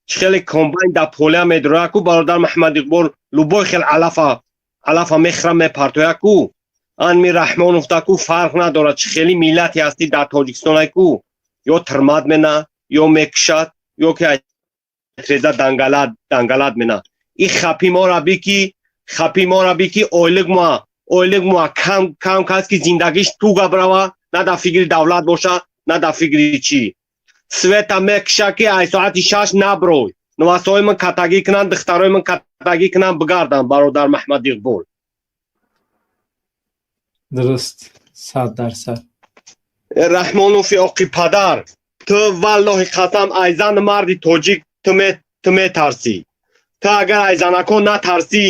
Чӣ хеле комбайн дар поля медрояд ку, бародар Маҳмад Иқбол, любой хел алафа мехӯра, мепартояд ку. Анми Раҳмонов ку фарқ надорад, чӣ хели миллате ҳастӣ дар Тоҷикистон ку, ё тирмат мена, ё мекушад, ё ки треза дангалат мена. И хапи мора бики, хапи мора бики, ойлик мо кам кам кас ки зиндагиш туга брава, на дар фикри давлат боша, на дар фикри чӣ. Света мекуша ки ай соати 6 наброй. Нувасои ман катагӣ кунанд, духтарои ман катагӣ кунанд, бигарданд, бародар Маҳмад Иқбол.
Дуруст, 100%.
Раҳмонофи оқи падар, ту валлоҳи қасам, ай зану марди тоҷик ту метарсӣ. Ту агар ай занако натарсӣ,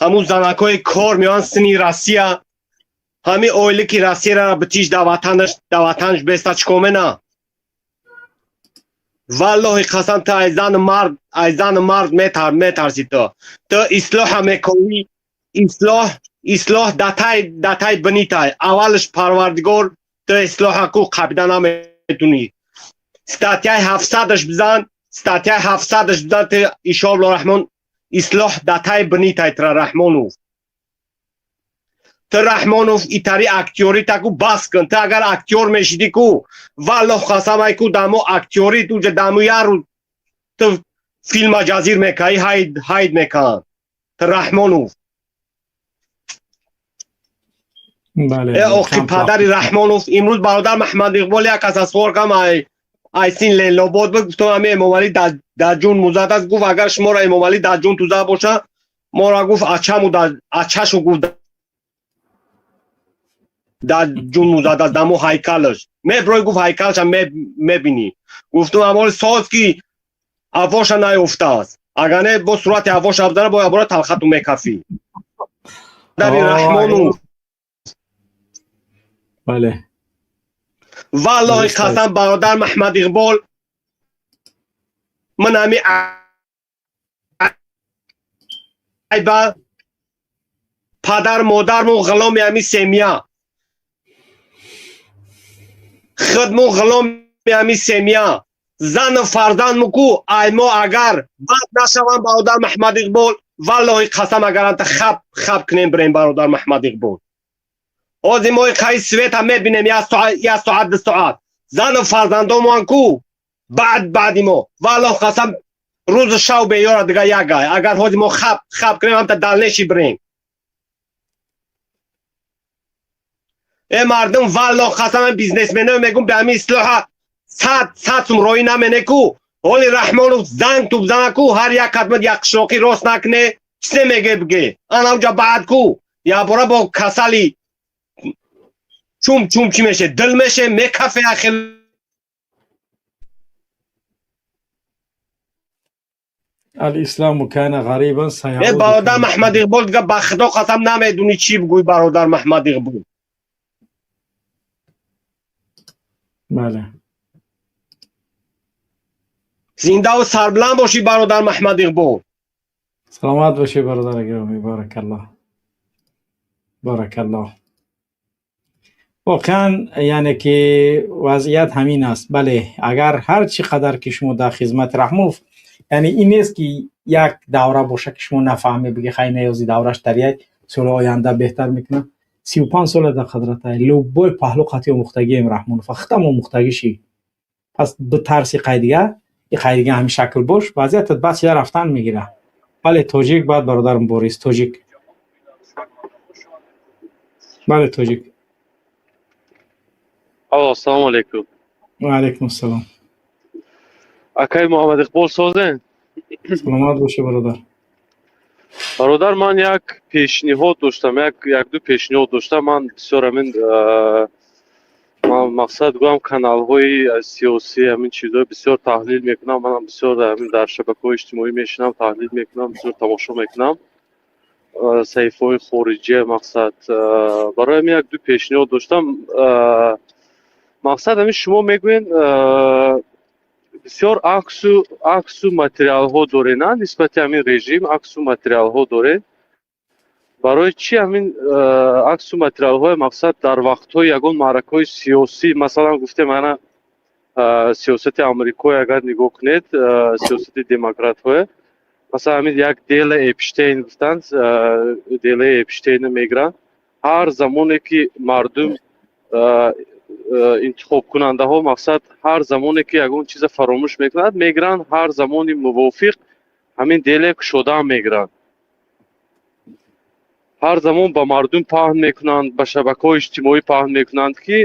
ҳамун занакои кор меоянд сини Россия, ҳами ойлики Россияро битиш дар ватанаш беста чӣ кор мена? Валлоҳи қасам, ту ай зану мард метарсӣ ту. Ту ислоҳа мекунӣ, ислоҳ датай бинитай. Аввалш парвардигор ту ислоҳа ку қабида наметунӣ. Статьяи 700-аш бизан, статьяи 700-аш бизан, ту иншоаллоҳ раҳмон ислоҳ датай бинитай тра Раҳмонов. Ту Раҳмонов итари актёри таку бас кун. Ту агар актёр мешидӣ ку, валлоҳ қасам ай ку дамо актёри туҷа даму яру ту филма ҷазир мекаи, ҳайд ҳайд мекан. Ту Раҳмонов.
Бале.
Э оқи падари Раҳмонов, имрӯз бародар Маҳмад Иқбол як кас аз суол кам ай син Ленлобод буд, гуфтам ҳами Эмомалӣ дар ҷун музад аст. Гуфт агар шуморо Эмомалӣ дар ҷун туза боша, мора гуфт ачаму ачашу гуфт дар ҷун музад аст, дамо ҳайкалаш меброй, гуфт ҳайкалаша мебинӣ. Гуфтум амоли соз ки авоша наёфтааст, агар не бо сурати авоша бзана, бо ябора талхату мекафӣ. Дари Раҳмонов.
Бале.
Валлоҳи қасам, бародар Маҳмад Иқбол, ман ҳами айба падар модарму ғуломи ҳами семья, худму ғуломи ҳами семья, зану фарзандму ку ай мо агар бад нашаванд, бародар Маҳмад Иқбол, валлоҳи қасам, агар анта хаб хаб кунем бирем, бародар Маҳмад Иқбол. Ҳозир мо қаи света мебинем як соат, 2 соат, зану фарзандомон ку баъд баъди мо, валлоҳ қасам, рӯзу шав беёра дига як гай. Агар ҳозир мо хаб хаб кунем, ҳамта далнеши бирем. Э мардум, валлоҳ қасам, бизнесмено мегум, бе ҳами ислоҳа 100 сум роӣ намене ку. Ҳоли Раҳмонов занг ту бзана ку, ҳар як кадмат як қишлоқӣ рост накне, чизе меге биге. Анавҷа баъд ку якбора бо касали чум чум чӣ меше, дил меше, мекафе ахел.
Алислому кана ғарибан саяуду.
Э бародар Маҳмад Иқбол, дига ба худо қасам намедунӣ чӣ бигӯй, бародар Маҳмад Иқбол.
Бале.
Зиндаву сарбаланд бошӣ, бародар Маҳмад Иқбол.
Саломат бошӣ, бародар гиромӣ, баракаллоҳ. Баракаллоҳ. Воқеан яъне ки вазъият ҳамин аст. Бале, агар ҳар чӣ қадар ки шумо дар хизмати Раҳмонов, яъне ин нест ки як давра боша ки шумо нафаҳме, биги хай наёзи давраш дар як соли оянда беҳтар мекунам. 35 сола дар қудрата, любой паҳлу қатъи омӯхтагием Раҳмонов, худам омӯхтагӣ ши. Пас битарси қайдига, и қайдига ҳамин шакл бош, вазъиятат баъд чида рафтан мегира. Бале, тоҷик, баъд бародар Мубориз, тоҷик. Бале, тоҷик.
Алло, ассалому алайкум.
Ва алайкум ассалом.
Акаи Муҳаммад Иқбол, созен?
Саломат бошӣ, бародар.
Бародар, ман як пешниҳод доштам, як-ду пешниҳод доштам. Ман бисёр ҳамин, ман мақсад гӯям, каналҳои сиёсӣ, ҳамин чизҳои бисёр таҳлил мекунам. Манам бисёр ҳамин дар шабакаҳои иҷтимоӣ мешинам, таҳлил мекунам, бисёр тамошо мекунам саҳифаҳои хориҷия. Мақсад, барои ҳамин як-ду пешниҳод доштам. Мақсад, ҳамин шумо мегӯед, бисёр аксу материалҳо доред, на, нисбати ҳамин режим аксу материалҳо доред. Барои чӣ ҳамин аксу материалҳои, мақсад, дар вақтҳои ягон маъракаҳои сиёсӣ, масалан, гуфтем, ана сиёсати Амрикои агар нигоҳ кунед, сиёсати демократҳое, масалан, ҳамин як дело Эпштейн гуфтанд, делаи Эпштейна мегиранд. Ҳар замоне ки мардум, интихобкунандаҳо, мақсад, ҳар замоне ки ягон чиза фаромӯш мекунад, мегиранд, ҳар замони мувофиқ ҳамин деле кушодаам мегиранд, ҳар замон ба мардум паҳн мекунанд, ба шабакаҳои иҷтимоӣ паҳн мекунанд, ки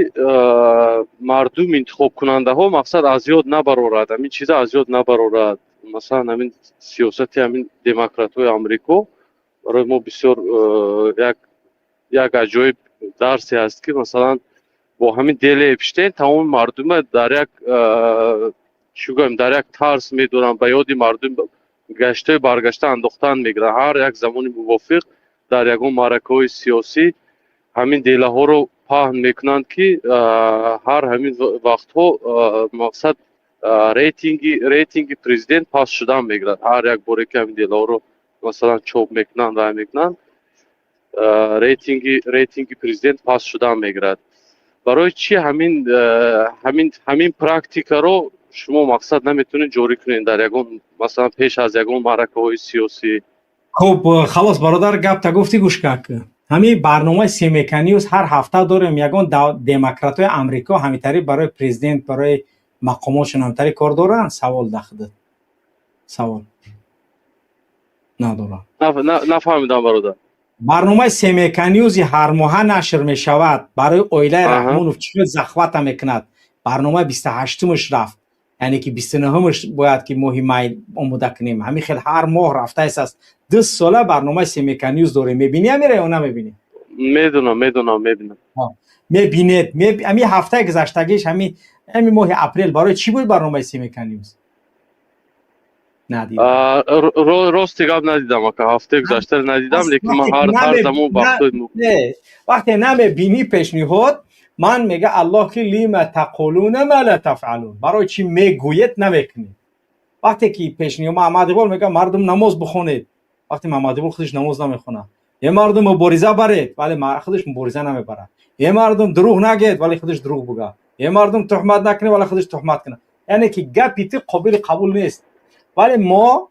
мардум, интихобкунандаҳо, мақсад, аз ёд набарорад, ҳамин чиза аз ёд набарорад. Масалан, ҳамин сиёсати ҳамин демократҳои Амрико барои мо бисёр як аҷоиб дарсе аст, ки масалан бо ҳамин дели Эпштейн тамоми мардума дар як, чӣ гӯем, дар як тарс медоранд, ба ёди мардум гаштаи баргашта андохтан мегиранд. Ҳар як замони мувофиқ дар ягон маъракаҳои сиёсӣ ҳамин делаҳоро паҳн мекунанд, ки ҳар ҳамин вақтҳо, мақсад, рейтинги президент паст шудан мегирад. Ҳар як боре ки ҳамин делаҳоро, масалан, чоп мекунанд ва мекунанд, рейтинги президент паст шудан мегирад. Барои чӣ ҳамин практикаро шумо, мақсад, наметавонед ҷорӣ кунед дар ягон, масалан, пеш аз ягон маъракаҳои сиёсӣ?
Хуб, халос, бародар, гапта гуфтӣ. Гӯш как, ҳамин барномаи Семейка Ньюс ҳар ҳафта дорем. Ягон демократҳои Амрико ҳамитари барои президент, барои мақомотшон ҳамитари кор доранд? Савол дахдад, савол надорам.
Нафаҳмидам, бародар.
Барномаи Семейка Ньюси ҳармоҳа нашр мешавад, барои оилаи Раҳмонов чӣ хел захвата мекунад. Барномаи 28-умаш рафт, яъне ки 29-умаш бояд ки моҳи май омода кунем. Ҳамин хел ҳар моҳ рафтаест аст. 2 сола барномаи Семейка Ньюс дорем. Мебинӣ амира ё намебинӣ?
Медонам, медонам, мебинам.
Мебинед. Ҳамин ҳафтаи гузаштагиш, ҳамин моҳи апрел барои чӣ буд барномаи Семейка Ньюс?
Надидам, рости гап, надидам, ака, ҳафтаи гузаштаро надидам, лекин ман ҳар замон вақтҳои
Вақте намебинӣ пешниҳод, ман мега Аллоҳ ки лима тақулуна ма ла тафъалун, барои чӣ мегӯед, намекунед? Вақте ки пешниҳод, Маҳмад Иқбол мега: «Мардум, намоз бихонед», вақте Маҳмад Иқбол худаш намоз намехонад. «Е мардум, мубориза баред», вале худаш мубориза намебарад. «Е мардум, дурӯғ нагед», вале худаш дурӯғ буга. «Е мардум, туҳмат накунед», вале худаш туҳмат кунад. Яъне ки гапи ту қобили қабул нест. Вале мо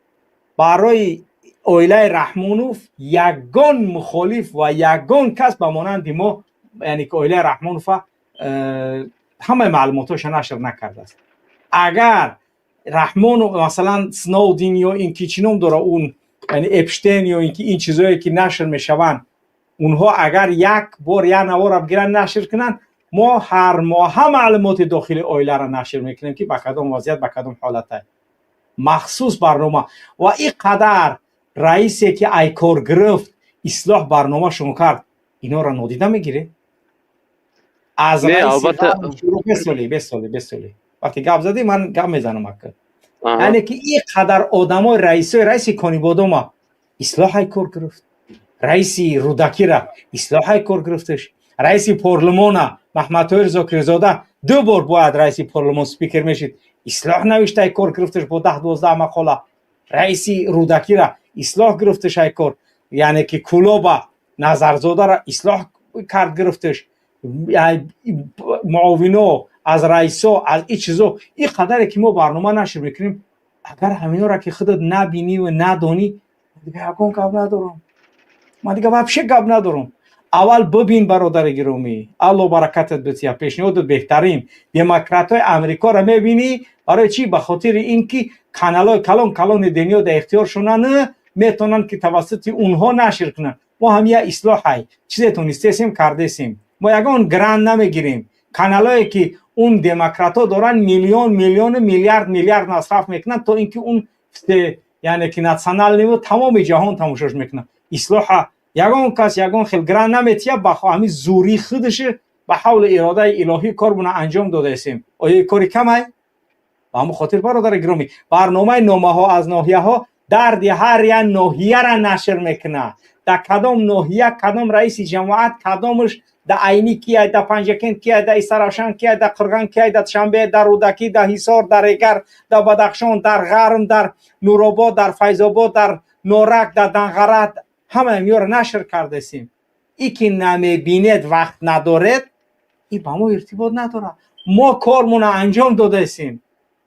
барои оилаи Раҳмонов ягон мухолиф ва ягон кас ба монанди мо, яъне ки оилаи Раҳмонова ҳамаи маълумотҳоша нашр накардааст. Агар Раҳмонов, масалан, Сноудин ё ин ки чӣ ном дора он, яъне Эпштейн, ё ин ки ин чизое ки нашр мешаванд, онҳо агар як бор як навора бигиранд, нашр кунанд, мо ҳар моҳа маълумоти дохили оиларо нашр мекунем, ки ба кадом вазъият, ба кадом ҳолата, махсус барнома. Ва ин қадар раисе ки айкор гирифт, ислоҳ барномашон кард, инҳоро нодида мегиред? Аз бесоли, бесоли, бесоли, вақте гап задӣ, ман гап мезанам, ака. Яъне ки ин қадар одамои раисои, раиси Конибодома ислоҳ айкор гирифт, раиси Рӯдакира ислоҳ айкор гирифташ, раиси парлумона Маҳмадтоир Зокирзода ду бор бояд раиси парлумон, спикер мешид, ислоҳ навишта айкор гирифташ бо 10-12 мақола. Раиси Рӯдакира ислоҳ гирифташ айкор, яъне ки Кулоба Назарзодаро ислоҳ кард, гирифташ, муовино аз раисо, аз ин чизо. Ин қадаре ки мо барнома нашр мекунем, агар ҳаминора ки худат набинӣ ва надонӣ, дига ягон гап надорам ман, дига вообще гап надорам. Аввал бибин, бародари гиромӣ, Алло баракатат бития, пешниҳодат беҳтарин. Демократҳои Амрикоро мебинӣ, барои чӣ? Ба хотири ин ки каналҳои калон калони дунё дар ихтиёршонан, метавонанд ки тавассути онҳо нашр кунанд. Мо ҳам я ислоҳай чизе тонистесем, кардесем. Мо ягон грант намегирем. Каналҳое ки Он демократҳо доранд миллион миллиону миллиард миллиард масраф мекунанд, то ин ки он, яъне ки национальный ву тамоми ҷаҳон тамошош мекунад. Ислоҳа ягон кас ягон хел грант наметия, ба ҳамин зӯрии худаш, ба ҳавли иродаи илоҳӣ кормона анҷом додаестем. Оё кори камай? Ба ҳамон хотир, бародари гиромӣ, барномаи «Номаҳо аз ноҳияҳо» дарди ҳар як ноҳияра нашр мекунад: дар кадом ноҳия кадом раиси ҷамоат, кадомаш да Айнӣ кияй, да Панҷакент кияй, да Истаравшан кияй, да Қурған кияй, да Душанбе, дар Рӯдакӣ, да Ҳисор, дар Регар, да Бадахшон, дар Ғарм, дар Нуробод, дар Файзобод, дар Норак, дар Данғара, ҳамаи инёро нашр кардасем. И ки намебинед, вақт надоред, и ба мо иртибот надорад. Мо кормона анҷом додаесем.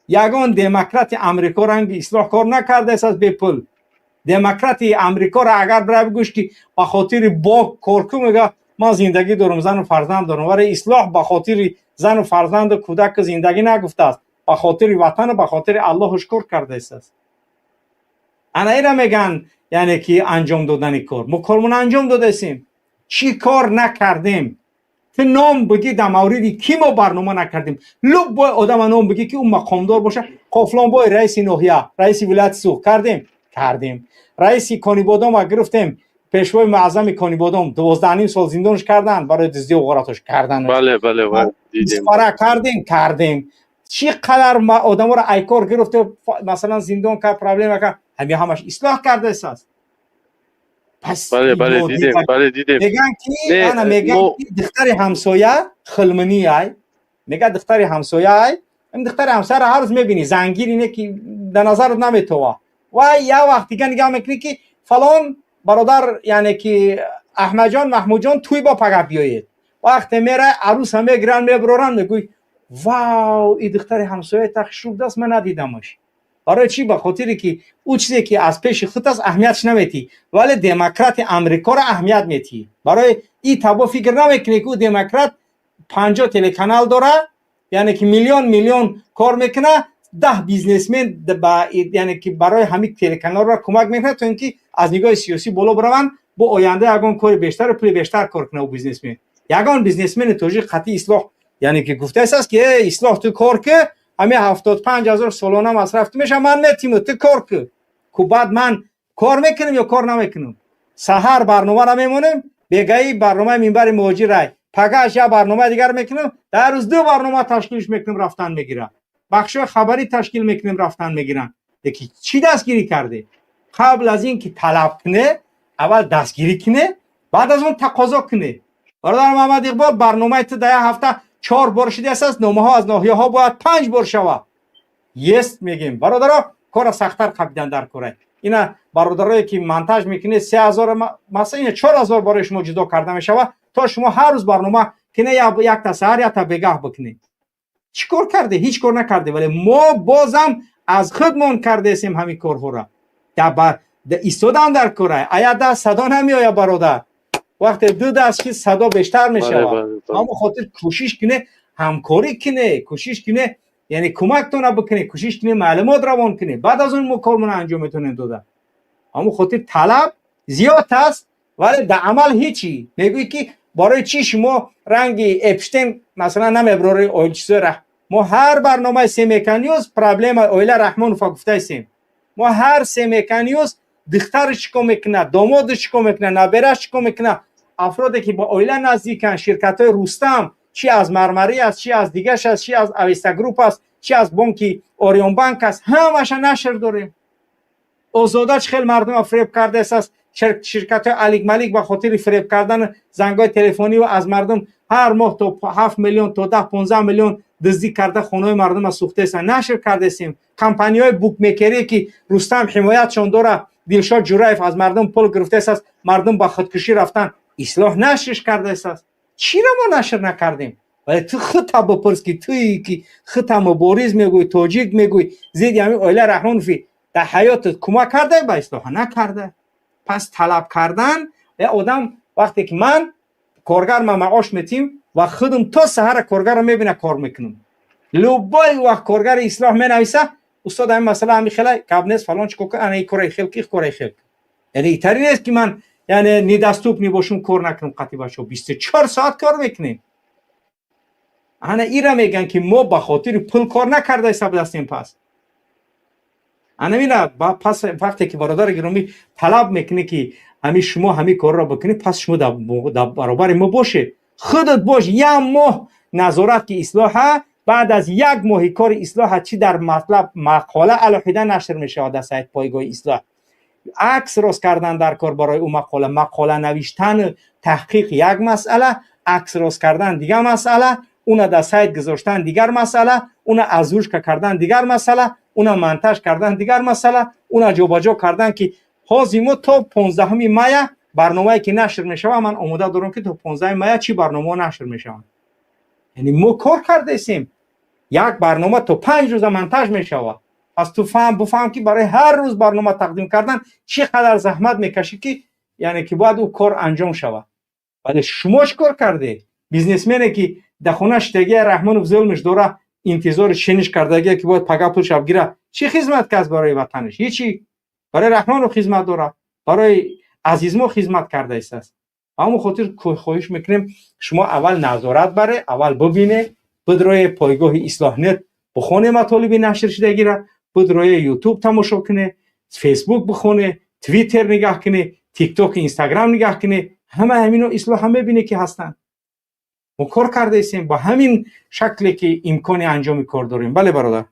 Ягон демократи Амрико ранги Ислоҳ кор накардааст аз бепул. Демократи Амрикоро агар бирай бигӯш, ки ба хотири бок кор кун, мега: «Ман зиндагӣ дорам, зану фарзанд дорам». Вале Ислоҳ ба хотири зану фарзанду кӯдаку зиндагӣ нагуфтааст, ба хотири ватану ба хотири Аллоҳуш кор кардааст. Ана ира мегӯянд, яъне ки анҷом додани кор. Мо кормона анҷом додаистем. Чӣ кор накардем? Ту ном бигӣ, дар мавриди кӣ мо барнома накардем? Любой одама ном бигӣ, ки ӯ мақомдор боша. Қофлонбой, раиси ноҳия, раиси вилояти Суғд, кардем, кардем. Раиси Конибодома гирифтем, пешвои муаззами Конибодом, 12,5 сол зиндонш карданд барои дуздию ғоратош кардан.
Бале.
Кардем, кардем. Чӣ қадар одаморо айкор гирифту, масалан, зиндон кард, проблема кард, ҳами ҳамаш Ислоҳ кардааст.
Пас бале, дидем, бале, дидем.
Мегӯянд ки, ана, мегӯянд ки духтари ҳамсоя хилминӣ ай. Мега, духтари ҳамсоя ай, ин духтари ҳамсояро ҳар рӯз мебинӣ, зангир ине ки дар назарат наметова. Вай як вақт дига нигаҳ мекунӣ, ки фалон бародар, яъне ки Аҳмадҷон, Маҳмудҷон туй бо пага биёед. Вақте мерай, арӯса мегиранд, мебароранд, мегӯй: «Вау, и духтари ҳамсояи тахшуб даст, ман надидамаш». Барои чӣ? Ба хотире ки ӯ чизе ки аз пеши худ аст, аҳамиятш наметиҳӣ, вале демократи Амрикоро аҳамият метиҳӣ. Барои и табо фикр намекунӣ, ки ӯ демократ 50 телеканал дора, яъне ки миллион миллион кор мекуна, 10 бизнесмен, яъне ки барои ҳамин телеканалро кӯмак мекунад, то ин ки аз нигоҳи сиёсӣ боло бираванд, бо оянда ягон кори бештару пули бештар кор кунад ӯ бизнесмен. Ягон бизнесмени тоҷик қатъи Ислоҳ, яъне ки гуфтааст, ки э Ислоҳ, ту кор ки, ҳамин 75 000 солона масраф ту меша, ман метиму, ту кор ку. Ку баъд ман кор мекунам ё кор намекунам? Саҳар барномаро мемонем, бегаи барномаи «Минбари муҳоҷир», пагаш як барномаи дигар мекунам, дар рӯз ду барнома ташкилш мекунем, рафтан мегирад. Бахшҳои хабарӣ ташкил мекунем, рафтан мегиранд. Леки чӣ дастгирӣ карде? Қабл аз ин ки талаб куне, аввал дастгирӣ куне, баъд аз он тақозо куне. Бародар Муҳаммад Иқбол, барномаи ту дар як ҳафта чор бор шудааст, «Номаҳо аз ноҳияҳо» бояд панҷ бор шавад. Есть, мегем. Бародаро, кора сахттар қабидан дар кора. Ина бародарое ки монтаж мекунед, 3000, масалан, ина 4000 барои шумо ҷудо карда мешавад, то шумо ҳар рӯз барнома кине, якта саҳар, якта бегаҳ бикунед. Чӣ кор карде? Ҳеҷ кор накарде, вале мо бозам аз худмон кардаесем ҳамин корҳоро. Истодан дар кора, ая даст садо намеояд, бародар. Вақте ду даст ки, садо бештар мешавад. Ҳамон хотир кӯшиш куне, ҳамкорӣ куне, кӯшиш куне, яъне кӯмактона бикуне, кӯшиш куне, маълумот равон куне. Баъд аз он мо кормона анҷом метавонем дода. Ҳамон хотир талаб зиёд аст, вале дар амал ҳечи. Мегӯӣ, ки барои чӣ шумо ранги Эпштейн, масалан, намеброри оилчизои? Мо ҳар барномаи Семейка Ньюз проблема оила Раҳмонова гуфтаистем. Мо ҳар Семейка Ньюз духтараш чӣ кор мекунад, домодаш чӣ кор мекунад, набераш чӣ кор мекунад, афроде ки ба оила наздиканд, ширкатҳои Рустам, чӣ аз Мармарӣ аст, чӣ аз дигаш аст, чӣ аз Авеста Груп аст, чӣ аз бонки Ориёнбанк аст, ҳамаша нашр дорем. Озода чӣ хел мардума фиреб кардааст, ширкатҳои Алик Малик ба хотири фиреб кардан зангҳои телефонӣ аз мардум ҳар моҳ то 7 миллион, то 10-15 миллион дуздӣ карда, хонаҳои мардума сӯхтаестанд, нашр кардаестем. Компанияҳои букмекерие, ки Рустам ҳимоятшон дора, Дилшод Ҷураев аз мардум пул гирифтааст, мардум ба худкушӣ рафтан, Ислоҳ нашрш кардааст. Чиро мо нашр накардем? Вале ту худта бипурс, ки туи ки худта мубориз мегӯй, тоҷик мегӯй, зидди ҳамин оила Раҳмонови, дар ҳаётат кӯмак карда ба Ислоҳа? Накарда. Пас талаб кардан я одам, вақте ки ман коргар, ма маош метим ва худам то саҳара коргарро мебина, кор мекунам. Любой вақт коргари Ислоҳ менависа: «Устод, ҳамин масъала ҳами хела, гап нест, фалон чӣ кор, ана кораи хел ки, кораи хел». Яъне итари нест, ки ман, яъне, недоступный бошум, кор накунам. Қатъи бачаҳо 24 соат кор мекунем. Ана ира мегӯянд, ки мо ба хотири пул кор накарда ҳастем. Пас анамина пас вақте ки, бародари гиромӣ, талаб мекунӣ, ки ҳами шумо ҳами корро бикунед, пас шумо дар баробари мо бошед, худат бош, як моҳ назорат ки ислоҳа. Баъд аз як моҳи кори ислоҳа чӣ дар матлаб мақола алоҳида нашр мешавад дар сайт пойгоҳи ислоҳ, акс рост кардан дар кор барои ӯ мақола, мақола навиштану таҳқиқ як масъала, акс рост кардан дигар масъала, уна дар сайт гузоштан дигар масъала, уна озвучка кардан дигар масъала, уна монтаж кардан дигар масъала, уна ҷобаҷо кардан, ки ҳозир мо то 15 мая барномае ки нашр мешавад, ман омода дорам, ки то 15 мая чӣ барномаҳо нашр мешаванд. Яъне мо кор кардаистем, як барнома то 5 рӯза монтаж мешавад. Пас ту фаҳм, буфаҳм, ки барои ҳар рӯз барнома тақдим кардан чӣ қадар заҳмат мекашӣ, ки яъне ки бояд ӯ кор анҷом шавад. Вале шумо чӣ кор кардед? Бизнесмене ки дар хона шитагия, Раҳмонов зулмш дора, интизори чениш кардагия, ки бояд пага пулша бигира, чӣ хизмат кард барои ватанаш? Ҳечи. Барои Раҳмонов хизмат дора, барои азизмо хизмат кардаистааст. Ба ҳамон хотир хоҳиш мекунем, шумо аввал назорат баре, аввал бибине, бидрои пойгоҳи Ислоҳнет бихоне матолиби нашршудагира, бидрои Ютуб тамошо куне, Фейсбук бихоне, Твиттер нигаҳ куне, Тикток, Инстаграм нигаҳ куне, ҳама ҳамино ислоҳа мебине, ки ҳастанд. Мо кор кардаистем ба ҳамин шакле, ки имкони анҷоми кор дорем. Бале, бародар,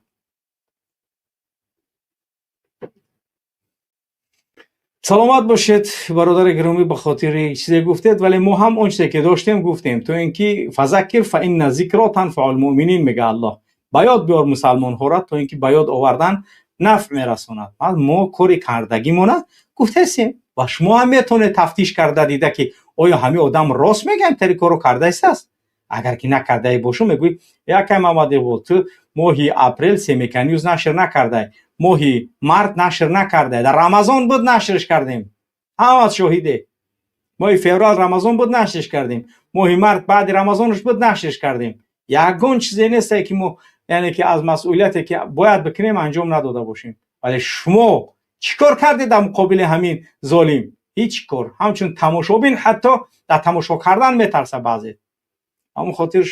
саломат бошед, бародари гиромӣ, ба хотири чизе гуфтед. Вале мо ҳам он чизе ки доштем, гуфтем, то ин ки فذكر فإن الذكرى تنفع المؤمنين мега Аллоҳ, ба ёд биёр мусалмонҳоро, то ин ки ба ёд овардан нафъ мерасонад. Мо кори кардагимона гуфтаистем ва шумо ҳам метавонед тафтиш карда дида, ки оё ҳамин одам рост мега, тари корро кардаистааст. Агар ки накардаи бошо, мегӯй: «Якай Мамад Иқбол, ту моҳи апрел Семика Ньюз нашр накардай, моҳи март нашр накардай, дар Рамазон буд нашрш кардем, ҳамат шоҳиде. Моҳи феврал Рамазон буд, нашрш кардем, моҳи март баъди Рамазонаш буд, нашрш кардем». Ягон чизе несте, ки мо яъне ки аз масъулияте ки бояд бикунем, анҷом надода бошем. Вале шумо чӣ кор кардед дар муқобили ҳамин золим? Ҳеҷ кор. Ҳамчун тамошобин, ҳатто дар тамошо кардан метарса баъзе. Ҳамон хотир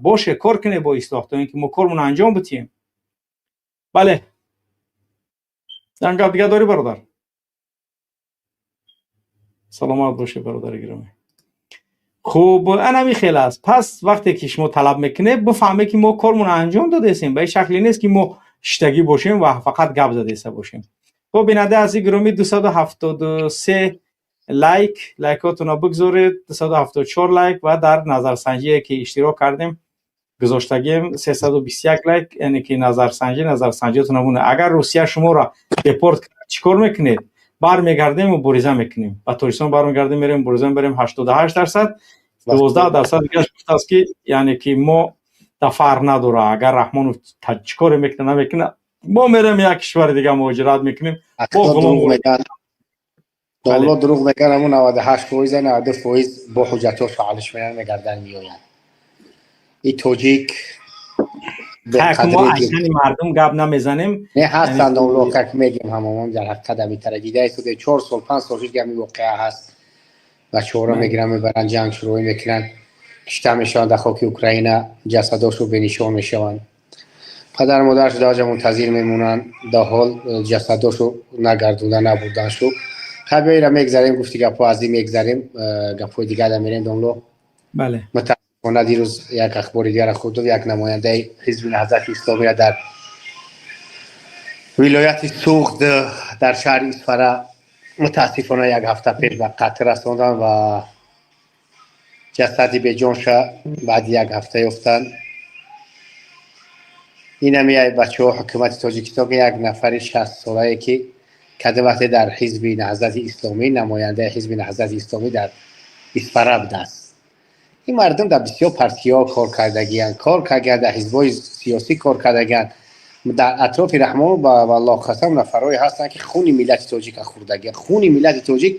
боше, кор кунед бо ислоҳ, то ин ки мо кормон анҷом битиҳем. Бале, гап дига дорӣ, бародар? Саломат бошед, бародари гиромӣ. Хуб, анами хел аст. Пас вақте ки шумо талаб мекунед, бифаҳмед, ки мо кормонро анҷом додаистем. Ба ин шакле нест, ки мо шиштагӣ бошем ва фақат гап задаиста бошем. Хуб, бинандаи азизи гиромӣ, 273 лайк, лайкотонро бигзоред, 274 лайк ва дар назарсанҷие ки иштирок кардем, гузоштагием 321 лайк, яъне ки назарсанҷӣ, назарсанҷиотон бунед. Агар Русия шуморо депорт кард, чӣ кор мекунед? Бармегардем, мубориза мекунем, ба Тоҷикистон бармегардем, мерем, мубориза мебарем, 88%. 12% дигараш гуфтааст, ки яъне ки мо да фарқ надора, агар Раҳмонов чӣ коре мекунад, намекунад, мо мерем як кишвари дига муҳоҷират мекунем.
Долло дурӯғ мегӯян, ҳамун 98%, 92% бо ҳуҷҷатҳо фаъолиш меян, мегардан, меоянд. И тоҷик.
Мо айсани мардум гап намезанем.
Не, ҳастанд, долло, как мегем, ҳамамон дар ҳақиқат ҳамитара дидаистоде, 4 сол, 5 сол шуд, ҳами воқеа ҳаст. Бачаҳоро мегиранд, мебаранд, ҷанг шурӯъ мекунанд, кишта мешаванд дар хоки Украина, ҷасадошо бенишон мешаванд, падару модараш даҷа мунтазир мемонанд, дар ҳол ҷасадошо нагардонда набурдан шу. Хай, мегзарем, гуфти гапҳо аз ин мегзарем, гапҳои дигар да мерем, домло.
Бале.
Мутаассифона, дирӯз як ахбори дигара хурдум: як намояндаи Ҳизби Наҳзати Исломия дар вилояти Суғд, дар шаҳри Исфара, мутаассифона, як ҳафта пеш ба қатл расонданд ва ҷасади беҷонша баъди як ҳафта ёфтанд. Инами бачаҳо, ҳукумати Тоҷикистон, як нафари 60-солае, ки кадом вақте дар Ҳизби Наҳзати Исломӣ, намояндаи Ҳизби Наҳзати Исломӣ дар Исфара будааст. Ин мардум дар бисёр партиҳо кор кардагиянд, кор кардагиянд, дар ҳизбҳои сиёсӣ кор кардагиянд. Дар атрофи Раҳмон, валлоҳ қасам, нафарҳое ҳастанд, ки хуни миллати тоҷика хӯрдагиянд, хуни миллати тоҷик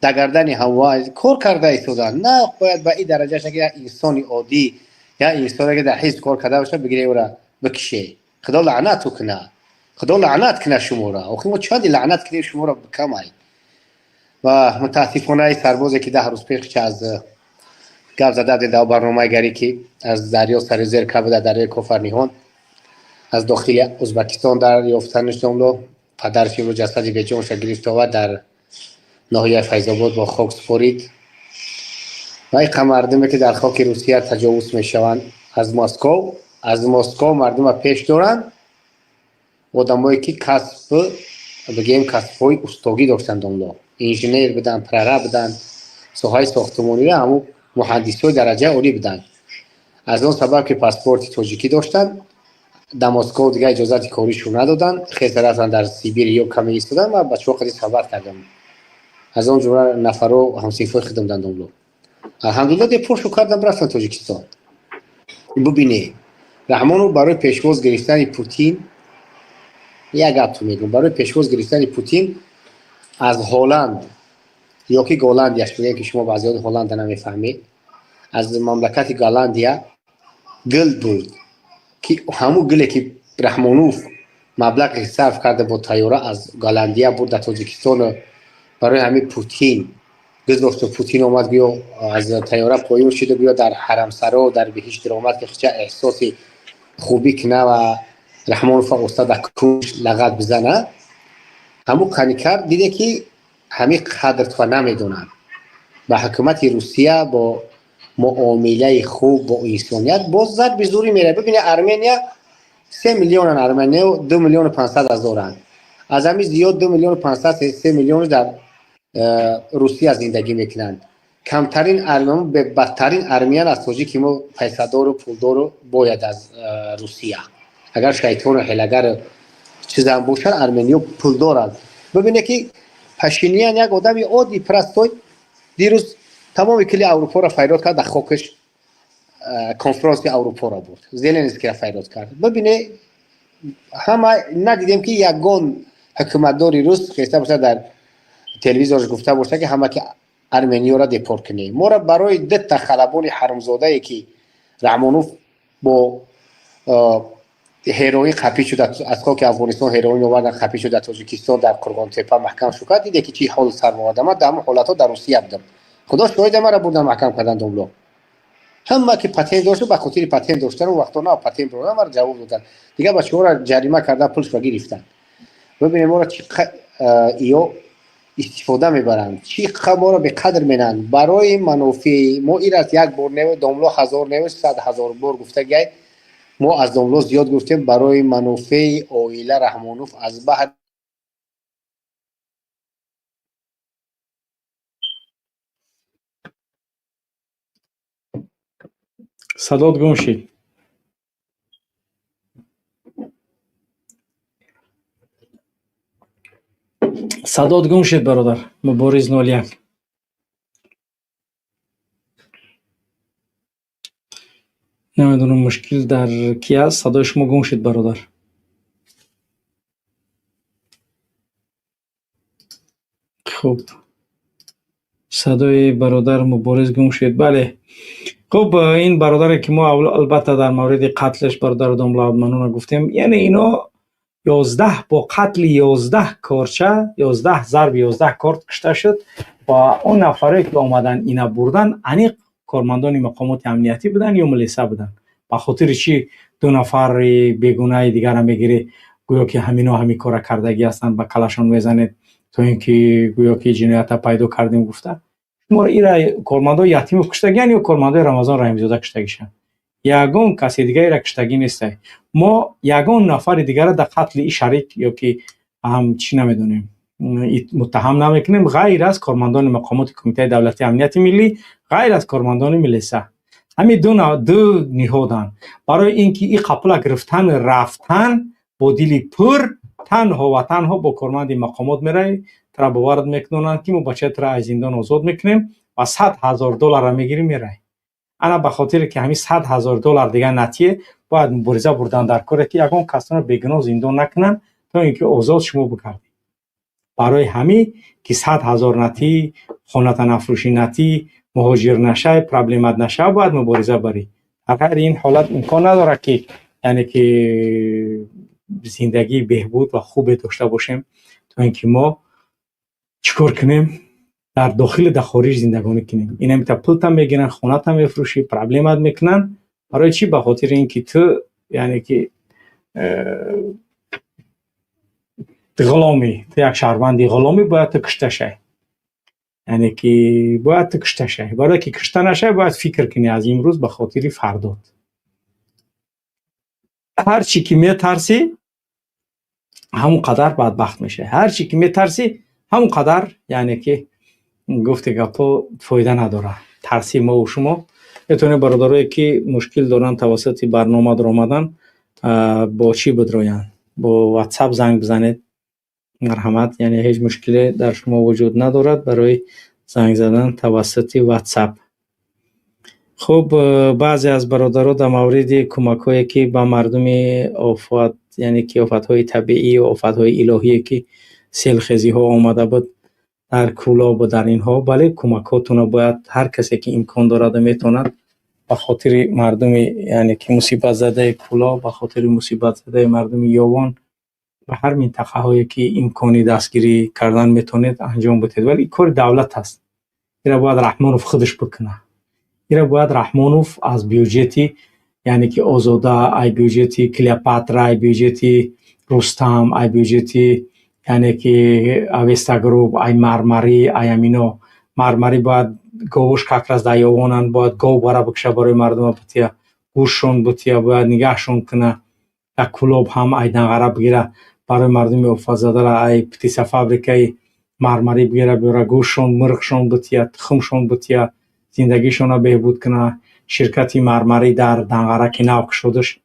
дар гардани ҳаво кор карда истоданд. На бояд ба ин дараҷаша, ки як инсони оддӣ, як инсоне ки дар ҳизб кор карда бошад, бигире, ӯра бикише. Худо лаънату куна, Худо лаънат куна шуморо. Охир мо чанди лаънат кунем шуморо, камай. Ва мутаассифона, сарбозе, ки 10 рӯз пеш аз Гап зада будем дар барномаи гарӣ, ки аз дарё сари зер кард буда, дарёи Кофарниҳон, аз дохили Ӯзбекистон дар ёфтаниш домло. Падараш имрӯз ҷасади беҷонша гирифта овард, дар ноҳияи Файзобод бо хок супорид. Ва иқа мардуме, ки дар хоки Русия таҷовуз мешаванд, аз Москов мардума пеш доранд, одамое ки касб, бигӯем, касбҳои устогӣ доштанд, домло, инженер буданд, прораб буданд, соҳаи сохтмониро ҳамун муҳандисҳои дараҷаи олӣ буданд. Аз он сабаб ки паспорти тоҷикӣ доштанд, дар Москов дигар иҷозати коришон надоданд, хеста рафтанд, дар Сибир ё каме истоданд. Ва бачаҳо қади суҳбат кардам, аз он ҷумла нафарҳо ҳамсинфҳои худам буданд, домло. Алҳамдулилла, депоршу кардам, рафтам Тоҷикистон. Бубине, Раҳмонов барои пешвоз гирифтани Путин, як гап ту мегӯм, барои пешвоз гирифтани Путин аз Ҳолланд ё ки Голландияш бигӯем, ки шумо баъзеҳо Ҳолланда намефаҳмед, аз мамлакати Голландия гул бурд, ки ҳамун гуле ки Раҳмонов маблағи сарф карда, бо тайёра аз Голландия бурд дар Тоҷикистону барои ҳамин Путин гузошту. Путин омад, гӯё аз тайёра поён шиду, гӯё дар ҳарамсаро, дар биҳишт омад, ки хича эҳсоси хубӣ кина ва Раҳмонова оста дар куш лағат бизана. Ҳамун қани кард, диде ки ҳамин қадр туа намедонанд. Ба ҳукумати Русия бо муомилаи хуб, бо инсоният боз зад безурӣ меравад. Бибине, Армения 3 миллионан, Армения 2 500 000-анд, аз ҳамин зиёд 2 500 000, 3 миллионш дар Русия зиндагӣ мекунанд. Камтарин, бадтарин армиян аз тоҷики мо пайсадору пулдору бояд аз Русия. Агар шайтону ҳелагар чизам бошад, армениё пулдоранд. Бибине ки Пашинян, як одами оддӣ, простой, дирӯз тамоми кили Аврупоро файрод кард, дар хокаш конфронси Аврупоро бурд, Зеленскийро файрод кард. Бибине, ҳама надидем, ки ягон ҳукуматдори рус хеста бошад, дар телевизорш гуфта бошад, ки ҳама ки армениёро депорт кунем. Моро барои дута халабони ҳарумзодае, ки Раҳмонов бо ҳероин қапӣ шуда, аз хоки Афғонистон ҳероин овардан, қапӣ шуда, Тоҷикистон дар Қурғонтепа маҳкам шуд кард. Диде ки чӣ ҳол сар омада. Ман дар ҳамон ҳолатҳо дар Русия будам, худо шоҳида, мара бурдан, маҳкам кардан, домло. Ҳама ки патент дошт, ба хотири патент доштан, вақто на патент бурдан, мара ҷавоб додан, дигар бачаҳоро ҷарима кардан, пулшро гирифтан. Бибинем, моро чӣ ё истифода мебаранд, чӣ моро беқадр менанд барои манофеи мо. Ир аст як бор не, домло, ҳазор не, 100 000 бор гуфтагиай. Мо аз домло зиёд гуфтем. Барои манофеи оила Раҳмонов аз баҳр
Садот гум шид. Садот гум шид, бародар Мубориз 01. Намедонам, мушкил дар ки аст, садои шумо гум шид, бародар. Хуб, садои бародар Мубориз гум шид. Бале, хуб, ин бародаре ки мо албатта дар мавриди қатлаш бародару домла Абдуманнона гуфтем, яъне ино 11 бо қатли 11 корча, 11 зарби 11 корт кушта шуд. Ва он нафаре ки омадан ина бурдан, аниқ кормандони мақомоти амниятӣ буданд ё милиса буданд. Ба хотири чӣ ду нафари бегунаи дигарро мегирӣ, гӯё ки ҳамино ҳамин кора кардагӣ ҳастанд, ба калашон мезанед, то ин ки гӯё ки ҷиноята пайдо кардем гуфта? Шуморо ира кормандои Ятимов куштагиан ё кормандои Рамазон Раҳимзода куштагишанд? Ягон каси дигареро куштагӣ нестай. Мо ягон нафари дигарро дар қатли и шарик ё ки ҳам чӣ намедонем, муттаҳам намекунем, ғайр аз кормандони мақомоти Кумитаи давлатии амнияти миллӣ, ғайр аз кормандони милиса. Ҳамин ду ниҳоданд. Барои ин ки и қапула гирифтан рафтан бо дили пур, танҳо ва танҳо бо корманди мақомот меравӣ, тура боварат мекунонанд, ки мо бачаи тура аз зиндон озод мекунем ва 100 000 долларро мегирӣ, меравӣ. Ана ба хотире ки ҳамин 100 000 доллар дигар натие, бояд мубориза бурдан дар коре, ки ягон касонро бегуноҳ зиндон накунанд, то ин ки озод шумо бигардед. Барои ҳамин ки 100 000 натӣ, хоната нафрӯшӣ натӣ, муҳоҷир нашай, проблемат нашав, бояд мубориза барӣ. Дар ғайри ин ҳолат имкон надорад, ки яъне ки зиндагии беҳбуд ва хубе дошта бошем, то ин ки мо чӣ кор кунем. Дар дохили, дар хориҷ зиндагонӣ кунем. Инамита пултам мегиранд, хонатам мефурӯшӣ, проблемат мекунанд. Барои чӣ? Ба хотири ин ки ту, яъне ки ғуломӣ, ту як шаҳрванди ғуломӣ, бояд ту кушта шавӣ, яъне ки бояд ту кушта шавӣ. Барое ки кушта нашавӣ, бояд фикр кунӣ аз имрӯз ба хотири фардот. Ҳар чӣ ки метарсӣ, ҳамон қадар бадбахт мешавӣ. Ҳар чӣ ки метарсӣ, ҳамон қадар, яъне ки гуфти гапҳо фоида надорад тарси мову шумо. Метавонед, бародарое ки мушкил доранд тавассути барнома даромадан, бо чӣ бидроянд? Бо Ватсап занг бизанед, марҳамат. Яъне ҳеҷ мушкиле дар шумо вуҷуд надорад барои занг задан тавассути Ватсап. Хуб, баъзе аз бародаро дар мавриди кӯмакҳое, ки ба мардуми офат, яъне ки офатҳои табиӣ, офатҳои илоҳие, ки селхезиҳо омада буд дар Кӯлобу дар инҳо, бале, кӯмакҳотонро бояд ҳар касе ки имкон дораду метавонад, ба хотири мардуми, яъне ки мусибатзадаи Кӯлоб, ба хотири мусибатзадаи мардуми Ёвон, ба ҳар минтақаҳое ки имкони дастгирӣ кардан метавонед, анҷом бидиҳед. Вале ин кори давлат аст. Ира бояд Раҳмонов худаш бикунад. Ира бояд Раҳмонов аз бюҷети, яъне ки Озода, ай бюҷети Клеопатра, ай бюҷети Рустам, ай бюҷети, яъне ки Авеста Груп, ай Мармарӣ, ай амино Мармарӣ бояд говуш как раз дар Ёвонанд, бояд гов бара бикша, барои мардума бития, гӯштшон бития, бояд нигаҳшон куна. Як Кӯлоб ҳам ай Данғара бигира, барои мардуми офатзадара ай птицефабрикаи Мармарӣ бигира, биёра, гӯштшон, мирғшон бития, тухмшон бития, зиндагишонро беҳбуд куна. Ширкати Мармарӣ дар Данғара ки нав кушодаш,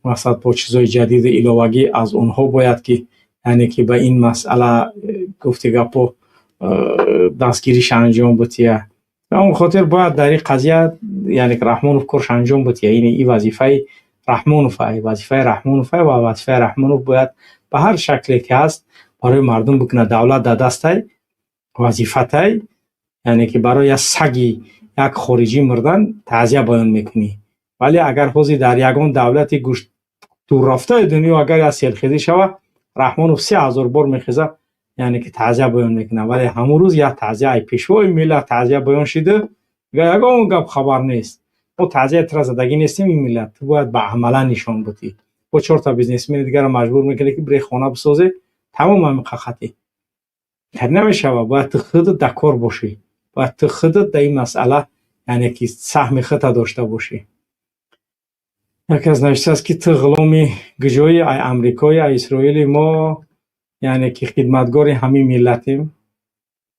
мақсад, бо чизҳои ҷадиду иловагӣ, аз онҳо бояд ки, яъне ки ба ин масъала, гуфти гапҳо, дастгириша анҷом бития. Ба он хотир бояд дар ин қазия, яъне ки Раҳмонов корш анҷом бития. Ин и вазифаи Раҳмонов, вазифаи Раҳмонов, ва вазифаи Раҳмонов бояд ба ҳар шакле ки ҳаст барои мардум бикунад. Давлат дар дастай, вазифатай, яъне ки барои як саги як хориҷӣ мурдан таъзия баён мекунӣ. Вале агар ҳозир дар ягон давлати дуррафтаи дунё агар як селхезӣ шава, Раҳмонов 3000 бор мехеза, яъне ки таъзия баён мекунад. Вале ҳамон рӯз як таъзия ай пешвои миллат таъзия баён шида, ягон гап хабар нест. Мо таъзияи тура задагӣ нестем. Ин миллат, ту бояд ба амалан нишон будӣ. Бо чорта бизнесмени дигарро маҷбур мекунӣ, ки бире хона бисозе, тамом, ҳамин қахатӣ намешавад. Бояд ту худат дар кор бошӣ, бояд ту худат дар ин масъала, яъне ки саҳми худта дошта бошӣ. Яке аз навиштааст, ки ту ғуломи гуҷои, ай Амрикои, ай Исроили? Мо, яъне ки хидматгори ҳамин миллатем,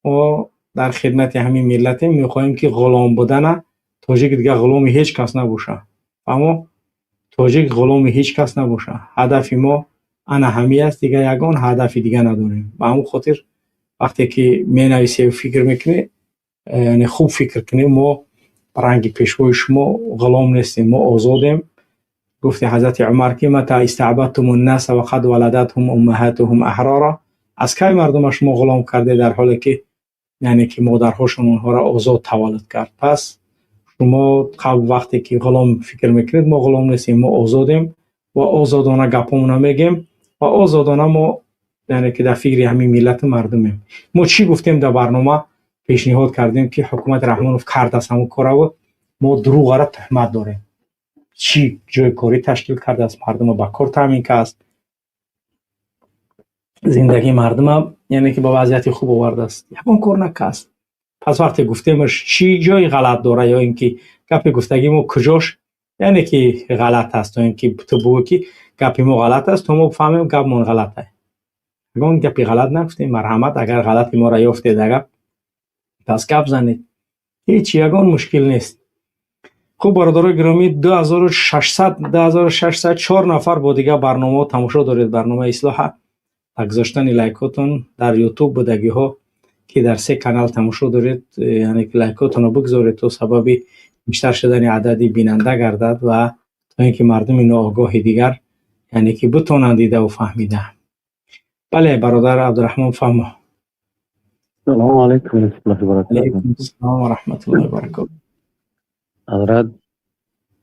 мо дар хидмати ҳамин миллатем. Мехоҳем, ки ғулом будана тоҷик дигар ғуломи ҳеҷ кас набоша. Аммо тоҷик ғуломи ҳеҷ кас набоша. Ҳадафи мо ана ҳамин аст, дигар ягон ҳадафи дига надорем. Ба ҳамон хотир вақте ки менависем, фикр мекунӣ, яъне хуб фикр кунем. Мо ранги пешвои шумо ғулом нестем, мо озодем. Гуфти ҳазрати Умар, ки متى استعبدتم الناس وقد ولدتهم أمهاتهم أحرارا. Аз кай мардума шумо ғулом карде, дар ҳоле ки, яъне ки модарҳошон онҳоро озод таваллуд кард? Пас шумо қабл вақте ки ғулом фикр мекунед, мо ғулом нестем, мо озодем ва озодона гапҳомона мегем ва озодона мо, яъне ки дар фикри ҳамин миллату мардумем. Мо чӣ гуфтем дар барнома? Пешниҳод кардем, ки ҳукумати Раҳмонов кардааст ҳамон кораву мо дурӯғара туҳмат дорем. Чӣ ҷои корӣ ташкил кардааст, мардума ба кор таъмин кардааст, зиндагии мардума, яъне ки ба вазъияти хуб овардааст? Ягон кор накардааст. Пас вақте гуфтемаш, чӣ ҷои ғалат дора ё ин ки гапи гуфтагии мо куҷош, яъне ки ғалат аст, то ин ки ту бугӯ, ки гапи мо ғалат аст, то мо бифаҳмем гапмон ғалат аст? Ягон гапи ғалат нагуфтем. Марҳамат, агар ғалати моро ёфтед, агар, пас гап занед, ҳеҷ ягон мушкил нест. Хуб, бародарои гиромӣ, 2600, 2604 нафар бо дигар барномаҳо тамошо доред барномаи Ислоҳа. Ба гузоштани лайкотон дар Ютуб будагиҳо, ки дар се канал тамошо доред, яъне ки лайкотонро бигзоред, то сабаби бештар шудани адади бинанда гардад ва то ин ки мардуми ноогоҳи дигар, яъне ки битонанд дидаву фаҳмида. Бале, бародар Абдураҳмон, фаҳмо.
Салому алайкум варахматуллоҳи вабаракатуҳ.
Алайкум ассалом ва раҳматуллоҳи ва баракатуҳ.
Ҳазрат,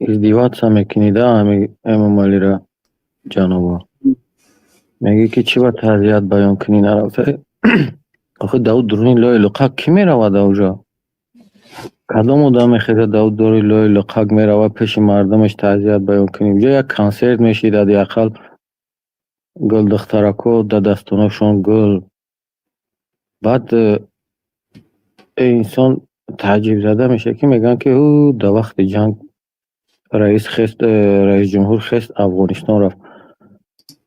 издеваться мекунӣ да ҳами Эмомалира, ҷанобо. Мегӯӣ, ки чӣ ба таъзият баён кунӣ нарафта. Охи, дар дуруни лою луқак кӣ меравад ауҷо? Кадом одам мехезад, дар дуруни лою луқак меравад, пеши мардумаш таъзият баён кунӣ? Уҷо як консерт мешид, ҳадди ақал гулдухтарако дар дастонашон гул. Баъд инсон тааҷҷубзада мешавад, ки мегӯянд, ки ӯ дар вақти ҷанг раис хест, раисҷумҳур хест, Афғонистон рафт.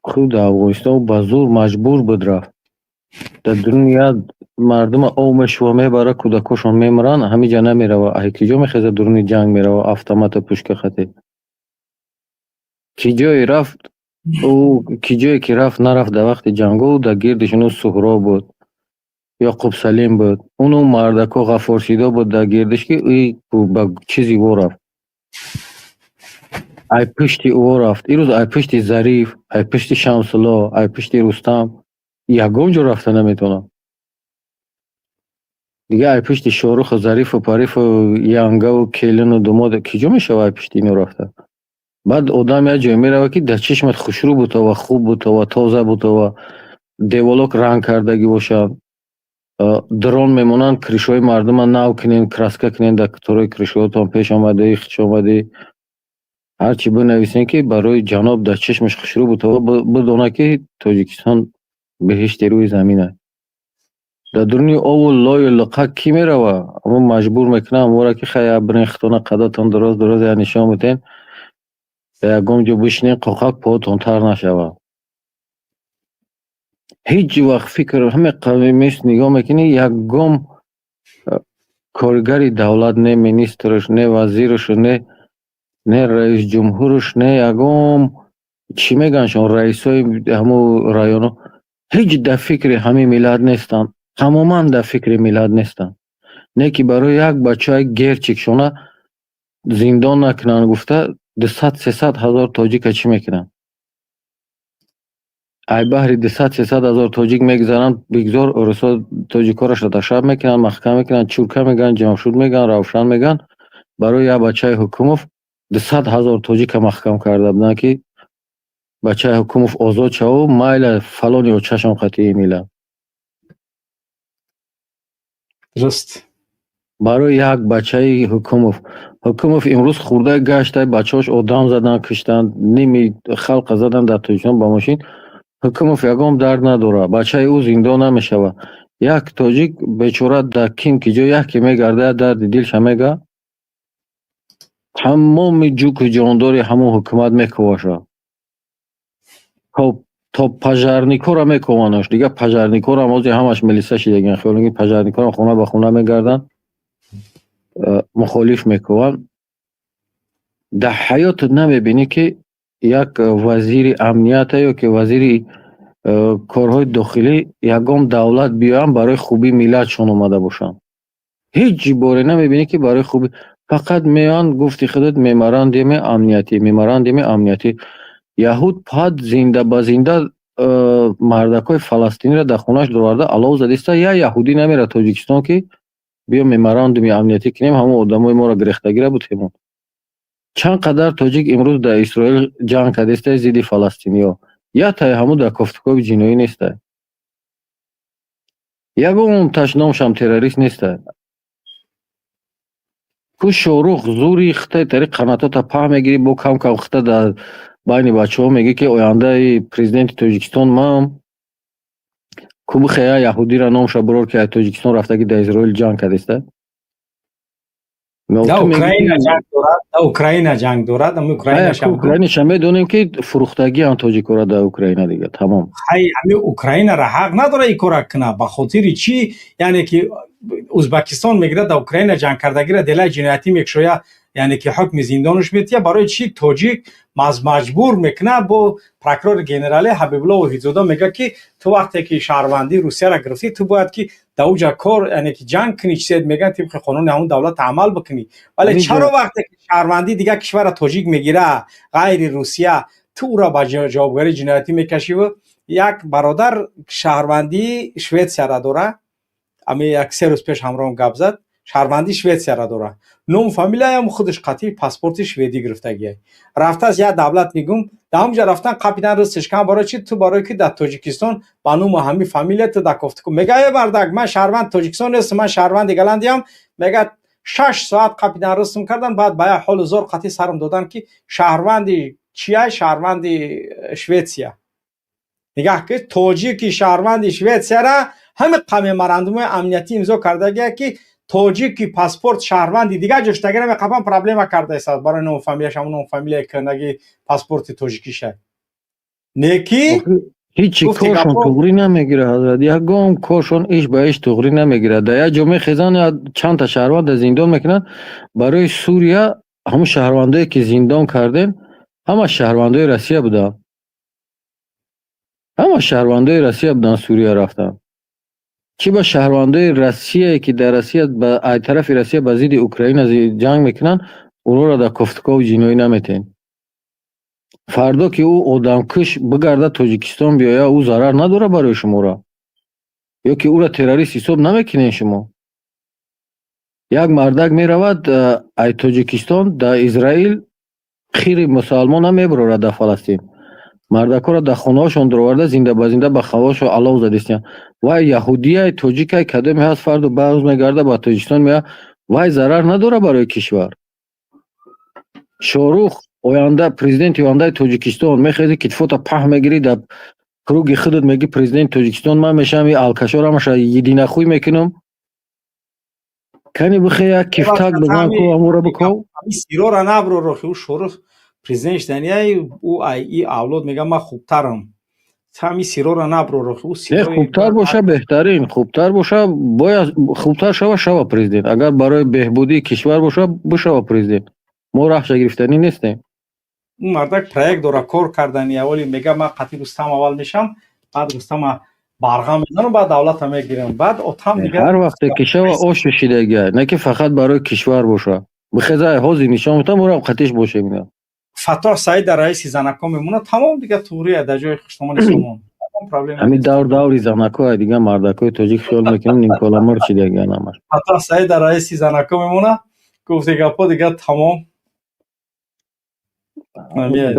Хуб, дар Афғонистон ба зур маҷбур буд, рафт. Дар дуруни як мардума ов мешува, мебара, кӯдакошон мемиранд, ҳамиҷа намерава. Ай киҷо мехезад, дуруни ҷанг мерава, автомату пушка хати? Ки ҷое рафт, ӯ ки ҷое ки рафт, нарафт, дар вақти ҷангҳо дар гирдиш уну Суҳроб буд, Ёқуб Салим буд, уну мардако Ғаффорсидо буд дар гирдиш, ки и ба чизи во рафт. Ай пушти ӯ рафт. Ирӯз ай пушти Зариф, ай пушти Шамсулло, ай пушти Рустам ягон ҷо рафта наметавонад. Дига ай пушти Шоҳруху Зарифу Парифу янгаву келину думод киҷо мешава ай пушти ино рафта? Баъд одам як ҷое мерава, ки дар чишмат хушрӯ бутова, хуб бутова, тоза бутова, деволок ранг кардагӣ бошад, дрон мемонанд, крыша ҳои мардума нав кунен, краска кунен, дар торои крыша ҳотон пеш омадӣ, хуш омадӣ, ҳарчи бинависем, ки барои ҷаноб дар чишмаш хушрӯ бутова, бидонад, ки Тоҷикистон беҳишти рӯи замин аст. Дар дуруни ову лою луқак кӣ мерава? Амо маҷбур мекунад амора, ки хай, бирен, хитона қадатон дароз дароз я нишон битен, дар ягон ҷо бишинен, қоқак поҳотон тар нашавад. Ҳеҷ вақт фикр ҳаме мес нигоҳ мекунӣ, ягон коргари давлат, не министраш, не вазираш, не раисҷумҳураш, не ягон чӣ мегӯянд, раисҳои ҳамун районо ҳеҷ дар фикри ҳамин миллат нестанд, тамоман дар фикри миллат нестанд. Не ки барои як бачаи герчикшона зиндон накунанд гуфта, 200-300 ҳазор тоҷика чӣ мекунанд? Ай баҳри 200-300 ҳазор тоҷик мегузаранд, бигзор урусҳо тоҷикҳоро шаташаб мекунанд, маҳкам мекунанд, чурка мегӯянд, Ҷамшуд мегӯянд, Равшан мегӯянд. Барои як бачаи Ҳукумов 200 ҳазор тоҷика маҳкам карда буданд, ки бачаи Ҳукумов озод шаву майла фалони очашон қатъии миллат.
Дуруст.
Барои як бачаи Ҳукумов. Ҳукумов имрӯз хурда гашта, бачаҳош одам задан, киштанд, ними халқа задан дар Тоҷикистон ба мошин. Ҳукумов ягон дард надорад, бачаи ӯ зиндон намешавад. Як тоҷик бечора дар ким ки ҷо яке мегардад, дарди дилша мега, тамоми ҷуку ҷондори ҳамон ҳукумат мекуваша. То пожарник ҳоро мекованаш. Дигар пожарник ҳоро ҳозир ҳамаш милиса шидагиан, хиёл мекунӣ пожарник ҳоро хона ба хона мегарданд, мухолиф мекуванд. Дар ҳаётат намебинӣ, ки як вазири амнията ё ки вазири корҳои дохилӣ ягон давлат биёянд, барои хубии миллатшон омада бошанд. Ҳеҷ боре намебинӣ, ки барои хубӣ. Фақат меоянд, гуфти худат, меморандуми амниятӣ, меморандуми амниятӣ. Яҳуд пад зинда ба зинда мардакҳои фаластиниро дар хонааш дорварда алов задиста, як яҳудӣ намерад Тоҷикистон, ки биё, меморандуми амниятӣ кунем, ҳамон одамои моро гирехтагира бутемон. Чанд қадар тоҷик имрӯз дар Исроил ҷанг кардиста зидди фаластиниҳо, яктае ҳамун дар кофтукови ҷиноӣ нестай, ягон номшам террорист нестай. Ку Шоҳрух зури хитаи тари қанатота паҳн мегирӣ, бо кам кам хита дар байни бачаҳо мегӯӣ, ки ояндаи президенти Тоҷикистон ман. Ку бихе я яҳудиро номша бурор, ки аз Тоҷикистон рафтаги дар Изроил ҷанг кардиста.
Да Украина ҷанг дорад, да Украина ҷанг дорад, ами Украина.
Украинаша медонем, ки фурӯхтагиам тоҷикора дар Украина, дига тамом.
Ҳай, ами Украинара ҳақ надора ин кора куна. Ба хотири чӣ? Яъне ки Ӯзбекистон мегирад, дар Украина ҷанг кардагира делаи ҷиноятӣ мекушоя, яъне ки ҳукми зиндонаш метия. Барои чӣ тоҷик маҷбур мекунад? Бо прокурори генералӣ Ҳабибулло Воҳидзода мегӯяд, ки ту вақте ки шаҳрвандии Русияро гирифтӣ, ту бояд ки дар уҷа кор, яъне ки ҷанг кунӣ, чизе мегӯянд, тибқи қонуни ҳамон давлат амал бикунӣ. Вале чаро вақте ки шаҳрвандии дигар кишварро тоҷик мегира, ғайри Русия, ту ӯро ба ҷавобгарии ҷиноятӣ мекашиву? Як бародар шаҳрвандии Шветсияро дора, ами як 3 рӯз пеш ҳамроҳам гап зад. Шаҳрвандии Шветсияро дорад. Ному фамилияям худаш қатъи паспорти шведӣ гирифтагия. Рафтааст як давлат, мегум, дар ҳамҷа рафтан қапидан рыстишкан. Барои чи ту? Барое ки дар Тоҷикистон ба ному ҳамин фамилия ту дар кофтуку. Мега: «Е бардак, ман шаҳрванди Тоҷикистон нестам, ман шаҳрванди Голландиям». Мега, 6 соат қапидан, рыстм кардан, баъд ба як ҳоли зор қатъи сарм додан, ки шаҳрванди чия, шаҳрванди Шветсия. Нигаҳ ки тоҷики шаҳрванди Шветсияра ҳами меморандумои амниятӣ имзо кардагия, ки тоҷики паспорт шаҳрванди дигар ҷоштагира меқапан, проблема кардаистад барои ному фамилияш, ҳамон ному фамилияи кӯнаги паспорти тоҷикиша неки.
Ҳичи коршон туғрӣ намегирад, ҳазрат, ягон коршон иш ба иш туғрӣ намегирад. Дар як ҷо мехезанд, чандта шаҳрванда зиндон мекунанд барои Сурия. Ҳамун шаҳрвандое, ки зиндон кардем, ҳама шаҳрвандои Россия буданд, ҳама шаҳрвандои Россия буданд, Сурия рафтанд. Чӣ ба шаҳрвандои Россияе, ки дар Россия ай тарафи Россия ба зидди Украина ҷанг мекунанд, онҳоро дар кофтукови ҷиноӣ наметем? Фардо ки ӯ одамкуш бигарда Тоҷикистон биёя, ӯ зарар надорад барои шуморо? Ё ки ӯро террорист ҳисоб намекунед шумо? Як мардак меравад ай Тоҷикистон дар Израил, хири мусалмона мебарорад дар Фаластин. Мардакҳоро дар хонаҳошон дуроварда, зинда ба зинда ба хонаҳошон алов задистиянд. Вай яҳудияй, тоҷикай, кадоме ҳаст, фарду баъз мегарда ба Тоҷикистон меояд, вай зарар надорад барои кишвар? Шорух, оянда президенти ояндаи Тоҷикистон, мехези, китфота паҳ мегирӣ, дар круги худат мегӣ: «Президенти Тоҷикистон ман мешавам, и алкашоро ҳамаша единахуй мекунам». Кани бихе, як кифтак бизан ку, амура биков.
Сирора набророхи, ӯ Шорух президент шуданияй, ӯ ай и авлод мега: «Ман хубтарам». Ҳами сирора набророхи, ӯ.
Не, хубтар боша, беҳтарин, хубтар боша, бояд хубтар шава, шава президент. Агар барои беҳбудии кишвар боша, бишава президент, мо раҳша гирифтанӣ нестем.
Ӯ мардак проект дора, кор кардани. Аввали мега: «Ман қатъи Рустам аввал мешам, баъд Рустама барғам мезанам, баъд давлата мегирам, баъд отам дигар».
Ҳар вақте ки шава, ош шидагия, не ки фақат барои кишвар боша. Бихеза, ҳозир нишон метам, урам қатиш бошем ина.
Фаттоҳ Саид дар раиси занако мемонад, тамом, дигар туғрия дар ҷои хуштомони сомон.
Ҳамин давр даври занако, дигар мардакои тоҷик хиёл мекунем нимколамор шидагия намаш.
Фаттоҳ Саид дар раиси занако мемонад, гуфти гапҳо дигар тамом.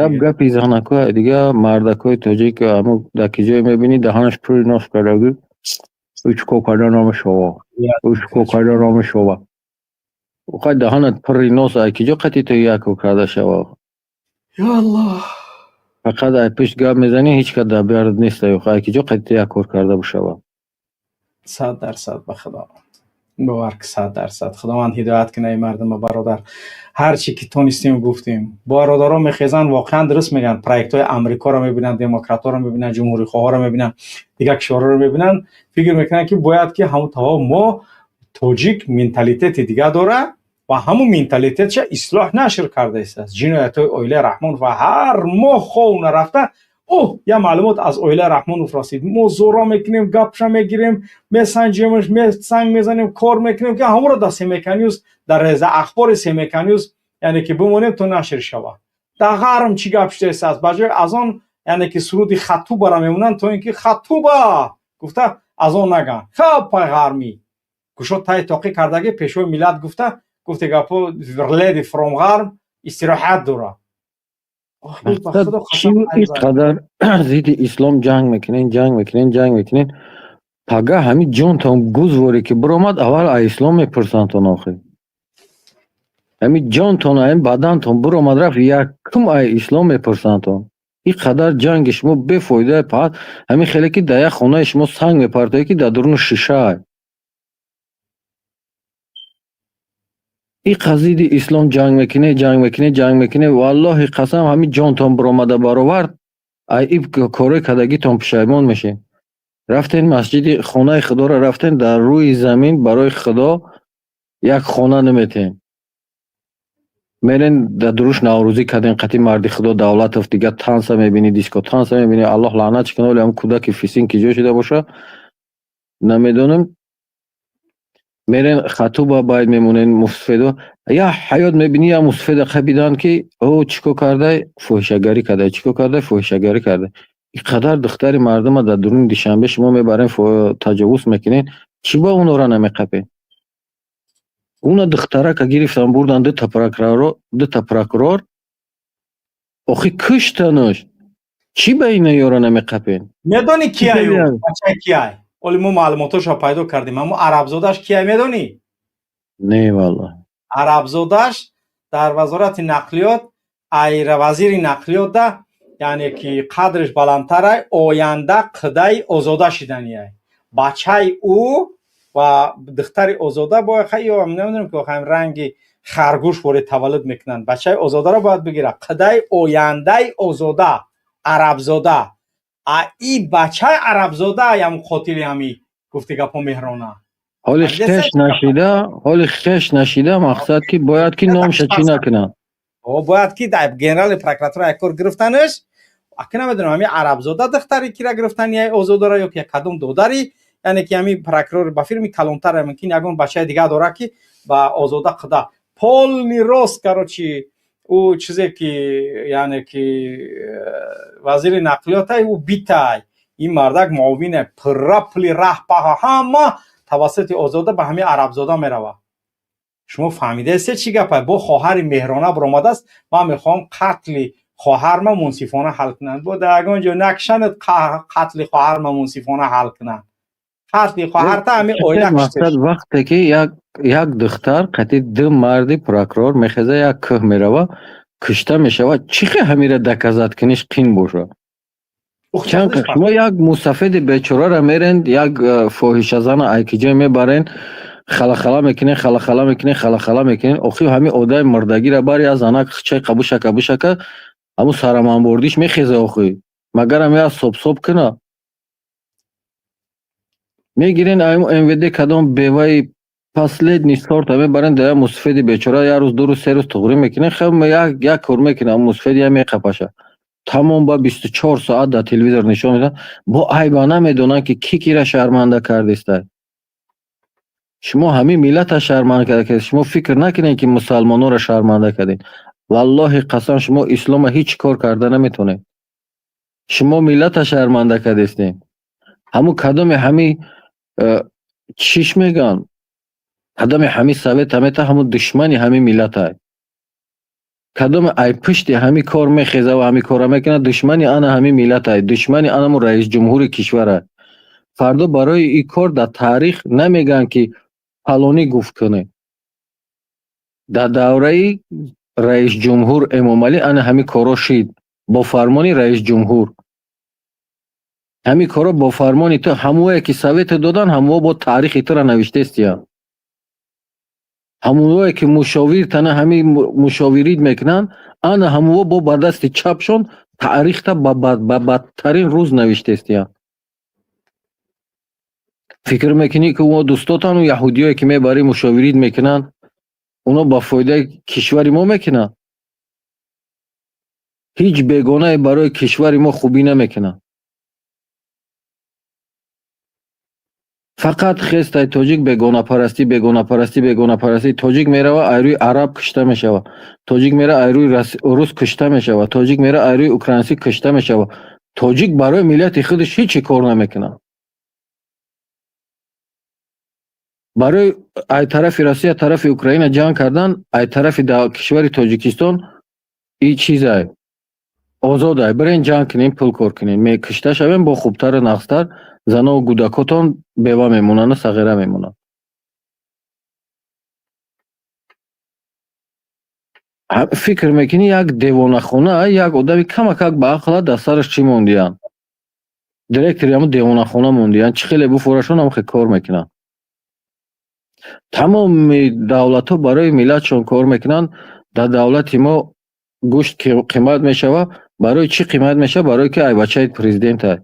Гап гапи занако, дигар мардакои тоҷик ҳамо дар ки ҷое мебинӣ, даҳанаш пури нос кардагӣ, ӯ чӣ кор карда намешава, ӯ чӣ кор карда намешава. Хай, даҳанат пурри нос, ай ки ҷо қати ту як карда шава?
Ё Аллоҳ.
Фақат ай пушт гап мезанӣ, ҳеҷ кас дар бард нест. Ай ки ҷо қати ту як кор карда бошава?
100%, ба Худо бовар ки, 100%. Худованд ҳидоят кунад ин мардума. Бародар, ҳар чи ки тонистем, гуфтем. Бародаро мехезанд, воқеан дуруст мегӯянд, проектҳои Амрикоро мебинанд, демократҳоро мебинанд, ҷумҳурихоҳоро мебинанд, дигар кишварҳоро мебинанд, фикр мекунанд, ки бояд ки ҳамун таво. Мо тоҷик менталитети дигар дорад ва ҳамун менталитетша ислоҳ нашр кардаистааст. Ҷиноятҳои оилаи Раҳмонов ва ҳар моҳ хов нарафта, оҳ, як маълумот аз оилаи Раҳмонов расид, мо зора мекунем, гапша мегирем, месанҷемш, санг мезанем, кор мекунем, ки ҳамонро дар Семеканюз, дар реза ахбори Семеканюз, яъне ки бимонем, то нашр шавад. Дар ғарм чӣ гап шудааст? Ба ҷои азон, яъне ки суруди хатубара мемонанд, то ин ки хатуба гуфта азон наган. Хаб, пай ғармӣ кушод тай тоқӣ кардагӣ, пешвои миллат гуфта, гуфте гапо, леди from ғарм истироҳат дорад.
Чӣ қадар зидди ислом ҷанг мекунен, ҷанг мекунен, ҷанг мекунен, пага ҳамин ҷонтон гузворе ки биромад, аввал а ислом мепурсандтон. Охир ҳамин ҷонтон, ҳамин бадантон биромад, рафт, якум ай ислом мепурсандтон. Ин қадар ҷанги шумо бефоида. Паҳат ҳамин хеле ки дар як хонаи шумо санг мепартоед, ки дар дуруни шишаай. Ин зидди ислом ҷанг мекунед, ҷанг мекунед, ҷанг мекунед, валлоҳи қасам, ҳамин ҷонтон биромада баровард, ай иб корҳои кардагитон пушаймон мешед. Рафтен масҷиди хонаи Худоро рафтен, дар рӯи замин барои Худо як хона наметен. Мерен, дар дуруш наврӯзӣ карден қати марди Худо Давлатов, дигар танса мебинӣ, диско танса мебинӣ. Аллоҳ лаънат кунад, оли ҳамн кӯдаки фисин ки ҷо шуда боша, намедонем. Мерен, хатуба байд мемонен, мусфедо я ҳаёт мебинӣ, я мусфеда қабиданд, ки о чӣ кор кардай, фоҳишагарӣ кардай, чӣ кор кардай, фоҳишагарӣ кардай. Ин қадар духтари мардума дар дуруни Душанбе шумо мебарен, таҷовуз мекунед, чӣ ба онора намеқапед? Уна духтарака гирифтан, бурдан дута прокурор, охи куштанаш. Чӣ ба ина ёра намеқапен?
Медонӣ, кияй бачаи кияй? Оли мо маълумотошро пайдо кардем. Аммо арабзодаш кияй, медонӣ?
Не, валла.
Арабзодаш дар вазорати нақлиёт, айра вазири нақлиётда, яъне ки қадриш баландтарай, оянда қидаи Озода шиданияй. Бачаи ӯ ва духтари Озода бояд, ё намедонам, ки охам ранги харгӯш воре таваллуд мекунанд. Бачаи Озодаро бояд бигирад. Қидаи ояндаи Озода Арабзода. А и бачаи Арабзода ям қотили ҳами гуфти гапо Меҳрона.
Ҳоли хеш нашида, ҳоли хеш нашида, мақсад ки бояд ки номша чӣ накунад.
Бояд ки генеральный прокуратура як кор гирифтанаш. Аки намедонам, ҳами Арабзода духтари кира гирифтани Озодара ё ки кадом додари, яъне ки ҳами прокурор ба фирми калонтар, мумкин ягон бачаи дига дора, ки ба Озода қида полный рост. Короче, ӯ чизе ки, яъне ки вазири нақлиётай, ӯ битай, ин мардак муовине пурра, пули раҳ паҳа ҳама тавассути Озода ба ҳамин Арабзода меравад. Шумо фаҳмидаесте, чӣ гапа? Бо хоҳари Меҳрона баромадааст: ман мехоҳам қатли хоҳарма мунсифона ҳал кунанд. Бо дар ягон ҷо накшанад, қатли хоҳарма мунсифона ҳал кунанд. Қатли хоҳарта ҳамин оила.
Мақсад, вақте ки як духтар қати ду марди прокурор мехеза, як кӯҳ мерава, кушта мешавад, чӣ хел ҳамира доказать куниш қин бошад? Чанд шумо як мусафеди бечораро мерен, як фоҳишазана айкиҷо мебарен, халахала мекунен, халахала мекунен, халахала мекунен, охир ҳамин одами мурдагиро бар як занак хчай қабушака бушака, ҳамун сараманбордиш мехеза. Охир магарам як собсоб куна мегирен, айму МВД кадом беваи последний сорта мебарен, да мусафеди бечора як рӯз, 2 рӯз, 3 рӯз туғрӣ мекунен, хел як кор мекунен, мусафеди я меқапаша, тамом. Ба 24 соат дар телевизор нишон медиҳанд, бо айба намедонанд, ки ки кира шарманда кардистай. Шумо ҳамин миллата шарманда карда. Шумо фикр накунед, ки мусалмононро шарманда кардед. Валлоҳи қасам, шумо ислома ҳеҷ кор карда наметавонед. Шумо миллата шарманда кардистед. Ҳамун кадоме ҳами чиш мегӯянд, кадоме ҳами совета мета, ҳамун душмани ҳамин миллатай. Кадоме ай пушти ҳами кор мехеза ва ҳами корра мекунад, душмани ана ҳамин миллатай, душмани анаму раисҷумҳури кишварай. Фардо барои ин кор дар таърих намегӯянд, ки фалонӣ гуфт кунед. Дар давраи раисҷумҳур Эмомалӣ ана ҳамин корҳо шид, бо фармони раисҷумҳур ҳамин корҳо, бо фармони ту. Ҳамое ки совета додан, ҳамоҳо бо таърихи тура навиштестиянд. Ҳамоное ки мушовир тана ҳамин мушовирид мекунанд, ана ҳамоҳо бо ба дасти чапшон таърихта ба бадтарин рӯз навиштестиянд. Фикр мекунӣ, ки о дӯстотану яҳудиое ки мебарӣ, мушовирид мекунанд, оно ба фоидаи кишвари мо мекунанд? Ҳеҷ бегонае барои кишвари мо хубӣ намекунад. Фақат хестай тоҷик бегонапарастӣ, бегонапарастӣ, бегонапарастӣ. Тоҷик мерава, айрӯи араб кушта мешавад, тоҷик мера, айрӯи рус кушта мешавад, тоҷик мера, айрӯи украинсӣ кушта мешавад. Тоҷик барои миллати худаш ҳеҷ кор намекунад. Барои ай тарафи Россия, тарафи Украина ҷанг кардан, ай тарафи кишвари Тоҷикистон и чизай озодай, бирен ҷанг кунем, пул кор кунем, мекушта шавем, бо хубтару нағзтар, занову кӯдакотон бева мемонанду сағира мемонанд. Фикр мекунӣ, як девонахона, як одами камакак ба ақла дар сараш чӣ мондиянд, директори ҳамун девонахона мондиянд, чӣ хеле буфорашон, ҳам хел кор мекунанд. Тамоми давлатҳо барои миллатшон кор мекунанд. Дар давлати мо гӯшт қимат мешавад. Барои чӣ қимат мешавад? Барое ки ай бачаи президентай.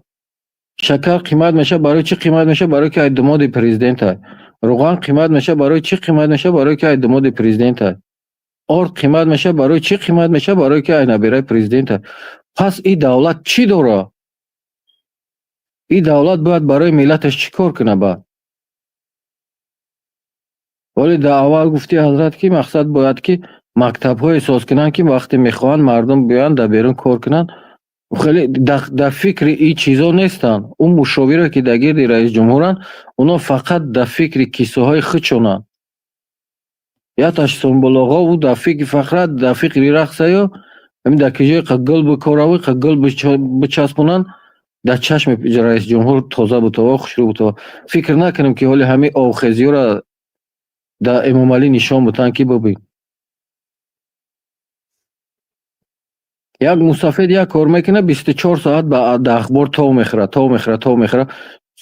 Шакар қимат мешавад. Барои чӣ қимат мешавад? Барое ки ай думоди президентай. Руған қимат мешавад. Барои чӣ қимат мешавад? Барое ки ай думоди президентай. Орд қимат мешавад. Барои чӣ қимат мешавад? Барое ки ай набираи президентай. Пас ин давлат чӣ дорад? Ин давлат бояд барои миллаташ чӣ кор кунад баъд? Вале дар аввал гуфтӣ, ҳазрат, ки мақсад бояд ки мактабҳое соз кунанд, ки вақте мехоҳанд мардум биёянд, дар берун кор кунанд. Хеле дар фикри ин чизо нестанд. Ӯ мушовире ки дар гирди раисҷумҳуранд, онҳо фақат дар фикри кисоҳои худшонанд. Яташ сомболоғову дар фикри фақат дар фикри рақсаю ҳамин дар киҷое қа гул бикораву қа гул бичаспонанд, дар чашми раисҷумҳур тоза бутава, хушрӯ бутава. Фикр накунем, ки ҳоли ҳамин обхезиёра дар Эмомалӣ нишон бутанд, ки бубин. Як мусафед як кор мекунад, 24 соат ба дар ахбор тов мехӯрад, тов мехӯрад, тов мехӯрад.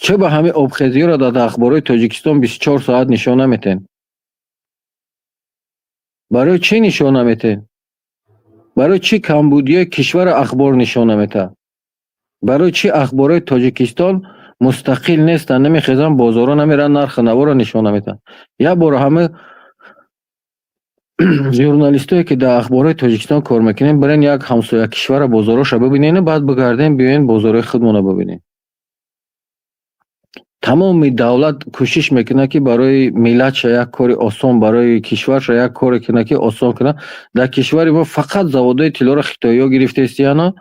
Чӣ ба ҳамин обхезиёра дар ахборҳои Тоҷикистон 24 соат нишон наметен? Барои чӣ нишон наметен? Барои чӣ камбудиҳои кишварро ахбор нишон наметаҳад? Барои чӣ ахборҳои Тоҷикистон мустақил нестанд, намехезанд, бозорҳо намеранд, нарху наворо нишон наметаҳанд? Як бор ҳама журналистое, ки дар ахборҳои Тоҷикистон кор мекунем, бирен як ҳамсоя кишварро бозорҳоша бибинену баъд бигардем, биёен бозорҳои худмонро бибинем. Тамоми давлат кӯшиш мекунад, ки барои миллатша як кори осон, барои кишварша як коре кунад, ки осон кунад. Дар кишвари мо фақат заводҳои тиллоро хитоиҳо гирифтаистияну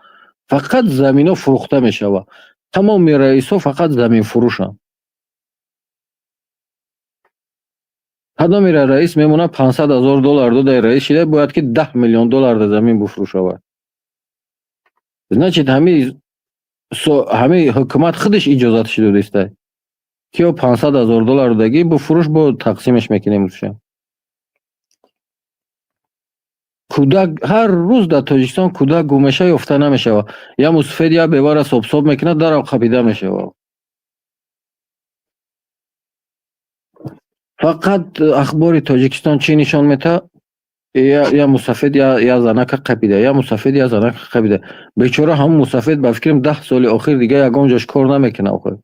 фақат заминҳо фурӯхта мешавад. Тамоми раисҳо фақат заминфурӯшанд. Кадомеро раис мемонад, 500 000 доллар додаи раис шида, бояд ки 10 миллион доллар дар замин буфурӯшавад. Значит, ҳамин ҳукумат худаш иҷозаташ додиста, ки ё 500 000 доллар додагӣ буфурӯш, бо тақсимаш мекунем уша. Кӯдак ҳар рӯз дар Тоҷикистон кӯдак гум мешава, ёфта намешавад. Я мусафед як бевара собсоб мекунад, дарав қапида мешавад. Фақат ахбори Тоҷикистон чӣ нишон метаҳад? Я мусафед я занака қапида, я мусафед я занака қапида. Бечора ҳамун мусафед, ба фикрам, 10 соли охир дига ягон ҷош кор намекунад охир.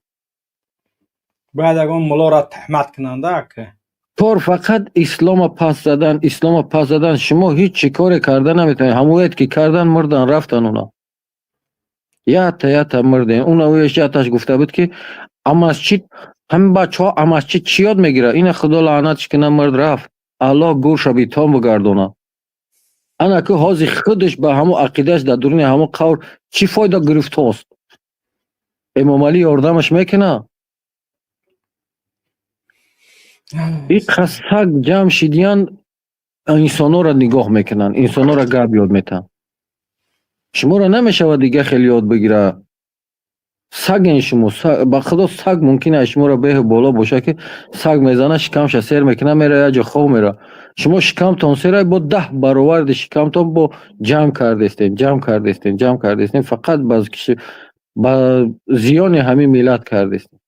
Бояд ягон муллоро туҳмат кунанд, ака.
Кор фақат ислома пас задан, ислома пас задан. Шумо ҳеҷ чӣ коре карда наметавонед. Ҳамояд ки кардан, мурдан, рафтан уна. Ята ята мурдем. Уна уяш яташ гуфта буд, ки амасчид ҳамин бачаҳо амасчид чӣ ёд мегирад? Ина худо лаънатш кунад, мурд, рафт. Аллоҳ гӯрша битон бигардонад. Ана ки ҳозир худаш ба ҳамун ақидааш дар дуруни ҳамун қавр чӣ фоида гирифтост? Эмомалӣ ёрдамаш мекунад? Ин саг ҷамъ шидиян, инсонҳоро нигоҳ мекунанд, инсонҳоро гап ёд метаҳанд. Шуморо намешавад дига хеле ёд бигира. Саген шумо, ба худо, саг мумкин аст шуморо беҳу боло бошад, ки саг мезанад, шикамша сер мекунад, мера як ҷо хоб мера. Шумо шикамтон сера, бо 10 бароварди шикамтон бо ҷамъ кардестем, ҷамъ кардестем, ҷамъ кардестем, фақат ба зиёни ҳамин миллат кардестем.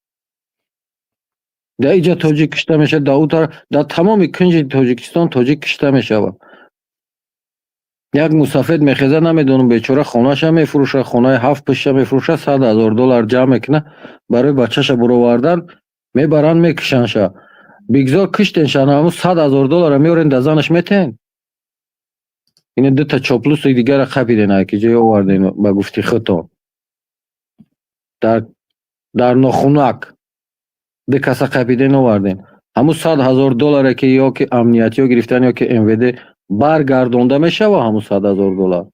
Дар инҷа тоҷик кушта мешавад, дар ӯ тараф, дар тамоми кунҷи Тоҷикистон тоҷик кушта мешавад. Як мусафед мехезад, намедонам, бечора хонаша мефурӯшад, хонаи ҳафт пушта мефурӯшад, 100 000 доллар ҷамъ мекунад барои бачаша буровардан, мебаранд, мекушандша. Бигзор куштенша, ҳамун 100 000 доллара меорен, дар занаш метен. Ина дута чоплусу дигара қапиден, ки ҷое оварден, ба гуфти худтон. Дар нохунак ду каса қапиден, оварден. Ҳамун 100 000 долларе, ки ё ки амниятиё гирифтан, ё ки МВД, баргардонда мешава ҳамун 100 000 доллар?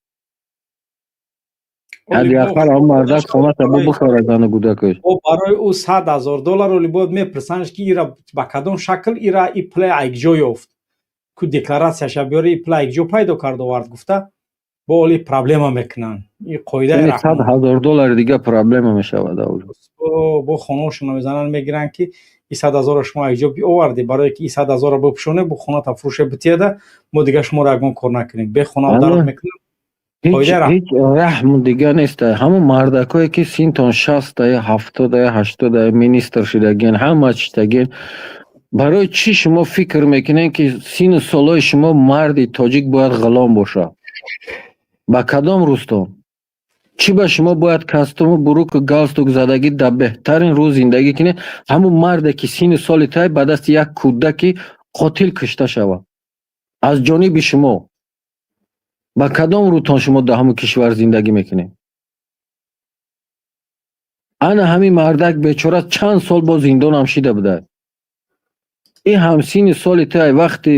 Ҳадди ақал ҳамун мардак хонаша бо бихарад, зану кӯдакаш.
Бо барои ӯ 100 000 доллар оли бояд мепурсандш, ки ира ба кадом шакл ира и пула якҷо ёфт, ку декларатсияша биёре, и пула якҷо пайдо кард, овард гуфта, бо оли проблема мекунанд. И қоидаи
100 000 доллари дига проблема мешавад.
Бо хонаошонро мезананд, мегиранд, ки и 100 000-ро шумо якҷо биовардӣ, барое ки и 100 000-ро бипӯшонед, бо хоната фурӯше битиеда, мо дига шуморо ягон кор накунем. Бе хона дарот мекунем.
Ҳеҷ раҳм дига нест. Ҳамун мардакое, ки синтон 60-ая, 70-ая, 80-ая, министр шидаген, ҳама чиштаген, барои чӣ шумо фикр мекунед, ки сину солҳои шумо марди тоҷик бояд ғулом бошад? Ба кадом рӯзтон? Чӣ ба шумо бояд костюму буруку галстук задагӣ дар беҳтарин рӯз зиндагӣ кунед, ҳамун марде, ки сину соли тай ба дасти як кӯдаки қотил кушта шавад аз ҷониби шумо? Ба кадом рӯтон шумо дар ҳамун кишвар зиндагӣ мекунед? Ана ҳамин мардак бечора чанд сол бо зиндонам шида буда. Ин ҳам сини соли тай вақти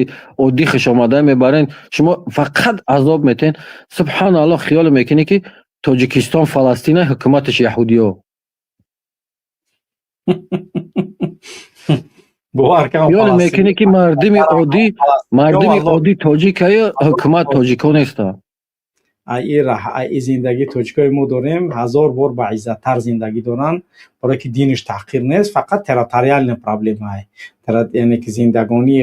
оддӣ хушомада мебарен, шумо фақат азоб метен. Субҳаналлоҳ, хиёл мекунӣ, ки Тоҷикистон Фаластина, ҳукуматаш яҳудиё.
Бовар кун.
Ёне мекунӣ, ки мардуми оддӣ тоҷикаю ҳукумат тоҷико нестанд.
И зиндагии тоҷикои мо дорем, ҳазор бор ба иззаттар зиндагӣ доранд, барое ки диниш таҳқир нест, фақат территориальная проблема, яъне ки зиндагонии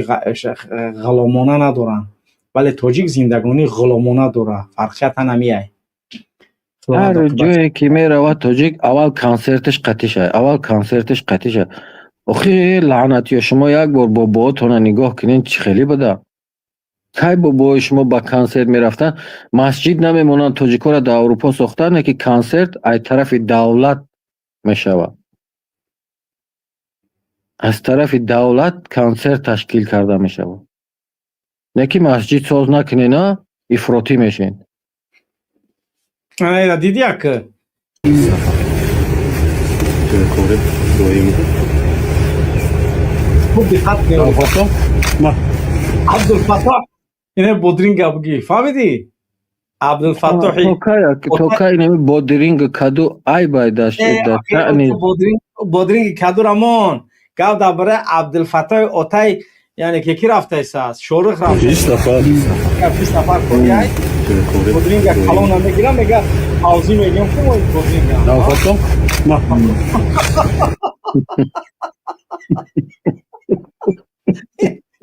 ғуломона надоранд, вале тоҷик зиндагонии ғуломона дорад, фарқият ҳамиай.
Ҳар ҷое ки меравад тоҷик, аввал консерташ қатишай, аввал консерташ қатишай. Охи, лаънатиё, шумо як бор бобоотона нигоҳ кунед, чӣ хеле буда. Кай бобои шумо ба консерт мерафтанд? Масҷид намемонанд тоҷикоро дар Аврупо сохтанд, ки консерт аз тарафи давлат мешавад, аз тарафи давлат консерт ташкил карда мешавад. Не ки масҷид соз накунена, ифротӣ мешен.
Ана диди як.
Кори доим.
Хуб диққат кунед. Абдулфаттоҳ ине бодринга буги, фаҳмидӣ? Абдулфаттоҳи
То кай инами бодринг каду айбай дашни?
Бодринги каду рамон гап дар бораи Абдулфаттоҳи отай, яъне ки ки рафтаистааст, Шорух рафта.
20 нафар.
20 нафар корияй бодринга калона мегирам, мега ҳавзӣ мегӯям ку мо бодринга.
Навфатон.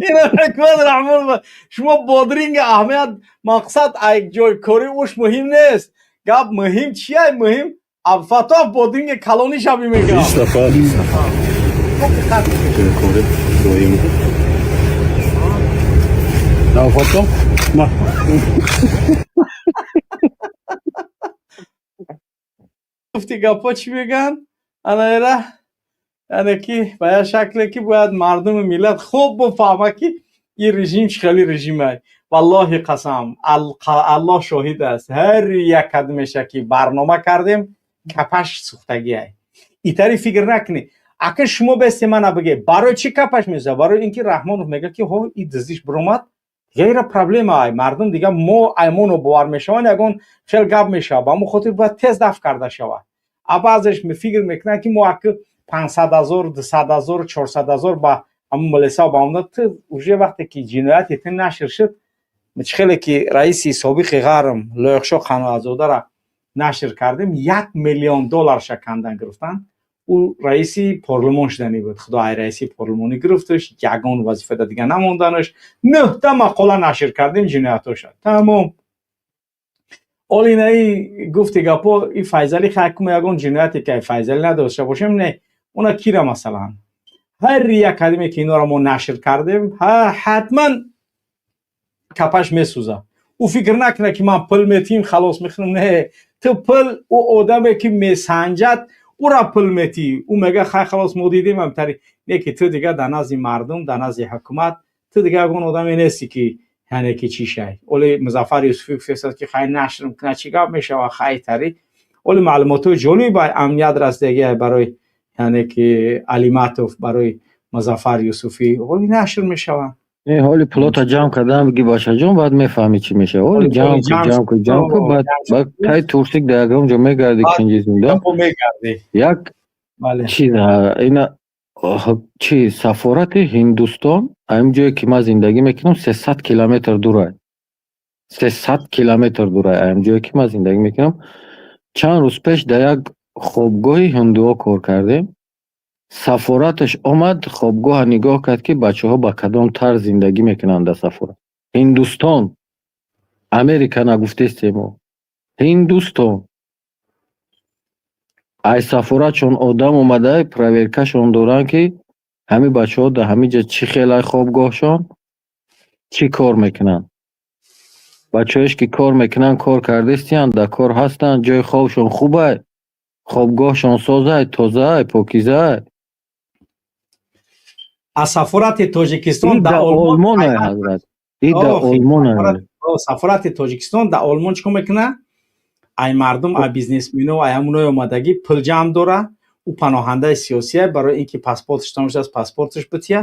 Ина ҳикмат Раҳмон, шумо бодринга аҳамият, мақсад ай ҷои кори уш муҳим нест, гап муҳим чия? Муҳим Абдулфаттоҳ бодринги калони шаби мегӯям.
20 нафар. Кори доим. Навфатон.
Гуфти гапҳо чӣ мегӯянд? Анаера, яъне ки ба як шакле ки бояд мардуми миллат хуб бифаҳмад, ки ин режим чӣ хели режимай. Валлоҳи қасам, Аллоҳ шоҳид аст, ҳар як кадмеша ки барнома кардем, капаш сӯхтагиай. Итари фикр накунед, ака, шумо бести мана биге, барои чӣ капаш месӯзад? Барои ин ки Раҳмонов мега, ки ҳо и дуздиш биромад, дига ира проблема ай, мардум дига мо аймоно бовар мешаванд, ягон хел гап мешавад, ба ҳамон хотир бояд тез дафт карда шавад. А баъзеш фикр мекунанд, ки мо аки 500 000, 200 000, 400 000 ба ҳамон милиса ба онда ту уже вақте ки ҷинояти ту нашр шуд, чӣ хеле ки раиси собиқи ғарм Лоиқшоҳ Қаноатзодара нашр кардем, 1 миллион долларша кандан гирифтанд. Ӯ раиси парлумон шуданӣ буд, худо ай раиси парлумонӣ гирифташ, ягон вазифада дига намонданаш. Нӯҳта мақола нашр кардем ҷиноятоша, тамом. Оли инаи гуфти гапо и Файзалӣ ҳакума ягон ҷинояте ки Файзалӣ надошта бошем, не, уна кира, масалан, ҳар як кадиме ки инора мо нашр кардем, ҳатман капаш месӯзад. Ӯ фикр накунад, ки ман пул метиҳим, халос мекунам. Не, ту пул ӯ одаме ки месанҷад, ӯра пул метиҳӣ, ӯ мега: хай, халос, мо дидем ҳамтари. Не ки ту дига дар назди мардум, дар назди ҳукумат ту дига ягон одаме нестӣ, ки яъне ки чӣ шай. Оли Музаффар Юсуфӣ гуфтааст, ки хай, нашр кунад, чӣ гап мешавад? Хай, тари оли маълумотҳои ҷолиб ба амният расидагӣ барои, яъне ки Алиматов барои Музаффар Юсуфӣ оли нашр мешаванд.
Не, ҳоли пулота ҷамъ кардан биги, бачаҷон, баъд мефаҳмӣ, чӣ мешавад. Ҳоли ҷамъ ку, ҷамъ ку, ҷамъ ку, баъд тай турсик дар ягон ҷо мегарди, кинҷи зинда. Як чиз ина чи, сафорати Ҳиндустон ҳамин ҷое ки ман зиндагӣ мекунам, 300 километр дурай, 300 километр дурай ҳамин ҷое ки ман зиндагӣ мекунам. Чанд рӯз пеш дар як хобгоҳи ҳиндуҳо кор кардем. Сафораташ омад, хобгоҳа нигоҳ кард, ки бачаҳо ба кадом тарз зиндагӣ мекунанд дар сафорат. Ҳиндустон, Америка нагуфтестемо, Ҳиндустон. Ай сафоратшон одам омада, проверкашон доранд, ки ҳамин бачаҳо дар ҳамин ҷа чӣ хелай, хобгоҳшон, чӣ кор мекунанд. Бачаҳоеш ки кор мекунанд, кор кардистиянд, дар кор ҳастанд, ҷои хобшон хубай, хобгоҳшон созай, тозаай, покизаай.
Аз сафорати Тоҷикистон
дар Олмон, ҳазрат, и дар Олмон.
Сафорати Тоҷикистон дар Олмон чӣ кор мекунад? Ай мардум, ай бизнесмену, ай ҳамуное омадагӣ пул ҷамъ дора. Ӯ паноҳандаи сиёсия, барои ин ки паспорташ тамом шудааст, паспорташ бития.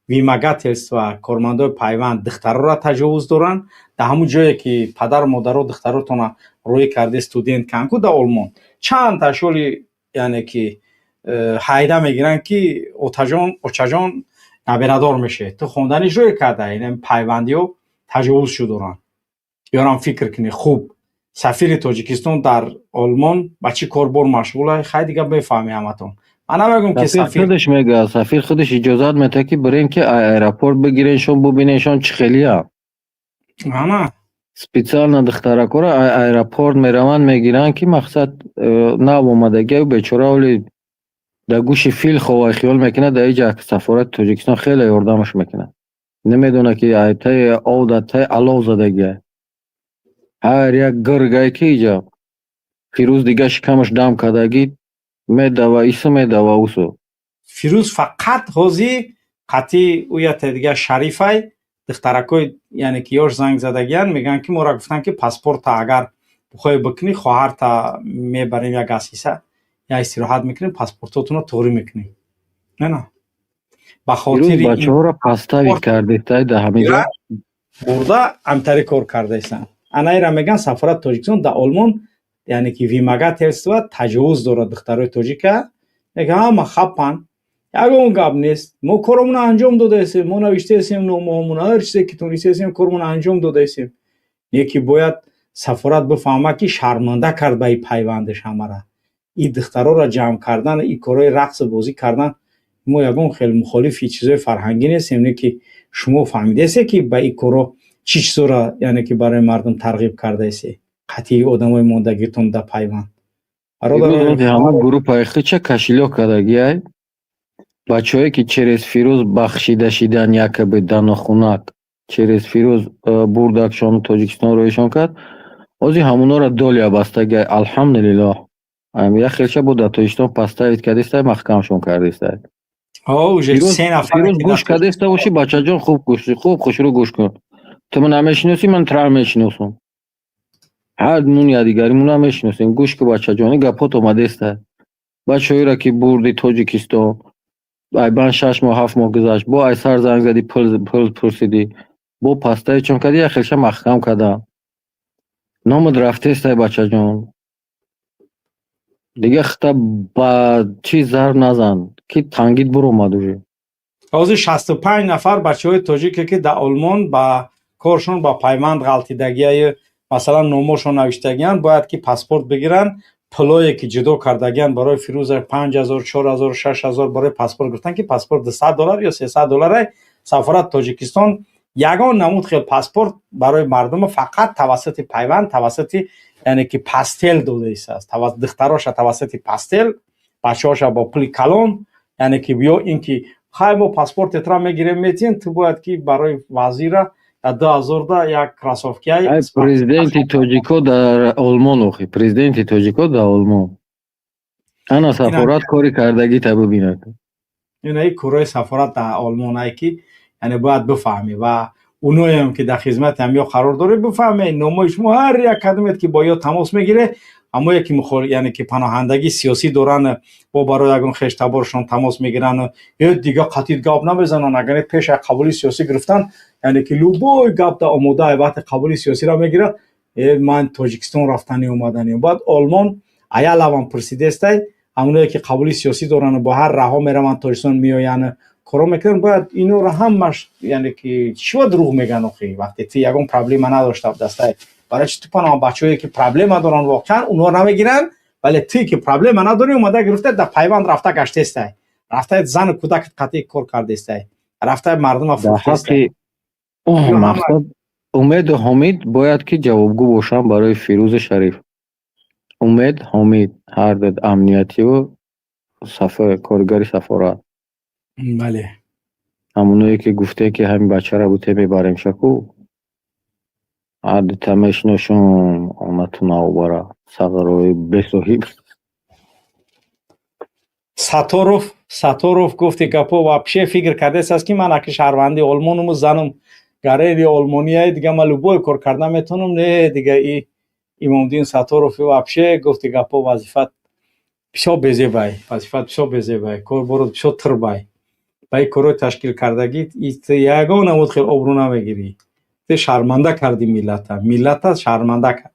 Вымогательство, кормандои пайванд духтарора таҷовуз доранд дар ҳамун ҷое ки падару модаро духтаротона рӯй карде студент канку дар Олмон. Чанд ташоли, яъне ки ҳайда мегиранд, ки отаҷон, очаҷон. Набирадор мешавед. Ту хонданиш рӯй карда, ин пайвандиҳо таҷовуз шудоранд. Ёрам фикр кунӣ хуб, сафири Тоҷикистон дар Олмон ба чӣ корбор машғула? Хай, дига мефаҳми ҳаматон. Ман намегӯм, ки
сафир худаш мегӯяд, сафир худаш иҷозат медиҳад, ки бирен, ки аэропорт бигиреншон, бубиненшон, чӣ хелия.
Ана.
Специально духтаракора аэропорт мераванд, мегиранд, ки мақсад нав омадагиаю бечора оли дар гӯши фил хова, хиёл мекунад, дар иҷа сафорати Тоҷикистон хеле ёрдамаш мекунад. Намедонад, ки таи ов дар таи алов задагия. Ҳар як гиргае, ки иҷа Фирӯз дига шикамаш дам кардагӣ, медава ису, медава усу.
Фирӯз фақат ҳозир қатъи уята дига Шарифай духтаракои, яъне ки ёш занг задагиян, мегӯянд, ки моро гуфтанд, ки паспорта агар бихоҳӣ бикунӣ, хоҳарта мебарем, як асиса, як истироҳат мекунем, паспортотонро туғрӣ мекунем. Не, ба хотири
бачаҳоро подставить кардед дар ҳаминҷо.
Бурда ҳамтари кор кардаистанд. Анаира мегӯянд, сафорати Тоҷикистон дар Олмон, яъне ки вымогательство, таҷовуз дорад духтарои тоҷика. Мегӯянд, ҳама хаппан, ягон гап нест, мо коромонро анҷом додаестем, мо навиштаестем номаҳомона, ҳар чизе ки тонистаестем, коромонро анҷом додаестем. Не, ки бояд сафорат бифаҳмад, ки шарманда кард ба и пайвандаш ҳамара. И духтароро ҷамъ кардан, и корҳои рақсу бозӣ кардан, мо ягон хел мухолифи чизои фарҳангӣ нестем, не ки шумо фаҳмидаесте, ки ба ин корҳо чӣ чизоро, яъне ки барои мардум тарғиб кардаесте, қатъии одамои мондагитон дар пайванд.
Ҳама группаи хича кошелёк кардагиай, бачаҳое, ки через Фирӯз бахшида шидан, якобы данохунак через Фирӯз бурдакшону Тоҷикистон роишон кард, ҳозир ҳамонора доля бастагиай. Алҳамдулиллоҳ, як хелша бо дар Тоҷикистон подставить кардистай, маҳкамшон кардистай. Фирӯз, гӯш кардиста бошӣ, бачаҷон, хуб гӯш, хуб хушрӯ гӯш кун. Ту ман намешиносӣ, ман тура мешиносам, ҳар нун якдигаримона мешиносем. Гӯш ку, бачаҷон, ин гапҳот омадеста. Бачаҳоеро, ки бурди Тоҷикистон, айбан 6 моҳ, 7 моҳ гузашт, бо ай сар занг задӣ, пул пурсидӣ, бо пастаи чон кардӣ, як хелша маҳкам кардам, номат рафтестай, бачаҷон. Дига хита ба чӣ зарб назан, ки тангид буромад уже.
Ҳозир 65 нафар бачаҳои тоҷике, ки дар Олмон ба коршон ба пайванд ғалтидагияю, масалан, номошон навиштагиянд, бояд ки паспорт бигиранд. Пулое, ки ҷудо кардагиянд барои Фирӯза, 5000, 4000, 6000 барои паспорт гирифтан, ки паспорт 200 доллар ё 300 доллара. Сафорат Тоҷикистон ягон намуд хел паспорт барои мардума фақат тавассути пайванд, тавассути, яъне ки постель додаистааст. Духтароша тавассути постель, бачаҳоша бо пули калон, яъне ки ё ин ки хай, мо паспортетра мегирем, метиҳем, ту бояд ки барои вазира 2000-да як кроссовкиай.
Президенти тоҷико дар Олмон, охи, президенти тоҷико дар Олмон, ана сафорат кори кардагита бибинад.
Инаи корои сафорат дар Олмонае, ки яъне бояд бифаҳмӣ ва оноем, ки дар хизмати ҳамё қарор доред, бифаҳмед, номои шумо ҳар як кадомет, ки бо ё тамос мегире, амое ки яъне ки паноҳандагии сиёсӣ доранд, бо барои ягон хештаборшон тамос мегиранд, э, дига қатъи гап намезананд. Агар пеш аз қабули сиёсӣ гирифтан, яъне ки любой гап да омода, вақте қабули сиёсиро мегирад, э, ман Тоҷикистон рафтани омадани. Баъд Олмон аялавам пурсидестай, ҳамоное, ки қабули сиёсӣ доранд, бо ҳар раҳо мераванд Тоҷикистон, меоянд, коро мекунанд, бояд инора ҳамаш, яъне ки чива дурӯғ мегӯянд? Охи, вақте ти ягон проблема надошта дастай, барои чи ту паноҳ бачаҳое, ки проблема доранд воқеан, онҳо намегиранд, вале ту, ки проблема надорӣ, омада гирифта, дар пайванд рафта гаштестай, рафта зану кӯдакат қатъи кор кардестай, рафта мардума фурӯхтестай.
Мақсад, Умеду Ҳомид бояд ки ҷавобгӯ бошанд барои Фирӯзи Шариф. Умед, Ҳомид, ҳар ду амниятиву коргари сафорат.
Бале.
Ҳамоное, ки гуфтем, ки ҳамин бачаро буте мебарем, шаку ҳар дута мешиносум, омату навбара сағрои бесоҳиб.
Саторов, Саторов гуфти гапо, вообще фикр кардест, ки ман аки шаҳрванди Олмонуму занум гарени олмонияи, дига ман любой кор карда метавонам. Не, дига и Имомдин Саторов вообще гуфти гапо, вазифат бисёр безебай, вазифат бисёр безебай, корборот бисёр тирбай. Ба ин корҳои ташкил кардагӣ ягон намуд хел обрӯ намегирӣ. Ту шарманда кардӣ миллата, миллата шарманда кард.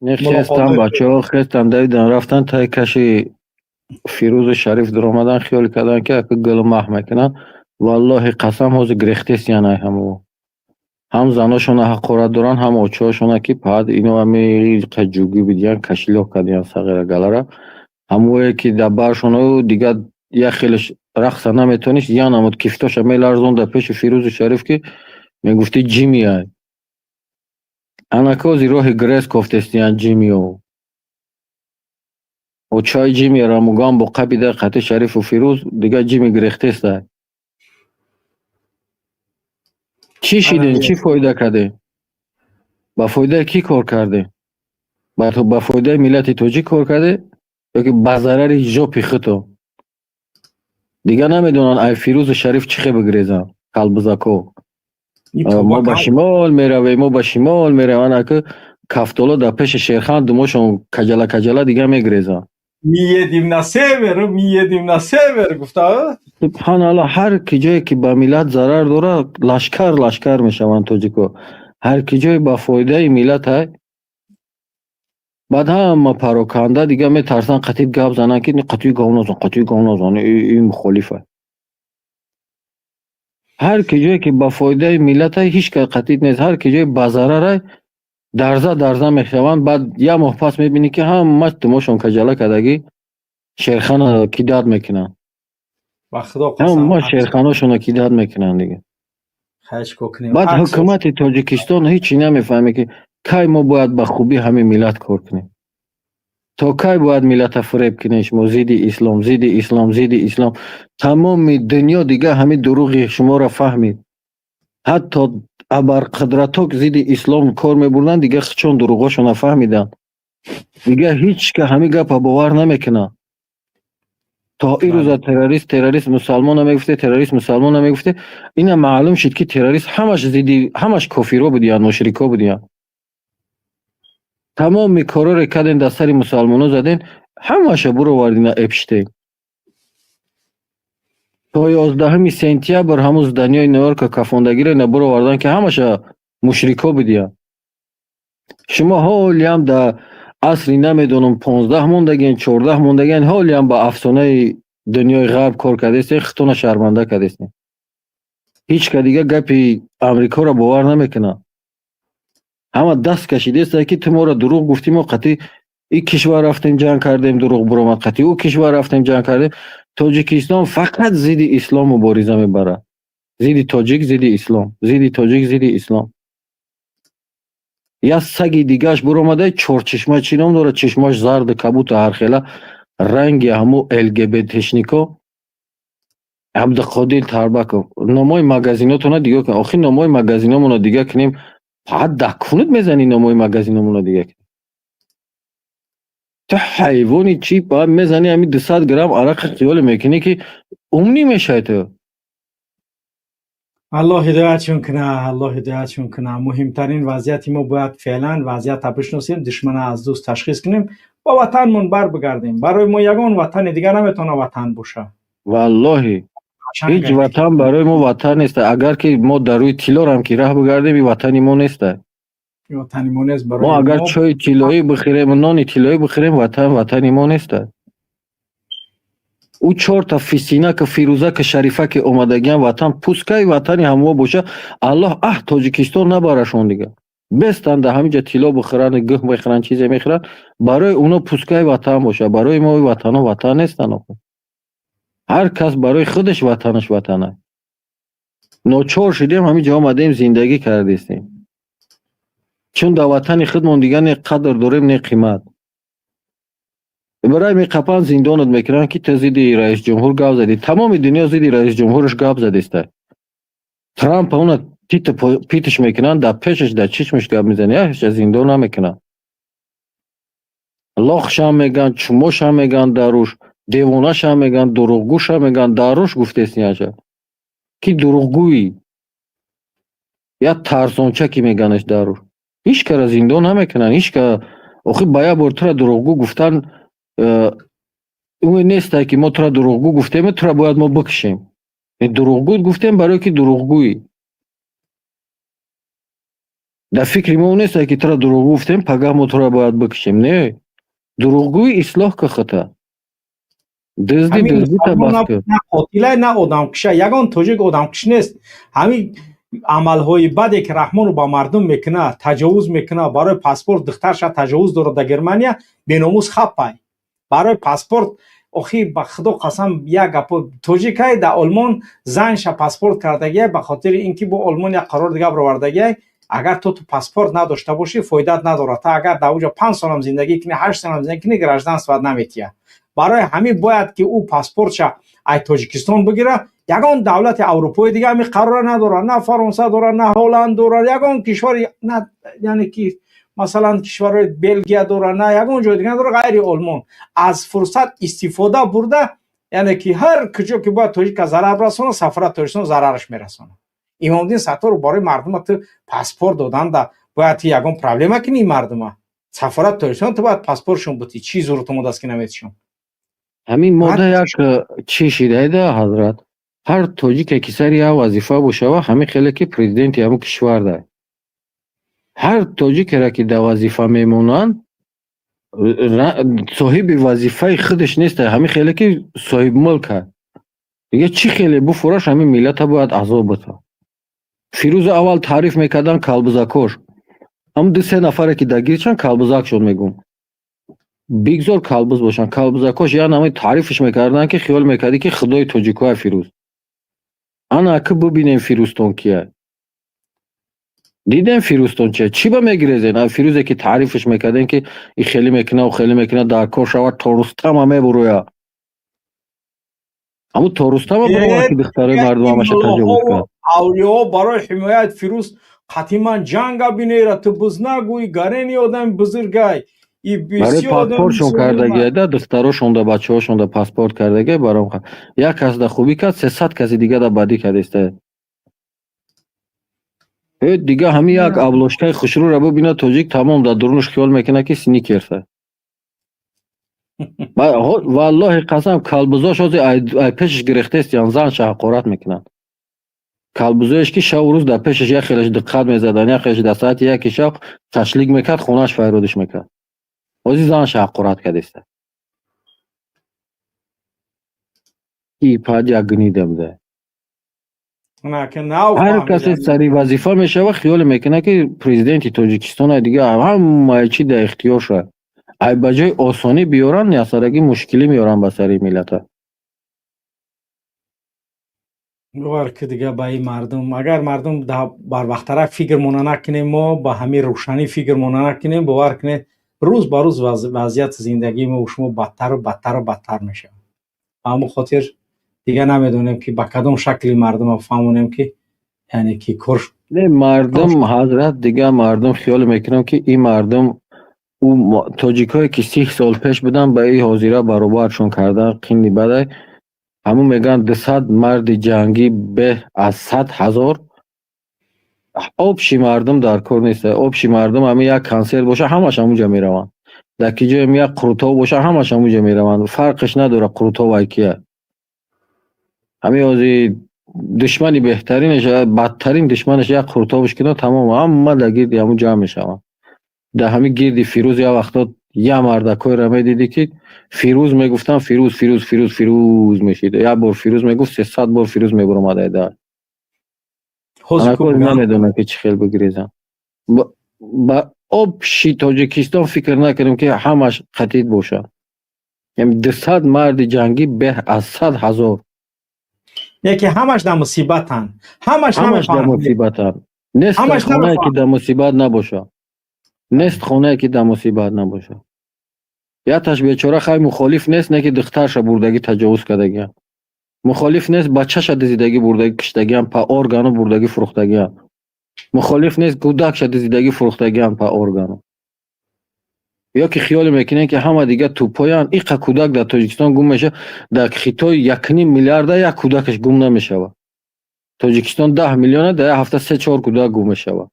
Хестан бачаҳо, хестан, давидан, рафтан таи каши Фирӯзу Шариф, дуромадан, хиёл карданд, ки ака гулу маҳ мекунанд. Валлоҳи қасам, ҳозир гирехтесиян ай ҳамо. Ҳам заношона ҳақорат доранд, ҳам очаҳошона, ки паҳат ино ҳами ҷугӣ бидиян, кошелёк кардиян сағира галара. Ҳамое ки дар баршоно дигар як хелеш рақса наметонист, як намуд кифтоша меларзонд дар пеши Фирӯзу Шариф, ки мегуфтӣ ҷимиай. Анака ҳозир роҳи грез кофтестиян ҷимиё. Очаи ҷимиро мугам бо қабида қати Шарифу Фирӯз, дигар ҷими гирехтестай. Чӣ шидем, чӣ фоида кардем? Ба фоидаи кӣ кор кардем? Ба фоидаи миллати тоҷик кор кардем ё ки ба зарари жопи худтон? Дигар намедонанд, ай Фирӯзу Шариф чӣ хел бигирезанд, калбузако. Мо ба шимол меравем, мо ба шимол меравем, анака кафтоло дар пеши Шерхан думошон каҷала каҷала дигар мегирезанд.
Мы едем на север, мы едем на север, гуфта.
Субҳаналлоҳ, ҳар ки ҷое ки ба миллат зарар дорад, лашкар лашкар мешаванд тоҷико. Ҳар ки ҷое ба фоидаи миллат ай, баъд ҳама пароканда дигар метарсанд қатиб гап зананд, ки қатъи гап назан, қатъи гап назан, ин мухолиф ай. Ҳар ки ҷое ки ба фоидаи миллат ай, ҳеҷ кас қатъит нест. Ҳар ки ҷое ба зарар ай, дарза дарза мешаванд. Баъд як моҳ пас мебинӣ, ки ҳама думошон каҷала кардагӣ Шерхана кидать мекунанд.
Ба Худо қасам.
Ҳама шерханошонро кидать мекунанд дигар.
Хай, чӣ кор кунем?
Баъд ҳукумати Тоҷикистон ҳечи намефаҳме, ки кай мо бояд ба хубӣ ҳамин миллат кор кунем. То кай бояд миллата фиреб кунем шумо? Зидди ислом, зидди ислом, зидди ислом. Тамоми дунё дигар ҳамин дурӯғи шуморо фаҳмид. Ҳатто абарқудратҳо ки зидди ислом кор мебурданд, дигар чон дурӯғҳошонро фаҳмиданд. Дигар ҳеҷ ка ҳамин гапа бовар намекунад. То ин рӯза террорист, террорист мусалмон намегуфте, террорист мусалмон намегуфте. Ина маълум шуд, ки террорист ҳамаш зидди, ҳамаш кофирҳо будиянд, мушрикҳо будиянд. Тамоми корҳоре кардем, дар сари мусалмонҳо задем, ҳамаша буровардина Эпштейн. То 11-уми сентябр ҳамун зданиёи Нью-Йорка кафондагиро ина буровардан, ки ҳамаша мушрикҳо будиянд. Шумо ҳолиам дар асри, намедонам, 15 мондагиен, 14 мондагиен, ҳолиам ба афсонаи дунёи ғарб кор кардастен, худтона шарманда кардастен. Ҳеҷ ка дигар гапи Амрикоро бовар намекунад. Ҳама даст кашидааст, ки ту моро дурӯғ гуфтӣ, мо қатъи ин кишвар рафтем, ҷанг кардем, дурӯғ буромад, қатъи ӯ кишвар рафтем, ҷанг кардем. Тоҷикистон фақат зидди ислом мубориза мебарад. Зидди тоҷик, зидди ислом, зидди тоҷик, зидди ислом. Як саги дигааш буромада, чорчишма чӣ ном дорад, чишмош зарду кабуту ҳархела ранги ҳамун ЛГБТшнико, Абдуқодир Тарбаков. Номҳои магазинотона дигар кун. Охир номҳои магазиномонро дигар кунем, фақат дакунут мезанӣ, номҳои магазиномонро дигар кунем. Ту ҳайвони чӣ, баъд мезанӣ ҳамин 200 грамм арақи, хиёле мекунӣ, ки умнӣ мешавӣ ту.
Аллоҳ ҳидоятшон куна, Аллоҳ ҳидоятшон куна. Муҳимтарин вазъияти мо бояд феълан вазъията бишносем, душмана аз дӯст ташхис кунем, ба ватанмон бар бигардем. Барои мо ягон ватани дигар наметавона ватан боша.
Валлоҳи, ҳеҷ ватан барои мо ватан нест. Агар ки мо дар рӯи тиллорам ки раҳ бигардем, ин ватани мо нест.
Ватани мо нест.
Мо агар чойи тиллоӣ бихӯрем, нони тиллоӣ бихӯрем, ватан ватани мо нест. Ӯ чорта фисинака, фирӯзака, шарифаки омадагиам ватан, пускай ватани ҳамво боша. Аллоҳ аҳ Тоҷикистон набарашон, дигар бестанд, дар ҳамин ҷа тилло бихӯранд, гӯҳ мехӯранд, чизе мехӯранд, барои оно пускай ватан боша. Барои мо ватанҳо ватан нестанд охир. Ҳар кас барои худаш ватанаш ватан аст. Ночор шудем, ҳамин ҷо омадем, зиндагӣ кардистем, чун дар ватани худмон дигар не қадр дорем, не қимат. Барои меқапанд, зиндонат мекунанд, ки ту зидди раисҷумҳур гап задӣ. Тамоми дунё зидди раисҷумҳураш гап задиста. Трампа уна титу питиш мекунанд, дар пешаш, дар чишмаш гап мезанӣ, яша зиндон намекунанд. Лохшам мегӯянд, чумошам мегӯянд, даруш девонашам мегӯянд, дурӯғгӯшам мегӯянд, даруш гуфтесияша, ки дурӯғгӯӣ, як тарсончаки меганаш даруш. Ҳеҷ кара зиндон намекунанд, ҳеҷ ка. Охир ба як бор тура дурӯғгӯ гуфтан ӯ несте, ки мо тура дурӯғгӯ гуфтем, тура бояд мо бикушем. Дурӯғгӯ гуфтем, барое ки дурӯғгӯӣ. Дар фикри мо несте, ки тура дурӯғгӯ гуфтем, пагаҳ мо тура бояд бикушем. Не, дурӯғгӯӣ, ислоҳ ка хута. Дуздӣ
Ҳамин
дуздита
мусалмон
бас
на
кун.
На қотилай, на одамкуша. Ягон тоҷик одамкуш нест. Ҳамин амалҳои баде ки Раҳмонов ба мардум мекунад, таҷовуз мекунад, барои паспорт духтарша таҷовуз дорад дар Германия, беномус хаппай. Барои паспорт охи, ба худо қасам, як гапо тоҷикай дар Олмон занша паспорт кардагиай, ба хотири ин ки бо Олмон як қарор дига баровардагиай: агар ту паспорт надошта бошӣ, фоидат надорад. Та агар дар уҷо 5 солам зиндагӣ кунӣ, 8 солам зиндагӣ кунӣ, гражданство ат наметиҳад. Барои ҳамин бояд ки ӯ паспортша ай Тоҷикистон бигира. Ягон давлати аврупои дига ҳамин қарора надорад, на Фаронса дорад, на Ҳолланд дорад, ягон кишвари на, яъне ки масалан кишварҳои Белгия дорад, на ягон ҷои дига надорад, ғайри Олмон. Аз фурсат истифода бурда, яъне ки ҳар куҷо ки бояд тоҷика зарар расонад, сафорат Тоҷикистон зарараш мерасонад. Имомуддин Сатторов, барои мардума ту паспорт доданда бояд ту ягон проблема кунӣ? Мардума сафорат Тоҷикистон ту бояд паспортшон бутӣ. Чӣ зурат омадааст, ки наметишон?
Ҳамин мода як чӣ шидаида, ҳазрат, ҳар тоҷике ки сари як вазифа бошава, ҳамин хеле ки президенти ҳамун кишвар да, ҳар тоҷикеро ки дар вазифа мемонанд, соҳиби вазифаи худаш нест, ҳамин хеле ки соҳибмулка. Дига чӣ хеле буфураш, ҳамин миллата бояд азоб бита. Фирӯза аввал таъриф мекардан калбузакош, ҳамн ду се нафаре ки дар гирдшан калбузакшон, мегум, бигзор калбуз бошанд, калбузакош як намои таърифш мекарданд, ки хиёл мекардӣ, ки худои тоҷикоя Фирӯз. Ана ака, бубинем, Фирӯзтон кия, дидем, Фирӯзтон чия, чӣ ба мегирезен? Фирӯзе ки таърифш мекардем, ки и хеле мекуна, хеле мекуна, дар кор шавад, то Рустама мебуроя. Ҳамун то Рустама буромад, ки духтарои мардум ҳамаша таҷовуз кард.
Авлиёҳо барои ҳимояти Фирӯз қатиман ҷанга бинера, ту буз нагӯй, гарени одами бузургай.
Барои паспортшон кардагия да, духтарошонда, бачаҳошонда паспорт кардагия. Баром як кас да хубӣ кард, 300 каси дига да бадӣ кардеста. Дига ҳамин як обложка и хушрӯра бубина тоҷик, тамом, дар дурунаш хиёл мекунад, ки Сникерса. Валлоҳи қасам, калбузош ҳозир ай пешаш гирехтестиян, занша ҳақорат мекунанд. Калбузоеш ки шаву рӯз дар пешаш як хелаш диққат мезадан, як хелаш дар соати 1 шаб шашлик мекард, хонааш файродиш мекард, ҳозир занша ҳақорат кардеста. И пад як гнида буда. Ҳар касе сари вазифа мешава, хиёле мекунад, ки президенти Тоҷикистона, дига ҳамаи чи дар ихтиёрша. Ай ба ҷои осонӣ биёранд, ясарагӣ мушкилӣ меоранд ба сари миллата.
Бовар ки, дига ба ин мардум, агар мардум барвақттарак фикр монда накунем, мо ба ҳамин рӯшанӣ фикр монда накунем, бовар кунед, рӯз ба рӯз вазъияти зиндагии мо шумо бадтару бадтару бадтар мешавад. Ба ҳамон хотир дига намедонем, ки ба кадом шакли мардума фаҳмонем, ки яъне ки кор.
Не, мардум, ҳазрат, дига мардум хиёл мекунам, ки ин мардум ӯ тоҷикое ки 30 сол пеш буданд, ба ин ҳозира баробаршон кардан қинни бадай. Ҳамун мегӯянд, 200 марди ҷангӣ беҳ аз 100 000. Общий мардум дар кор нест. Общий мардум ҳамин як консерт боша, ҳамаш ҳамунҷа мераванд. Дар ки ҷоем як қурутов боша, ҳамаш ҳамунҷа мераванд, фарқеш надорад қурутов ай кия. Ҳамин ҳозир душмани беҳтаринаш, бадтарин душманаш як қурутовш кунад, тамом, ҳама дар гирди ҳамун ҷамъ мешаванд. Дар ҳамин гирди Фирӯз як вақто як мардакҳоеро медидӣ, ки Фирӯз мегуфтанд, Фирӯз, Фирӯз, Фирӯз, Фирӯз мешид. Як бор Фирӯз мегуфт, 300 бор Фирӯз мебуромад. Айда намедонам, ки чӣ хел бигирезам. Ба общий Тоҷикистон фикр накунем, ки ҳамаш қатид бошад. 200 марди ҷангӣ беҳ аз 100 000.
Яке ҳамаш дар мусибатанд, ҳамаш.
Ҳамаш дар мусибатанд. Нест хонае, ки дар мусибат набошад, нест хонае, ки дар мусибат набошад. Якташ бечора хай мухолиф нест, не ки духтарша бурдагӣ таҷовуз кардагиам. Мухолиф нест, бачаша дизидагӣ, бурдагӣ киштагиам, па органу бурдагӣ фурӯхтагиам. Мухолиф нест, кӯдакша дизидагӣ фурӯхтагиам па органу. Ё ки хиёле мекунем, ки ҳама дига тӯпоянд. Иқа кӯдак дар Тоҷикистон гум мешавад, дар Хитой 1,5 миллиарда як кӯдакаш гум намешавад. Тоҷикистон 10 миллиона, дар як ҳафта се чор кӯдак гум мешавад.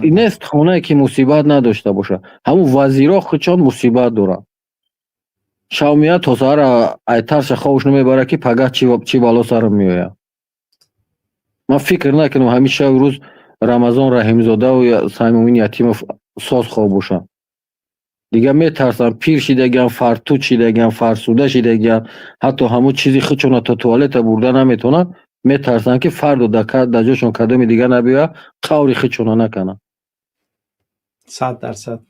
Нест хонае, ки мусибат надошта бошад. Ҳамун вазиро худшон мусибат доранд. Шав меяд, то саҳара айтарша хобш намебарад, ки пагаҳ чӣ бало сарам меояд. Ман фикр накунам, ҳамин шави рӯз Рамазон Раҳимзодаву Саймумин Ятимов. Соз хоб бошанд. Дигар метарсанд, пир шидагиан, фартуд шидагиан, фарсуда шидагиан, ҳатто ҳамун чизи худшона то туалета бурда наметавонанд, метарсанд, ки фардо дар ҷошон кадоми дигар набиёяд, қаври худшона накананд.
100%.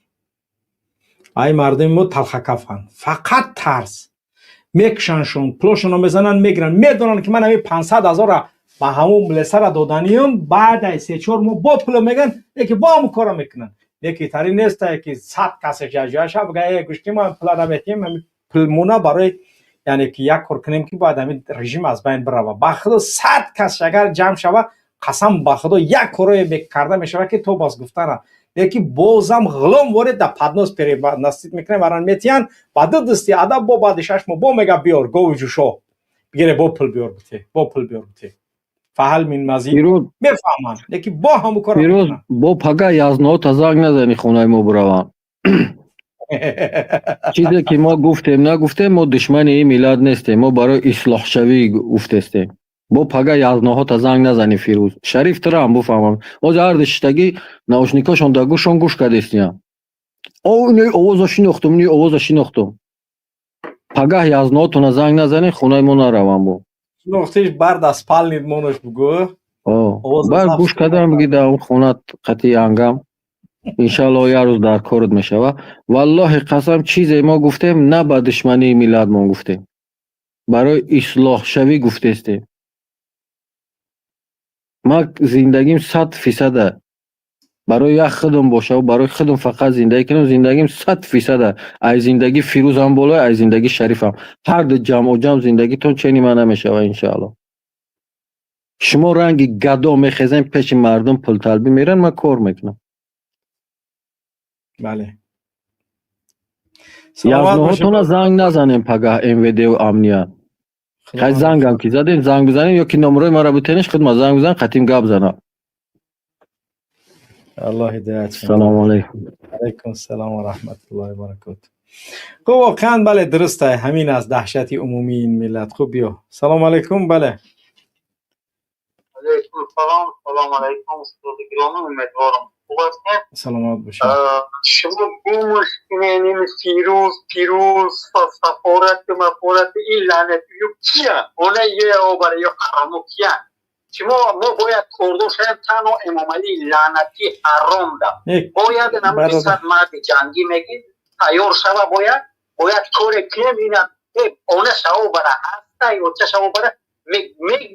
Ай мардуми мо талхакафанд, фақат тарс мекушаншон, пулошонро мезананд, мегиранд. Медонанд, ки ман ҳамин 500 ҳазора ба ҳамун лесара доданиём, баъд ай 3-4 моҳ бо пуло меган, яки бо ҳамун кора мекунанд. Яки тари неста, яки 100 касе ҷаҷояша бга э гӯшти ма пула наметиҳем, ҳамин пулмона барои, яъне ки як кор кунем, ки бояд ҳамин режим аз байн бирава. Ба худо, 100 кас агар ҷамъ шава, қасам ба худо, як корое карда мешава, ки то бас гуфтана. Лекин бозам ғулом ворид да поднос переносить мекунем, варан метиҳанд ба ду дусти адаб. Бо баъди 6 моҳ бо мега: биёр гови ҷӯшо бигире, бо пул биёр бите, бо пул биёр бите. فهل من مزید. Мефаҳманд, лекин бо ҳамун кора.
Фирӯз, бо пага язнота занг назани, хонаи мо бираванд. Чизе ки мо гуфтем, нагуфтем, мо душмани ин миллат нестем, мо барои ислоҳшавӣ гуфтестем. Бо пага язноҳота занг назани, Фирӯз. Шариф, тирам буфаҳмам, ҳозир ҳарду шиштагӣ наушникошон дар гӯшон, гӯш кардестиям. О, овозо шинохтум, ни овозо шинохтум. Пагаҳ язноҳотона занг назанед, хонаи мо наравам бо.
Шинохтиш, барда спалнит монош бугӯ.
Бар гӯш кардам, биги дар он хона қати ангам. Иншаллоҳ, як рӯз дар корат мешава. Валлоҳи қасам, чизе мо гуфтем, на ба душмании миллатмон гуфтем, барои ислоҳшавӣ гуфтестем. Ман зиндагим 100 фисада барои як худам боша, барои худам фақат зиндагӣ кунам, зиндагим 100 фисада. Ай зиндагӣ Фирӯзам боло, ай зиндагӣ Шарифам, ҳарду ҷамъу ҷамъ зиндагитон чени ман намешава, иншааллоҳ. Шумо ранги гадо мехезем, пеши мардум пулталбӣ меран, ман кор мекунам.
Бале.
Язноҳотона занг назанем пагаҳ, МВДу амният. Хай, зангам ки задем, занг бизанем ё ки номерои маро бутенеш, худма занг бизан, қатим гап занам.
Аллоҳ ҳидоят.
Салому алайкум.
Алайкум салом ва раҳматуллоҳи ва баракоту. Хуб, воқеан, бале, дуруст, ҳамин аст даҳшати умумии ин миллат. Хуб, биё, салому алайкум, бале.
Алайкум салом, салому алайкум, устоди гиромӣ, умедворам, хуб ҳастед.
Саломат бошед.
Шумо гумш кунед, ин Фирӯз, Пирӯз, сафорату мафорати ин лаънатиё кия? Она е обара ё ҳараму кия? Шумо, мо бояд кордор шавем танҳо Эмомалӣ лаънатӣ ҳаром да. Бояд намуди 100 марди ҷангӣ мегӣ тайёр шава, бояд коре кунем. Ина она шаво бара ҳаста ё ча шаво бара мери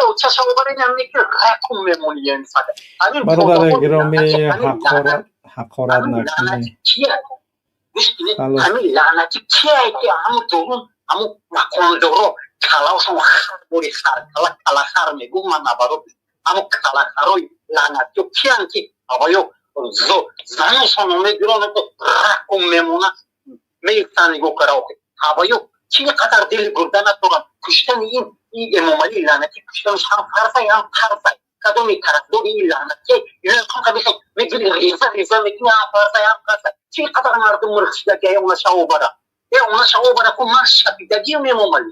ё ча шаво бара, ина меки ракум мемонӣ фақат.
Бародари гиромӣ, ҳақорат накунед.
Ҳамин лаънатӣ кия, ки ҳамун дорун, ҳамун мақомдоро калаошон хар бори хар, кала калахар мегӯ ман набаро, ҳамун калахарои лаънатиё киян, ки аваё заношоно мегиранд, ракум мемона, меистанд, нигоҳ кара охи, ҳаваё чӣ қадар дили гурда надоранд. Куштани ин Эмомалӣ лаънатӣ, куштанаш ҳам фарзай, ҳам қарзай. Кадоми тарафдори ин лаънатӣ мегири, реза реза мекунӣ, ҳам фарзай, ҳам қарзай. Чӣ қадар мардум мурхшидаги, она шаво бара, э она шаво бара ку, ман шапидагиам. Эмомалӣ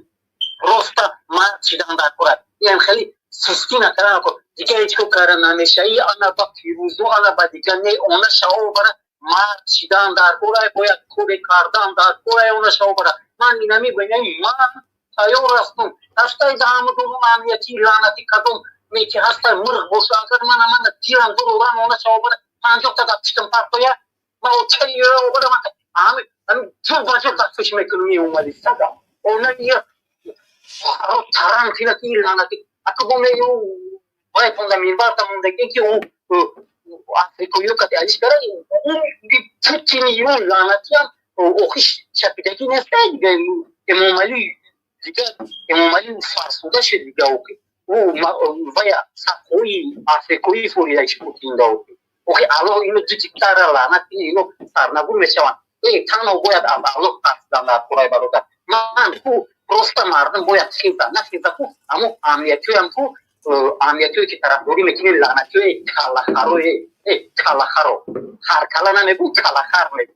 роста мард шидан дар курад, ин хеле сустӣ накардан ку, дигар ҳеҷ ко кара намешаи. Ана ба Фирӯзу, ана ба дигар не, она шаво бара мард шидан дар курай, бояд коре кардан дар курай. Она шаво бара ман инами бинам, ман тайёр ҳастам. Ҳастаи даҳамудурун амнияти лаънати кадом меки ҳастай, мурғ боша, агар мана мана дирам дурурам, она шаво бара 50 та дар пиштам партоя, ма очаи бара, ман ҳами ҷур ба ҷур дастпеш мекунам. Эмомалӣ сада она я таран кина, ки лаънати ака бо ме вай фонда минбар тамондаги, ки ӯ африкоё кати алиш кара, Путини ю лаънатиам охиш чапидагӣ неста. Дига Эмомалӣ, дига Эмомалӣ фарсуда шуд дига, охи ӯ вая сақҳои африкоӣ форидаиш Путин да. Охи, охи, Аллоҳ ино ду диктара лаънат, ино сарнагун мешаванд. Э, танҳо бояд аз Аллоҳ тарсидан дар кораи, бародар. Ман ку просто мардум бояд хеза, нахеза ку, аммо амниятиёям ку, амниятиё ки тарафдорӣ мекунӣ, лаънатиёи каллахарои, э каллахаро, харкала намегӯ, каллахар мегӯ,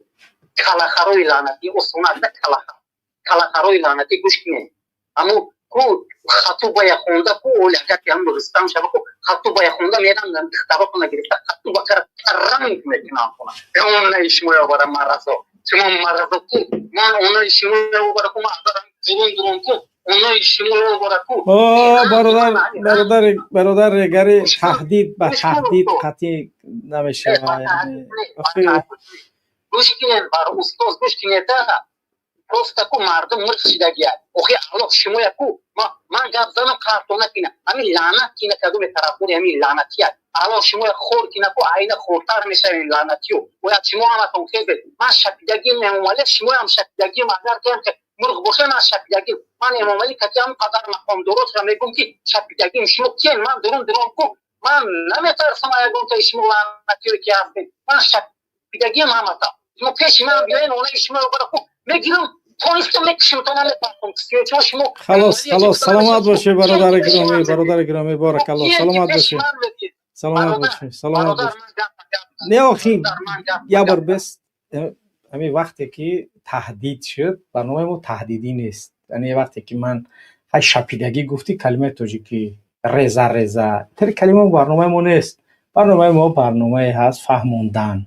каллахарои лаънатӣ, осонак на, каллахар, каллахарои лаънатӣ, гӯш кунед, аммо Ку хатуба я хонда, ку оли агар ки ҳам Рустам шава, ку хатуба я хонда мерам, духтаротона гирифта хатуба кара таранг мекунам хона. Онаи шумо ёбара маразо. Шумо маразо ку. Ман онаи шумо ёбара ку, ман дурун дурун ку. Онаи шумо ёбара ку.
О, бародар, бародар, бародар, регари таҳдид ба таҳдид қатъӣ намешава.
Гӯш кунед, бар устоз, гӯш кунед, просто ку мардум мирқ шидагия. Охи Аллоҳ шумоя ку, ман гап занам қартона кина, ҳамин лаънат кина, кадоме тарафдори ҳамин лаънатия. Аллоҳ шумоя хор кина ку, айна хортар мешавем лаънатиё. Бояд шумо ҳаматон хезед. Ман шапидагим Эмомалӣ, шумоям шапидагим, агар гӯям ки мурғ боша, ман шапидагим. Ман Эмомалӣ кати ҳам қадар мақомдоротро мегӯм ки шапидагим. Шумо киен? Ман дурун дурун ку, ман наметарсам ягонтаи шумо лаънатиё ки ҳастед. Ман шапидагим ҳамата. Шумо пеши ман биёен, онаи шумо бара ку, мегирам,
Халос, халос, саломат бошед, бародари гиромӣ, бародари гиромӣ, баракалло, саломат бошед, саломат бошед, саломат бошед. Не, охи, як бор бес, ҳамин вақте ки таҳдид шуд, барномаи мо таҳдидӣ нест. Яъне вақте ки ман ҳай шапидагӣ гуфтӣ, калимаи тоҷикӣ реза реза, тери калима барномаи мо нест. Барномаи мо барномае ҳаст фаҳмондан,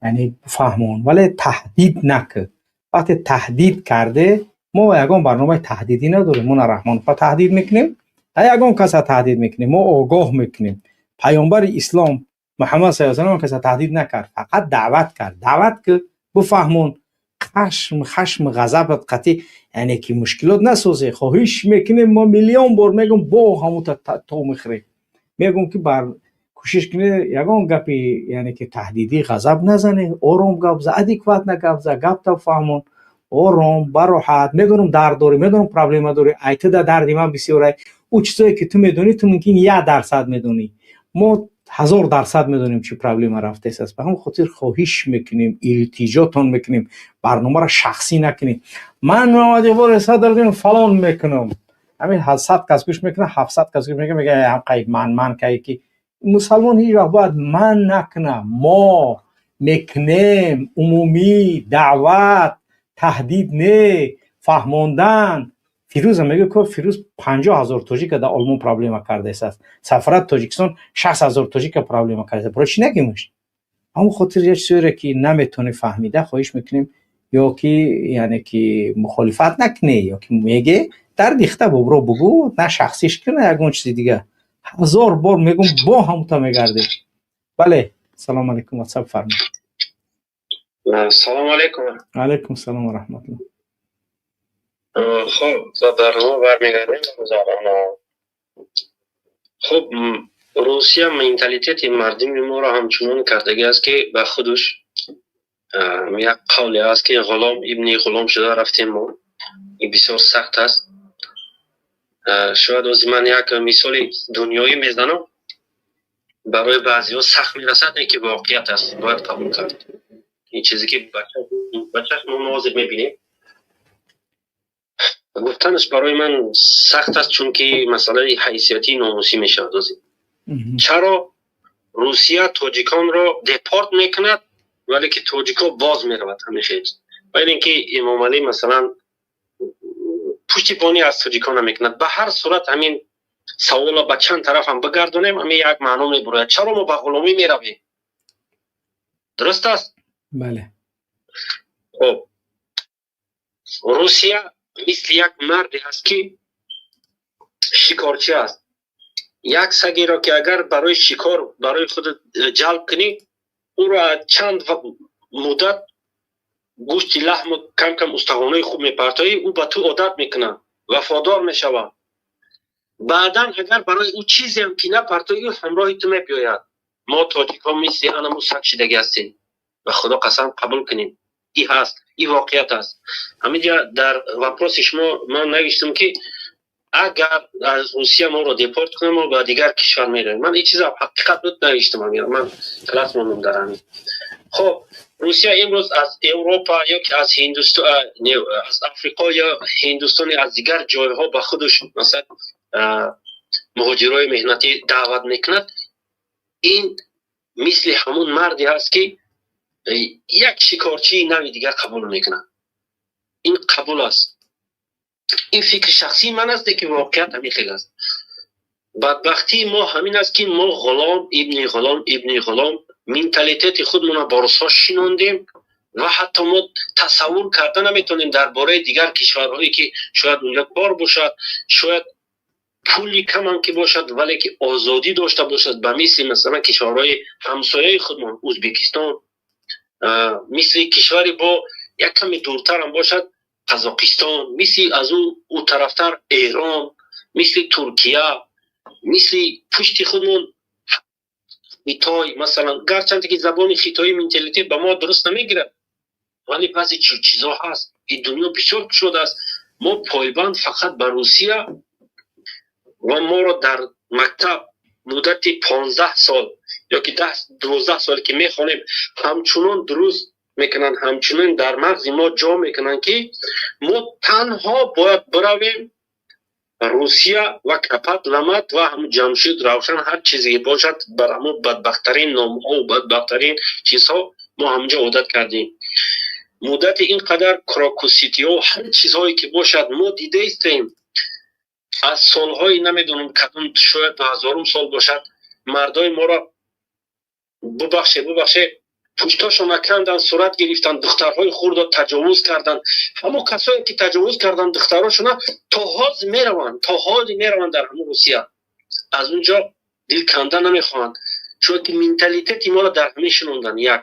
яъне фаҳмон, вале таҳдид накард. Вақте таҳдид карде, мо ягон барномаи таҳдидӣ надорем. Мо на Раҳмонова таҳдид мекунем, на ягон каса таҳдид мекунем, мо огоҳ мекунем. Паёмбари ислом Муҳаммад саллаллоҳу алайҳи васаллам каса таҳдид накард, фақат даъват кард. Даъват ки бифаҳмон, хашм ғазабат қатъӣ, яъне ки мушкилот насозе. Хоҳиш мекунем, мо миллион бор мегӯм, бо ҳамута то мехӯрем. Мегӯм ки бар кӯшиш кунед ягон гапи, яъне ки таҳдидӣ, ғазаб назанед, ором гап за, адекватно гап за, гапта фаҳмон, ором, бароҳат. Медонам дард дорӣ, медонам проблема дорӣ, ай ту да дарди ман бисёрай. Ӯ чизое ки ту медонӣ, ту мумкин 1% медонӣ, мо 1000% медонем чӣ проблема рафтааст. Ба ҳамон хотир хоҳиш мекунем, илтиҷотон мекунем, барномаро шахсӣ накунем. Ман Муҳаммад Иқбол Садриддин фалон мекунам, ҳамин 100 кас гӯш мекунад, 700 кас гӯш мекунад, мегӯяд ҳам қайб ман кай ки мусалмон ҳеҷ вақт бояд ман накуна, мо мекунем, умумӣ даъват, таҳдид не, фаҳмондан. Фирӯза мегӯяд ко Фирӯз 50 000 тоҷика дар Олмон проблема кардааст, сафорати Тоҷикистон 60 000 тоҷика проблема кардааст, барои чӣ нагимаш? Ҳамон хотир як чизеро ки наметавонӣ фаҳмида, хоҳиш мекунем, ё ки яъне ки мухолифат накунӣ, ё ки меге дар дихта бобро бугӯ, на шахсиш куна, ягон чизи дига. Ҳазор бор мегӯм, бо ҳамута мегардем. Бале, салому алайкум, ватсап фармоед.
Салому алайкум.
Алайкум салом ва раҳматуллоҳ.
Хуб, ба барнома бармегардем. Хуб, Русия менталитети мардуми моро ҳамчунон кардагӣ аст, ки ба худуш як қавле аст, ки ғулом ибни ғулом шуда рафтем мо. Ин бисёр сахт аст. Шояд ози ман як мисоли дунёӣ мезанам, барои баъзеҳо сахт мерасад, не ки воқеият аст, бояд қабул кард. Ин чизе ки ба чашми мо ҳозир мебинем, гуфтанаш барои ман сахт аст, чунки масъалаи ҳайсиятии номусӣ мешавад. Озӣ чаро Русия тоҷиконро депорт мекунад, вале ки тоҷико боз меравад ҳамин хел? Ва ин ки Эмомалӣ масалан пуштибонӣ аз тоҷикон намекунад. Ба ҳар сурат, ҳамин саволро ба чанд тараф ҳам бигардонем, ҳамин як маъно мебурояд: чаро мо ба ғуломӣ меравем? Дуруст аст?
Бале.
Хуб, Русия мисли як марде ҳаст, ки шикорчӣ аст. Як сагеро ки агар барои шикор барои худ ҷалб кунӣ, ӯро чанд муддат гӯшти лаҳму кам кам устахонаи хуб мепартоӣ, ӯ ба ту одат мекунад, вафодор мешавад. Баъдан агар барои ӯ чизеам ки напартоӣ, ӯ ҳамроҳи ту мебиёяд. Мо тоҷикҳо мисли анаму саг шидагӣ ҳастем, ба Худо қасам, қабул кунем, и ҳаст, и воқеият аст. Ҳаминҷа дар вопроси шумо ман навиштам, ки агар аз Русия моро депорт кунам, мо ба дигар кишвар меравем. Ман ин чиза ҳақиқат буд, навиштам, ман талаф мондам дар ҳамин. Хоб, Русия имрӯз аз Европа ё ки аз Ҳиндустон, аз Африқо ё Ҳиндустони, аз дигар ҷойҳо ба худаш масалан муҳоҷирои меҳнатӣ даъват мекунад. Ин мисли ҳамун марде ҳаст, ки як шикорчии нави дигар қабул мекунад. Ин қабул аст. Ин фикри шахсии ман аст, ки воқеият ҳамин хел аст. Бадбахтии мо ҳамин аст, ки мо ғулом ибни ғулом ибни ғулом менталитети худмонро ба русҳо шинондем ва ҳатто мо тасаввур карда наметавонем дар бораи дигар кишварҳое, ки шояд унҷо кор бошад, шояд пули камам ки бошад, вале ки озодӣ дошта бошад, ба мисли, масалан, кишварҳои ҳамсояи худмон Ӯзбекистон, мисли кишвари бо як каме дуртарам бошад Қазоқистон, мисли аз ӯ тарафтар Эрон, мисли Туркия, мисли пушти худмон Хитой, масалан. Гарчанде ки забони хитоӣ, менталитет ба мо дуруст намегирад, вале баъзе чизҳо ҳаст. Ин дунё бисёр кушодааст. Мо пойбанд фақат ба Русия ва моро дар мактаб муддати 15 сол ё ки 10-12 сол ки мехонем, ҳамчунон дуруст мекунанд, ҳамчунон дар мағзи мо ҷо мекунанд, ки мо танҳо бояд биравем Русия ва капат ламат ва ҳам Ҷамшид Равшан, ҳар чизе бошад, бар ҳамон бадбахттарин номҳо, бадбахттарин чизҳо мо ҳамҷо одат кардем. Муддати ин қадар Крокуситиҳо, ҳар чизҳое ки бошад, мо дидаистем. Аз солҳои намедонам кадом, шояд 2000-ум сол бошад, мардои моро, бубахше, бубахше, пуштошона канданд, сурат гирифтанд, духтарҳои хурдо таҷовуз карданд. Ҳамон касое ки таҷовуз карданд духтарошона, то ҳозир мераванд, то ҳозир мераванд дар ҳамон Русия, аз он ҷо дил канда намехоҳанд, чунки менталитети моро дар ҳамин шинонданд. Як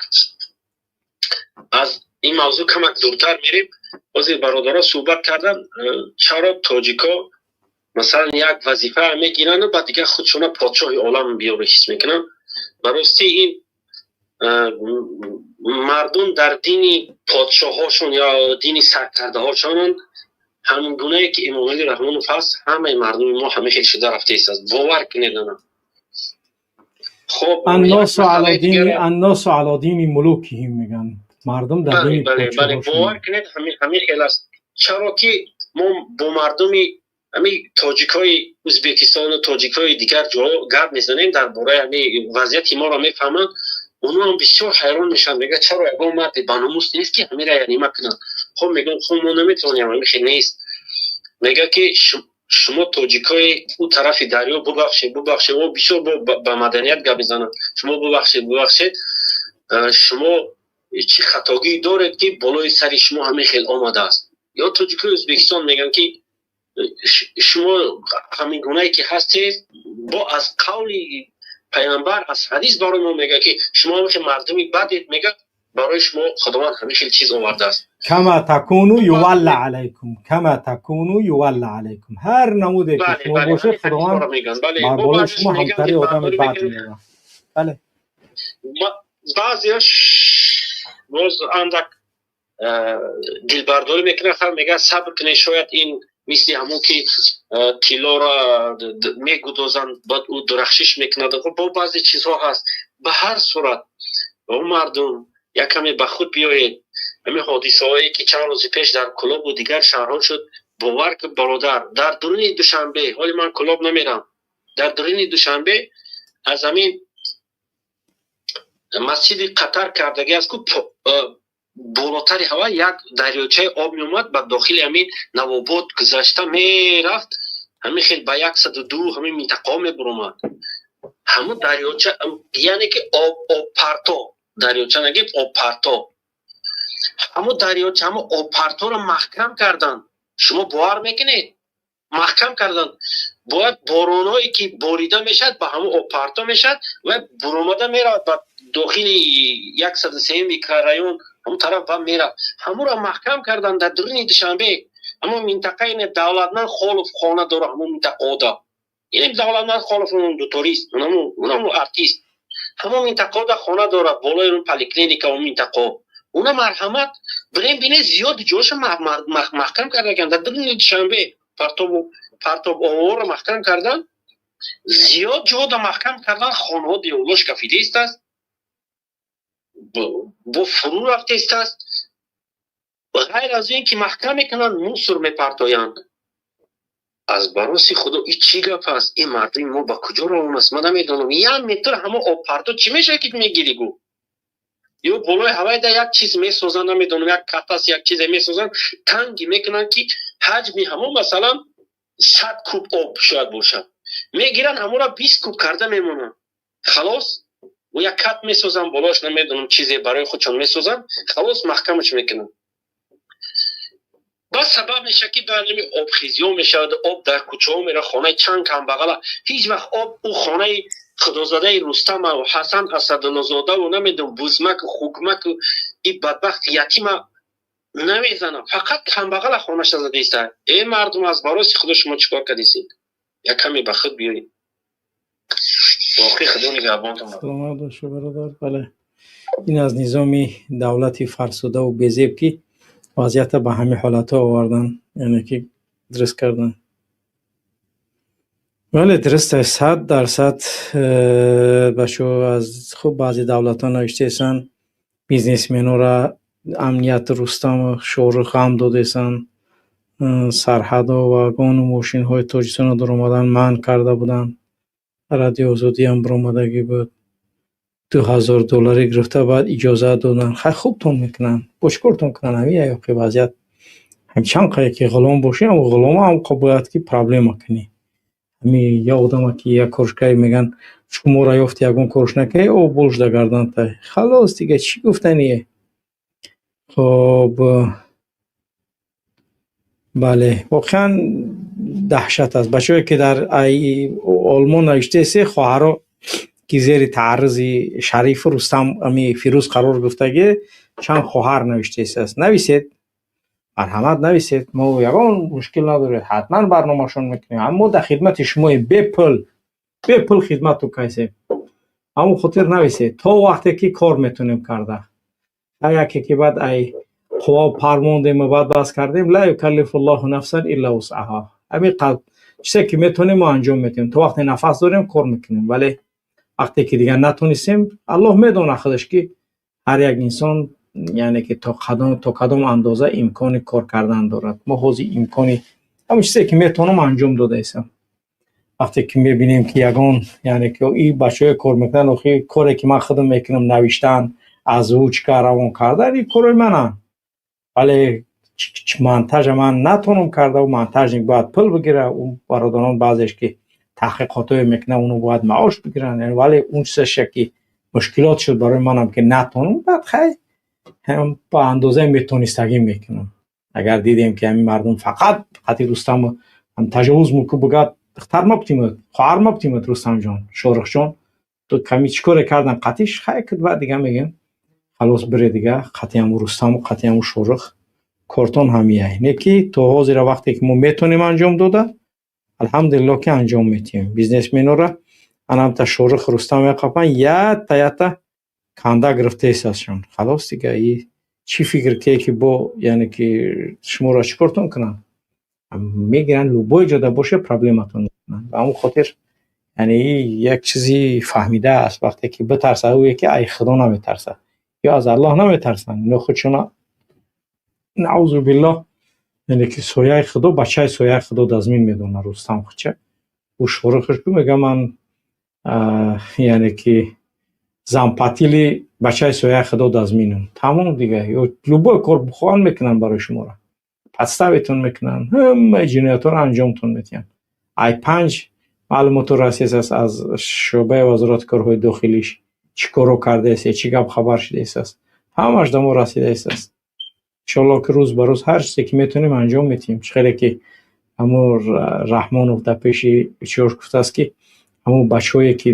аз ин мавзӯъ камак дуртар мерем. Ҳозир бародаро суҳбат карданд, чаро тоҷико, масалан, як вазифа мегиранду баъд дигар худшона подшоҳи олам биёре ҳис мекунанд. Ба ростӣ, ин мардум дар дини подшоҳошон ё дини саркардаҳошонанд. Ҳамин гунае ки Эмомалӣ Раҳмонов ҳаст, ҳамаи мардуми мо ҳама хел шуда рафтаистааст, бовар кунед ана.
Хоб, الناس على دين ملوكهم меган, мардум дар дини
Бале, бовар кунед, ҳамин хел аст. Чаро ки мо бо мардуми ҳамин тоҷикҳои Ӯзбекистону тоҷикҳои дигар ҷо гап мезанем, дар бораи ҳамин вазъияти моро мефаҳманд, онҳо ҳам бисёр ҳайрон мешаванд. Мегӯяд: «Чаро ягон марди баномус нест, ки ҳамира янима кунад?» Хоб, мегӯям: «Хоб, мо наметавонем, ҳамин хел нест». Мегӯяд, ки шумо тоҷикҳои ӯ тарафи дарё, бубахшед, бубахшед, о бисёр ба маданият гап мезананд, шумо, бубахшед, бубахшед, шумо чӣ хатогӣ доред, ки болои сари шумо ҳамин хел омадааст? Ё тоҷикҳои Ӯзбекистон мегӯянд, ки шумо ҳамин гунае ки ҳастед, бо аз қавли пайғамбар, аз ҳадис барои мо мегӯяд, ки шумо ҳамин хел мардуми бадед, мегӯяд, барои шумо Худованд ҳамин хел чиз овардааст.
كما تكونوا يولى عليكم، كما تكونوا يولى عليكم. Ҳар намуде ки шумо бошед, Худованд бар болои шумо ҳамтари одами бад меорад, бале.
Баъзеаш боз андак дилбардорӣ мекунад, хар мегӯяд: «Сабр кунед, шояд ин мисли ҳамон ки тиллоро мегудозанд, баъд ӯ дурахшиш мекунад». Бо баъзе чизҳо ҳаст. Ба ҳар сурат, о мардум, як каме ба худ биёед. Ҳамин ҳодисаҳое ки чанд рӯзи пеш дар Кӯлобу дигар шаҳрҳо шуд, бовар кун, бародар, дар дуруни Душанбе, ҳоли ман Кӯлоб намерам, дар дуруни Душанбе аз ҳамин масҷиди Қатар кардагӣ аст ку, болотари ҳаво як дарёчаи об меомад, ба дохили ҳамин Навобод гузашта мерафт, ҳамин хел ба 102 ҳамин минтақаҳо мебуромад. Ҳамун дарёча, яъне ки обпарто, дарёча нагем, обпарто, ҳамун дарёча, ҳамун обпарторо маҳкам карданд. Шумо бовар мекунед? Маҳкам карданд. Бояд боронҳое ки борида мешавад, ба ҳамун обпарто мешавад ва буромада меравад ба дохили 103 микрорайон, ҳамун тараф ба меравад. Ҳамунро маҳкам карданд дар дуруни Душанбе. Ҳамун минтақаи Давлатманд Холов хона дора, ҳамун минтақаода. Ин Давлатманд Холов дуторист, унаму артист, ҳамун минтақаода хона дорад, болои он поликлиника, он минтақао. Уна марҳамат, бирем бинед, зиёд ҷоша маҳкам кардаган дар дуруни Душанбе. Партоб овора маҳкам кардан, зиёд ҷода маҳкам кардан, хонаҳо деволош кафидаистааст, бо фурӯ рафтаистааст. Ғайр аз ин ки маҳкам мекунанд, мусор мепартоянд. Аз бароси Худо, ин чӣ гап аст? Ин мардуми мо ба куҷо равон аст, ман намедонам. Як метр ҳамо обпарто чӣ мешавад, ки мегирӣ гу? Ё болои ҳавайда як чиз месозанд, намедонам, як катас, як чизе месозанд, танги мекунанд, ки Ҳаҷми ҳамон, масалан, 100 куб об шояд бошад. Мегиранд, ҳамонро 20 куб карда мемонанд. Халос, як кат месозанд болош, намедонам, чизе барои худшон месозанд, халос, маҳкамаш мекунанд. Баъд сабаб мешавад, ки баъд обхезиҳо мешавад, об дар кӯчаҳо мера, хонаи чанд камбағала. Ҳеҷ вақт об ӯ хонаи худозадаи Рустама Ҳасан Асадуллозодаву, намедонам, бузмаку хукмаку и бадбахти ятима намезанам, фақат камбағала хонаша задиста. Э, мардум, аз бароси худо, шумо чӣ кор кардисед? Як каме ба худ биёед. Боқӣ худо нигаҳбонтон.
Саломат бошед, бародар. Бале, ин аз низоми давлати фарсудаву безеб, ки вазъията ба ҳамин ҳолатҳо овардан, яъне ки дуруст кардан. Бале, дуруст аст, 100%. Бачаҳо, аз хуб баъзе давлатҳо навиштаестанд, бизнесменора амнияти Рустаму Шоҳрух ғам додестанд, сарҳадҳо, вагону мошинҳои Тоҷикистонро даромадан манъ карда буданд. Радио Озодиам баромадагӣ буд. 2000 долларӣ гирифта, баъд иҷозат доданд. Хай, хубтон мекунанд, бо чӣ кортон кунанд? Ҳамин яёқи вазъият. Ҳам чанд қадр ки ғулом бошӣ, ҳам ғулома ҳам бояд ки проблема кунӣ. Ҳами як одама ки як коршкае мегӯянд, шуморо ёфти, ягон корш накунӣ, о болш да гардантай. Халос, дига чӣ гуфтание? Хоб, бале, воқеан даҳшат аст. Бачаҳое, ки дар Олмон навиштаесе, хоҳаро, ки зери таъаррузи Шарифу Рустам, ами Фирӯз қарор гирифтагӣ, чанд хоҳар навиштаесааст. Нависед, марҳамат, нависед, мо ягон мушкил надорем, ҳатман барномашон мекунем. Аммо дар хидмати шумоем, бепул, бепул хидмату кайсем. Ҳамон хотир нависед, то вақте ки кор метонем карда. Ҳар яке ки баъд ай қувва пар мондему баъд бас кардем, ла юкаллифуллоҳу нафсан илла вусъаҳа. Ҳамин қадр чизе ки метонем, мо анҷом медиҳем. То вақте нафас дорем, кор мекунем, вале вақте ки дигар натонистем, Аллоҳ медонад худаш, ки ҳар як инсон, яъне ки то кадом андоза имкони кор кардан дорад. Мо ҳозир имкони ҳамон чизе ки метавонам, анҷом додаистам. Вақте ки мебинем, ки ягон, яъне ки и бачаҳое кор мекунанд, охи коре ки ман худам мекунам, навиштан, озвучка равон кардан, ин корои мананд, вале монтажа ман натонам карда, монтажник бояд пул бигира, ӯ бародарон баъзеш ки таҳқиқотҳое мекунанд, оно бояд маош бигиранд. Вале он чизаше ки мушкилот шуд барои манам, ки натонам, баъд хай, ба андозаи метонистагӣ мекунам. Агар дидем, ки ҳамин мардум фақат қати Рустам таҷовуз муку бугад, духтар мабтимад, хоҳар мабтимад, Рустамҷон, Шоҳрухҷон, ту ками чӣ коре кардан қатиш, хай, баъд дига мегӯем: халос, бире дига қати ҳаму Рустаму қати ҳаму Шоҳрух, кортон ҳамияй. Не ки то ҳозира вақте ки мо метонем анҷом дода, алҳамдулилло, ки анҷом медиҳем. Бизнесменора анамта Шоҳрух, Рустам меқапанд, ятта ятта канда гирифтаесташон. Халос, дига и чӣ фикр ке, ки бо, яъне ки шуморо чӣ кортон кунанд? Мегиранд, любой ҷода боше, проблематон мекунанд. Ба ҳамон хотир, яъне як чизи фаҳмида аст: вақте ки битарса, ӯе ки ай худо наметарсад ё аз Аллоҳ наметарсанд, ино худшона, наъузу биллоҳ, яъне ки сояи худо, бачаи сояи худо дазмин медонад Рустам худча. Ӯ Шоҳрухаш ку мега: ман, яъне ки зампатили бачаи сояи худо дазминам. Тамом, дига ё любой кор бихоҳанд, мекунанд барои шуморо, подставитон мекунанд, ҳамаи ҷиноятҳоро анҷомтон медиҳанд. Ай панҷ маълумоту расидааст аз шӯъбаи Вазорати корҳои дохилиш, чӣ корро кардаест, чӣ гап хабар шудаистааст, ҳамаш да мо расидаистааст. Иншоалло, ки рӯз ба рӯз ҳар чизе ки метавонем, анҷом медиҳем. Чӣ хеле ки ҳамун Раҳмонов дар пеши чиёш гуфтааст, ки ҳамун бачаҳое ки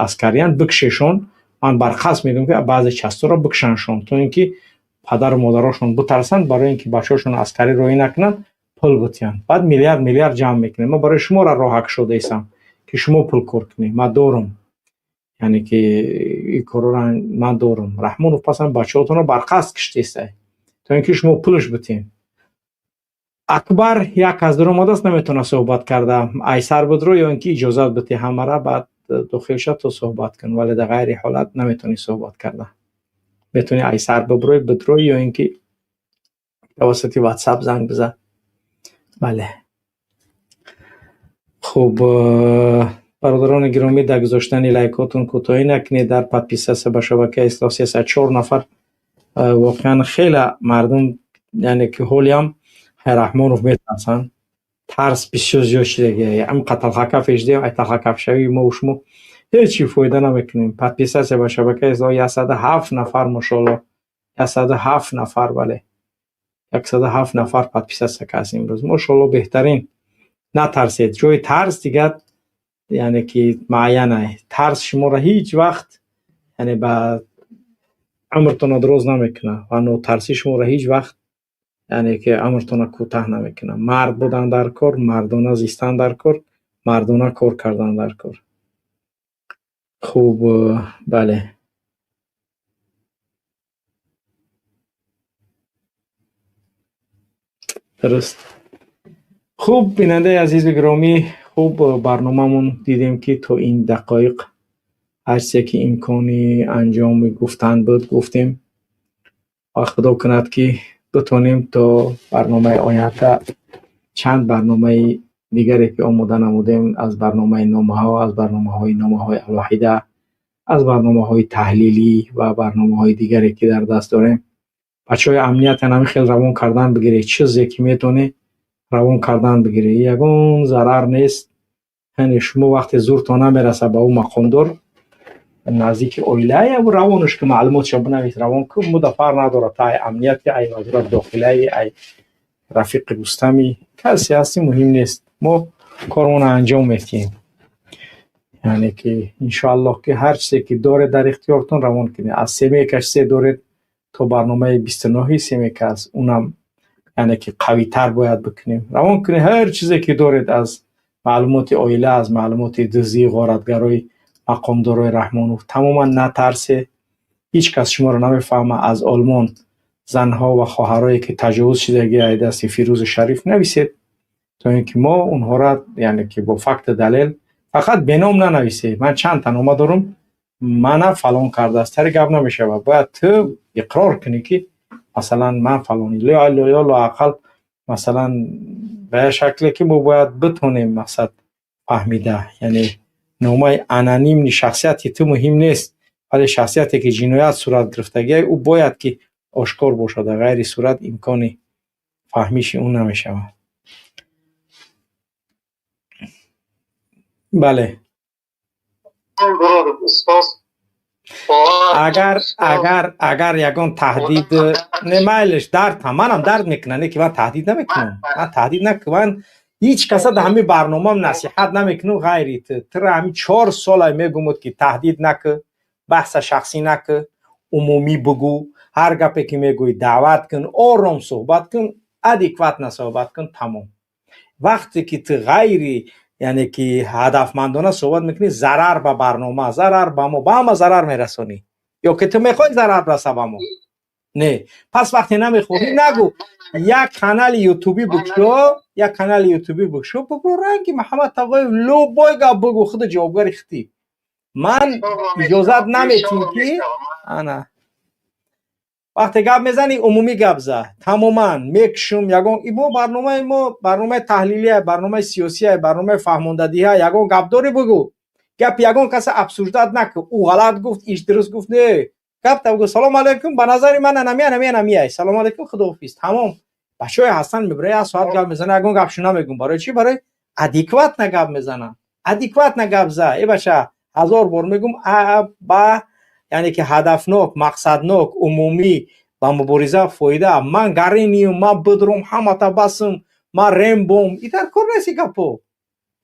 аскариянд, бикшешон. Ман барқасд мегӯям, ки баъзе часторо бикшаншон, то ин ки падару модарошон битарсанд, барои ин ки бачаҳошон аскарӣ роҳӣ накунанд, пул битиҳанд. Баъд миллиард миллиард ҷамъ мекунем. Ман барои шуморо роҳа кушодаистам, ки шумо пул кор кунед. Ман дорум, яъне ки ин корҳоро ман дорум. Раҳмонов пасан бачаҳотонро барқасд киштестай, то ин ки шумо пулш битиҳед. Акбар як аз дур омадааст, наметавонад суҳбат карда. Айсар будро ё ин ки иҷозат битӣ ҳамара, баъд дохил шад, то суҳбат кун. Вале дар ғайри ҳолат наметавонӣ суҳбат карда. Метавонӣ айсар бибурӯй, бидрӯй ё ин ки тавассути Ватсап занг бизан. Бале, хуб, бародарони гиромӣ, дар гузоштани лайкотон кӯтоҳӣ накунед, дар подписаться ба шабакаи Ислоҳ. 304 нафар. Воқеан хеле мардум, яъне ки ҳолиам Раҳмонов метарсанд. Тарс бисёр зиёд шидагия. Ам талхакаф шидем, ай талхакафшавии мо шумо ҳеҷ чи фоида намекунем. Подписаться ба шабакаи 107 нафар, мошоалло, 107 нафар, бале, 107 нафар подписаться кардем имрӯз, мошоалло, беҳтарин. Натарсед, ҷои тарс дигар, яъне ки муайяна. Тарс шуморо ҳеҷ вақт, яъне, ба умртонро дароз намекунад ва нотарсӣ шуморо ҳеҷ вақт, яъне ки, умртонро кӯтаҳ намекунад. Мард будан дар кор, мардона зистан дар кор, мардона кор кардан дар кор. Хуб, бале, дуруст. Хуб, бинандаи азизу гиромӣ, хуб, барномамон дидем, ки то ин дақоиқ ҳар чизе ки имкони анҷоми гуфтан буд, гуфтем ва худо кунад, ки битонем то барномаи оянда чанд барномаи дигаре ки омода намудем, аз барномаи номаҳо, аз барномаҳои номаҳои алоҳида, аз барномаҳои таҳлилӣ ва барномаҳои дигаре ки дар даст дорем. Бачаҳои амният ҳамин хел равон кардан бигиред, чизе ки метавонед равон кардан бигиред, ягон зарар нест. Яъне шумо вақте зуртон намерасад ба ӯ мақомдор наздики оилае, равонаш ки, маълумотша бинавис, равон ку, муда фарқ надорад, та ай амнияти, ай вазорати дохилаи, ай рафиқи Рустами, касе ҳасти, муҳим нест, мо кормонро анҷом медиҳем. Яъне ки иншоаллоҳ, ки ҳар чизе ки доред дар ихтиёртон, равон кунед. Аз семейка чизе доред, то барномаи 29-и семейка аст, унам, яъне ки, қавитар бояд бикунем. Равон кунед ҳар чизе ки доред аз маълумоти оила, аз маълумоти дуздии ғоратгарои мақомдорои Раҳмонов. Тамоман натарсе, ҳеҷ кас шуморо намефаҳмад. Аз Олмон занҳо ва хоҳарое ки таҷовуз шидагӣ аз дасти Фирӯзу Шариф, нависед, то ин ки мо онҳоро, яъне ки, бо факту далел, фақат беном нанависед. Ман чанд та нома дорам, мана фалон кардааст, тари гап намешавад. Бояд ту иқрор кунӣ, ки масалан ман фалонӣ, ё лоақал масалан ба як шакле ки мо бояд битонем мақсад фаҳмида. Яъне номаи анонимный, шахсияти ту муҳим нест, вале шахсияте ки ҷиноят сурат гирифтагиа, ӯ бояд ки ошкор бошад, дар ғайри сурат имкони фаҳмиши ӯ намешавад. Бале. Агар ягон таҳдид, не, майлиш, дард ҳам манам дард мекунам, не ки ман таҳдид намекунам, ман таҳдид ман ҳеҷ каса дар ҳамин барномаам насиҳат намекунам ғайри ту. Тура ҳамин 4 сола мегумуд, ки таҳдид накӣ, баҳса шахсӣ накӣ, умумӣ бугӯ, ҳар гапе ки мегӯӣ, даъват кун, ором суҳбат кун, адекватно суҳбат кун, тамом. Вақте ки ту ғайри, яъне ки, ҳадафмандона суҳбат мекунӣ, зарар ба барнома, зарар ба мо, ба ҳама зарар мерасонӣ. Ё ки ту мехоҳӣ зарар раса ба мо? Не, пас вақте намехоҳӣ, нагӯ. Як канали ютубӣ бикушо, як канали ютубӣ бикушо, бугӯ, ранги Муҳаммад Тағоев любой гап бугӯ, худу ҷавобгари худӣ. Ман иҷозат наметим ки ана вақте гап мезанӣ, умумӣ гап за, тамоман мекушум. Ягон мо барномаи мо барномаи таҳлилия, барномаи сиёсия, барномаи фаҳмондадиҳа. Ягон гап дорӣ, бугӯ. Гапи ягон каса обсуждать накун, ӯ ғалат гуфт, иш дуруст гуфт, не. Гап та бугӯ: «Салому алайкум, ба назари ман анами, анами, анамияй, салому алайкум, худоҳофиз», тамом. Бачаҳое ҳастанд, мебара як соат гап мезанад, ягон гапшо намегӯм. Барои чӣ? Барои адекватно гап мезанам. Адекватно гап за, э бача, ҳазор бор мегӯм, ба, яъне ки, ҳадафнок, мақсаднок, умумӣ, ба мубориза фоида. Ман гариниюм, ман бидрум, ҳамата басм, ман Рембом, и дар кор нест и гапо.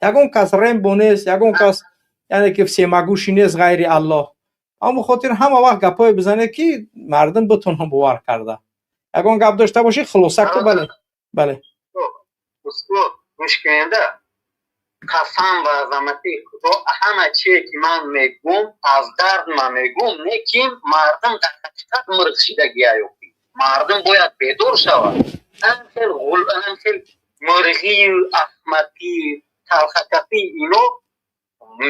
Ягон кас Рембо нест, ягон кас, яъне ки, всемогущий нест ғайри Аллоҳ. Ҳамон хотир ҳама вақт гапҳое бизанед, ки мардум битонанд бовар карда. Ягон гап дошта бошӣ, хулоса ку. Бале, бале.
Устод, гӯш кунеда. Қасам ба азамати Худо, ҳама чие ки ман мегӯм, аз дард ман мегӯм, лекин мардум дар ҳақиқат мирғ шидагиаёфӣ. Мардум бояд бедор шавад. Анхел ғул, анхел мирғию аҳмақӣ, талхакафӣ, ино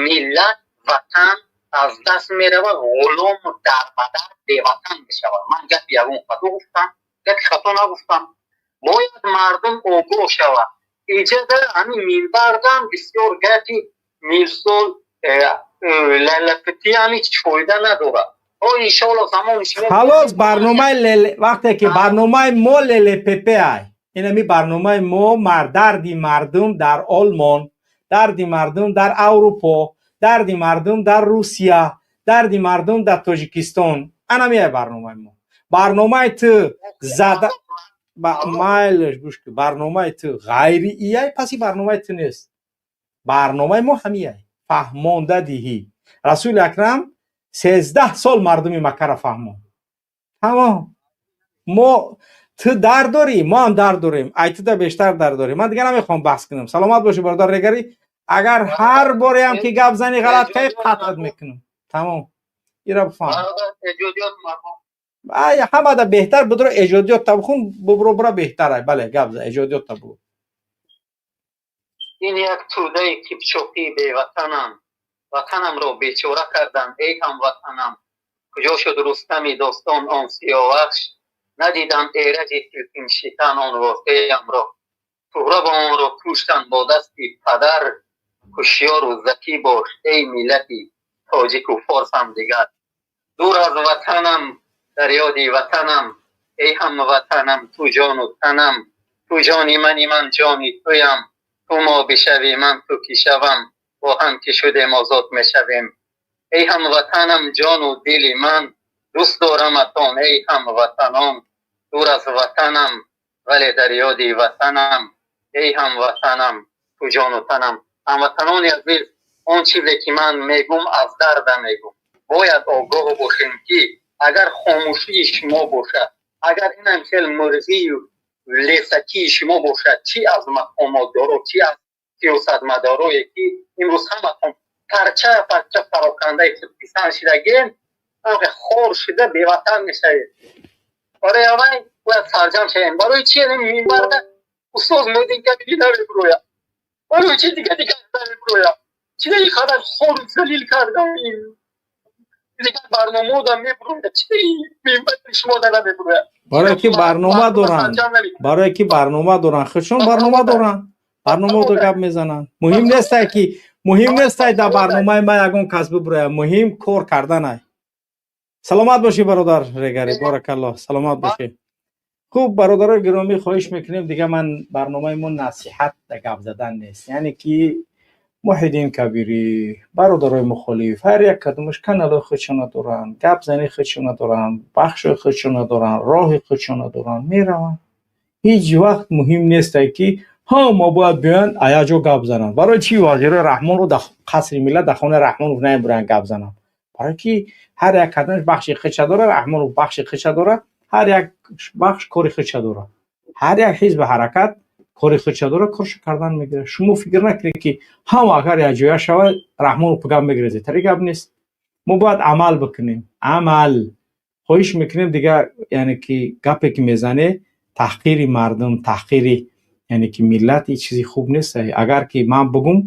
миллат, ватан аз даст меравад, ғулому дарбадар, беватан мешавад. Ман гапи ягон хато гуфтам? Гапи хато нагуфтам. Бояд мардум огоҳ шавад. Иҷада ҳамин минбардам бисёр гапи мисол лалапитиам ҳеҷ фоида надорад. О, иншоалло, замони шумо.
Халос, барномаи вақте ки барномаи мо ллпп ай. Инами барномаи мо дарди мардум дар Олмон, дарди мардум дар Аврупо, дарди мардум дар Русия, дарди мардум дар Тоҷикистон. Анамия барномаи мо. Барномаи ту зада майлаш, гӯш ки, барномаи ту ғайри ияй, пас и барномаи ту нест. Барномаи мо ҳамияй, фаҳмонда диҳӣ. Расули Акрам 13 сол мардуми Маккара фаҳмонд. Тамом. Мо, ту дард дорӣ, мо ҳам дард дорем, ай туда бештар дард дорем. Ман дига намехоҳам баҳс кунам. Саломат бошӣ, бародар Регари. Агар ҳар бореам ки гап зани, ғалат каи, қатъат мекунам. Тамом, ира бифаҳм. Ай ҳамада беҳтар будро, эҷодиётта бихун, бубро, бура беҳтар. Бале, гап за, эҷодиётта бугӯ.
Ин як тӯдаи кипчоқии беватанам, ватанамро бечора кардам, эй ҳамватанам. Куҷо шуд Рустами достон, он Сиёвахш? Надидам Эраҷи тилсимшикан, он воқеамро. Туҳрабонро куштанд бо дасти падар. Ҳушёру закӣ бош, эй миллати тоҷику форсам. Дигар дур аз ватанам, дар ёди ватанам, эй ҳамватанам, ту ҷону танам. Ту ҷони мани, ман ҷони туям. Ту мо бишавӣ, ман ту ки шавам? Бо ҳам ки шудем, озод мешавем. Эй ҳамватанам, ҷону дили ман, дӯст дораматон, эй ҳамватанон. Дур аз ватанам, вале дар ёди ватанам, эй ҳамватанам, ту ҷону танам. Ҳамватанони азиз, он чизе ки ман мегум, аз дарда мегум. Бояд огоҳ бошем, ки агар хомӯшии шумо бошад, агар инам хел мурғию лесакии шумо бошад, чӣ аз мақомотдоро, чӣ аз сиёсатмадорое, ки имрӯз ҳаматон парча парча парокандаи худписанд шидагем, хор шуда беватан мешавед. Барои аввал бояд сарҷам шавем. Барои чи минбарда устоз Модинкабири намебуроя? Барои чи дига дигар намебуроя? Чи ин қадар хору залил карда, дигар барномаода мебуроя, чи минбари шумо намебуроя?
Барое ки барнома доранд, барое ки барнома доранд, худшон барнома доранд, барномаото гап мезананд. Муҳим нестай ки, муҳим нестай дар барномаи ман ягон кас бибуроя, муҳим кор карданай. Саломат бошӣ, бародар Регари, боракаллоҳ, саломат бошӣ. Хуб, бародарои гиромӣ, хоҳиш мекунем, дига ман барномаи мо насиҳат гап задан нест. Яъне ки Муҳиддин Кабирӣ, бародарои мухолиф, ҳар як кадомаш каналҳои худшона доранд, гапзани худшона доранд, бахшои худшона доранд, роҳи худшона доранд, мераванд. Ҳеҷ вақт муҳим нестай, ки ҳа, мо бояд биёянд, а як ҷо гап зананд. Барои чӣ вазирои Раҳмонро дар Қасри Миллат, дар хонаи Раҳмонов намебуранд гап зананд? Барое ки ҳар як кадомаш бахши худша дора, Раҳмонов бахши худша дора, ҳар як бахш кори худша дора, ҳар як ҳизби ҳаракат кори худша дора, коршо кардан мегирад. Шумо фикр накунед, ки ҳама агар якҷоя шавад, Раҳмонов гап мегирад. Тари гап нест. Мо бояд амал бикунем, амал. Хоҳиш мекунем, дига, яъне ки гапе ки мезане, таҳқири мардум, таҳқири, яъне ки миллат, ҳеҷ чизи хуб нест. Агар ки ман бугум,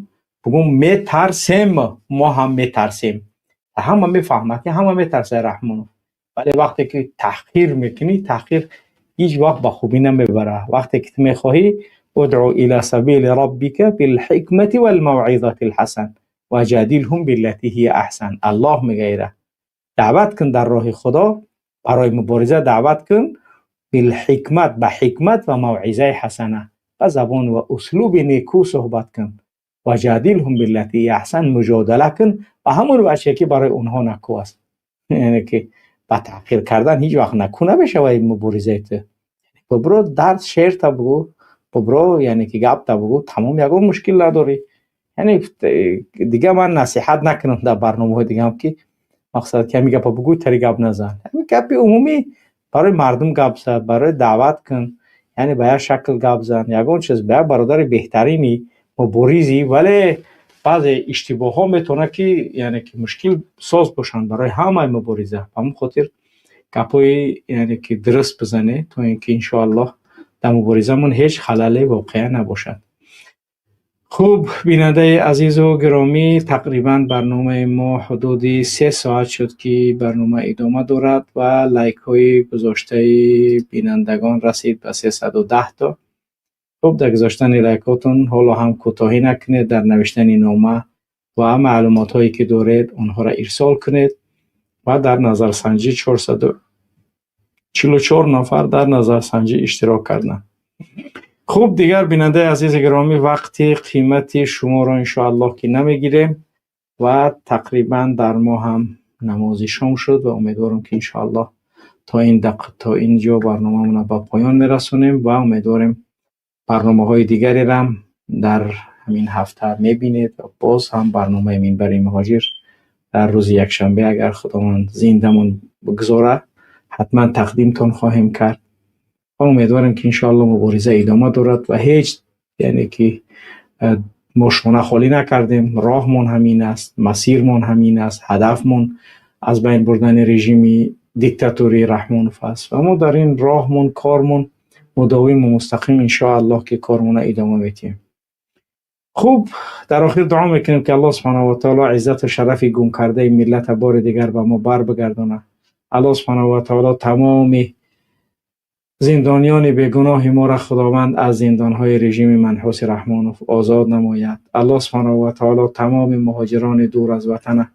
метарсем, мо ҳам метарсем, ҳама мефаҳмад, ки ҳама метарсад Раҳмонов. Вале вақте ки таҳқир мекунӣ, таҳқир ҳеҷ вақт ба хубӣ намебарад. Вақте ки ту мехоҳӣ, ادع إلى سبيل ربك بالحكمة والموعظة الحسنة وجادلهم بالتي هي أحسن. Аллоҳ мегӯяд: даъват кун дар роҳи Худо, барои мубориза даъват кун, بالحكمة, ба ҳикмат ва мавъизаи ҳасана, ба забон ва услуби некӯ суҳбат кун. وجادلهم بالتي هي أحسن, муҷодала кун ба ҳамон вачҳе, ки барои онҳо накӯ аст. Яъне ки ба таҳқир кардан ҳеҷ вақт накӯ намешавад муборизаи ту. Бибро, дарс шеърта бугӯ, бибро, яъне ки гапта бугӯ, тамом, ягон мушкил надорӣ. Яъне дига ман насиҳат накунам дар барномаҳои дигам, ки мақсад ки ҳамин гапа бугӯй, тари гап назан. Ҳамин гапи умумӣ барои мардум гап зад, барои даъват кун, яъне ба як шакл гап зан, ягон чиз ба як бародари беҳтарини муборизӣ. Вале баъзе иштибоҳҳо метавонад, ки яъне ки мушкил соз бошанд барои ҳамаи мубориза. Ба ҳамин хотир гапҳои, яъне ки дуруст бизанед, то ин ки иншоаллоҳ дар муборизамон ҳеҷ халале воқеа набошад. Хуб, бинандаи азизу гиромӣ, тақрибан барномаи мо ҳудуди 3 соат шуд, ки барнома идома дорад ва лайкҳои гузоштаи бинандагон расид ба 310 то. Хуб, дар гузоштани лайкҳотон ҳоло ҳам кӯтоҳӣ накунед, дар навиштани нома ва маълумотҳое, ки доред, онҳоро ирсол кунед. Ва дар назарсанҷӣ 444 нафар дар назарсанҷӣ иштирок карданд. Хуб, дигар, бинандаи азизи гиромӣ, вақти қимати шуморо иншоаллоҳ ки намегирем ва тақрибан дар мо ҳам намози шом шуд ва умедворам, ки иншоаллоҳ то ин дақ то ин ҷо барномаамонро ба поён мерасонем ва умедворем, барномаҳои дигареро дар ҳамин ҳафта мебинед ва боз ҳам барномаи Минбари муҳоҷир дар рӯзи якшанбе, агар Худованд зиндамон бигзора, ҳатман тақдимтон хоҳем кард ва умедворем, ки иншоаллоҳ мубориза идома дорад ва ҳеҷ, яъне ки, мо шона холӣ накардем. Роҳмон ҳамин аст, масирмон ҳамин аст, ҳадафмон аз байн бурдани режими диктатории Раҳмонов аст ва мо дар ин роҳмон, кормон мудовиму мустақим, иншоаллоҳ ки кормона идома медиҳем. Хуб, дар охир дуо мекунем, ки Аллоҳ субҳанаҳу ва таоло иззату шарафи гумкардаи миллата бори дигар ба мо бар бигардонад. Аллоҳ субҳанаҳу ва таоло тамоми зиндониёни бегуноҳи моро, Худованд, аз зиндонҳои режими манҳуси Раҳмонов озод намояд. Аллоҳ субҳанаҳу ва таоло тамоми муҳоҷирони дур аз ватана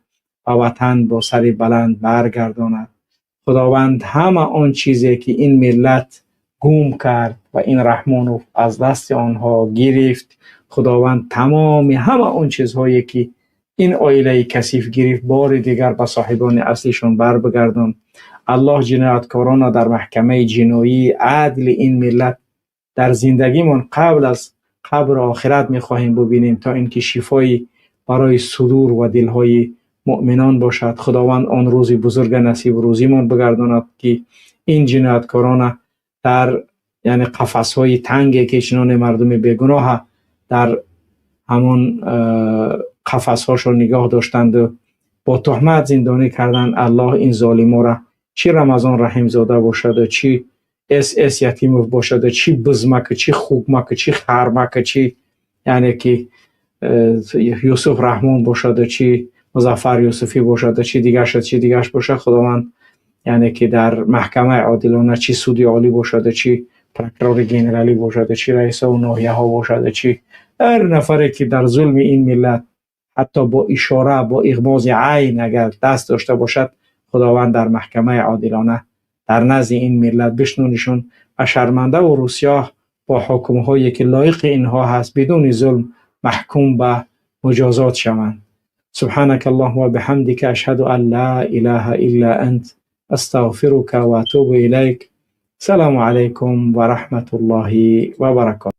ба ватан бо сари баланд баргардонад. Худованд ҳама он чизе ки ин миллат гум кард ва ин Раҳмонов аз дасти онҳо гирифт, Худованд тамоми ҳама он чизҳое ки ин оилаи касиф гирифт, бори дигар ба соҳибони аслишон барбигардон. Аллоҳ ҷинояткоронро дар маҳкамаи ҷиноии адли ин миллат дар зиндагимон қабл аз қабру охират мехоҳем бубинем, то ин ки шифои барои судур ва дилҳои муъминон бошад. Худованд он рӯзи бузурга насибу рӯзимон бигардонад, ки ин ҷинояткорона дар, яъне, қафасҳои танге ки чуноне мардуми бегуноҳа дар ҳамон қафасҳошон нигоҳ доштанду бо туҳмат зиндонӣ карданд, Аллоҳ ин золимора, чӣ Рамазон Раҳимзода бошаду, чӣ С Ятимов бошаду, чӣ бузмаку, чӣ хугмаку, чӣ хармаку, чӣ, яъне ки, Юсуф Раҳмон бошаду, чӣ Музаффар Юсуфӣ бошаду, чӣ дигарша, чӣ дигарш бошад, Худованд, яъне ки, дар маҳкамаи одилона, чӣ суди олӣ бошаду, чӣ прокурори генералӣ бошаду, чӣ раисову ноҳияҳо бошаду, чӣ ҳар нафаре ки дар зулми ин миллат ҳатто бо ишора, бо иғмози айн агар даст дошта бошад, Худованд дар маҳкамаи одилона дар назди ин миллат бишнонишон ва шармандаву рӯсиёҳ бо ҳукмҳое ки лоиқи инҳо ҳаст, бидуни зулм маҳкум ба муҷозот шаванд. سبحانك اللهم وبحمدك، أشهد أن لا إله إلا أنت، أستغفرك وأتوب إليك. السلام عليكم ورحمة الله وبركاته.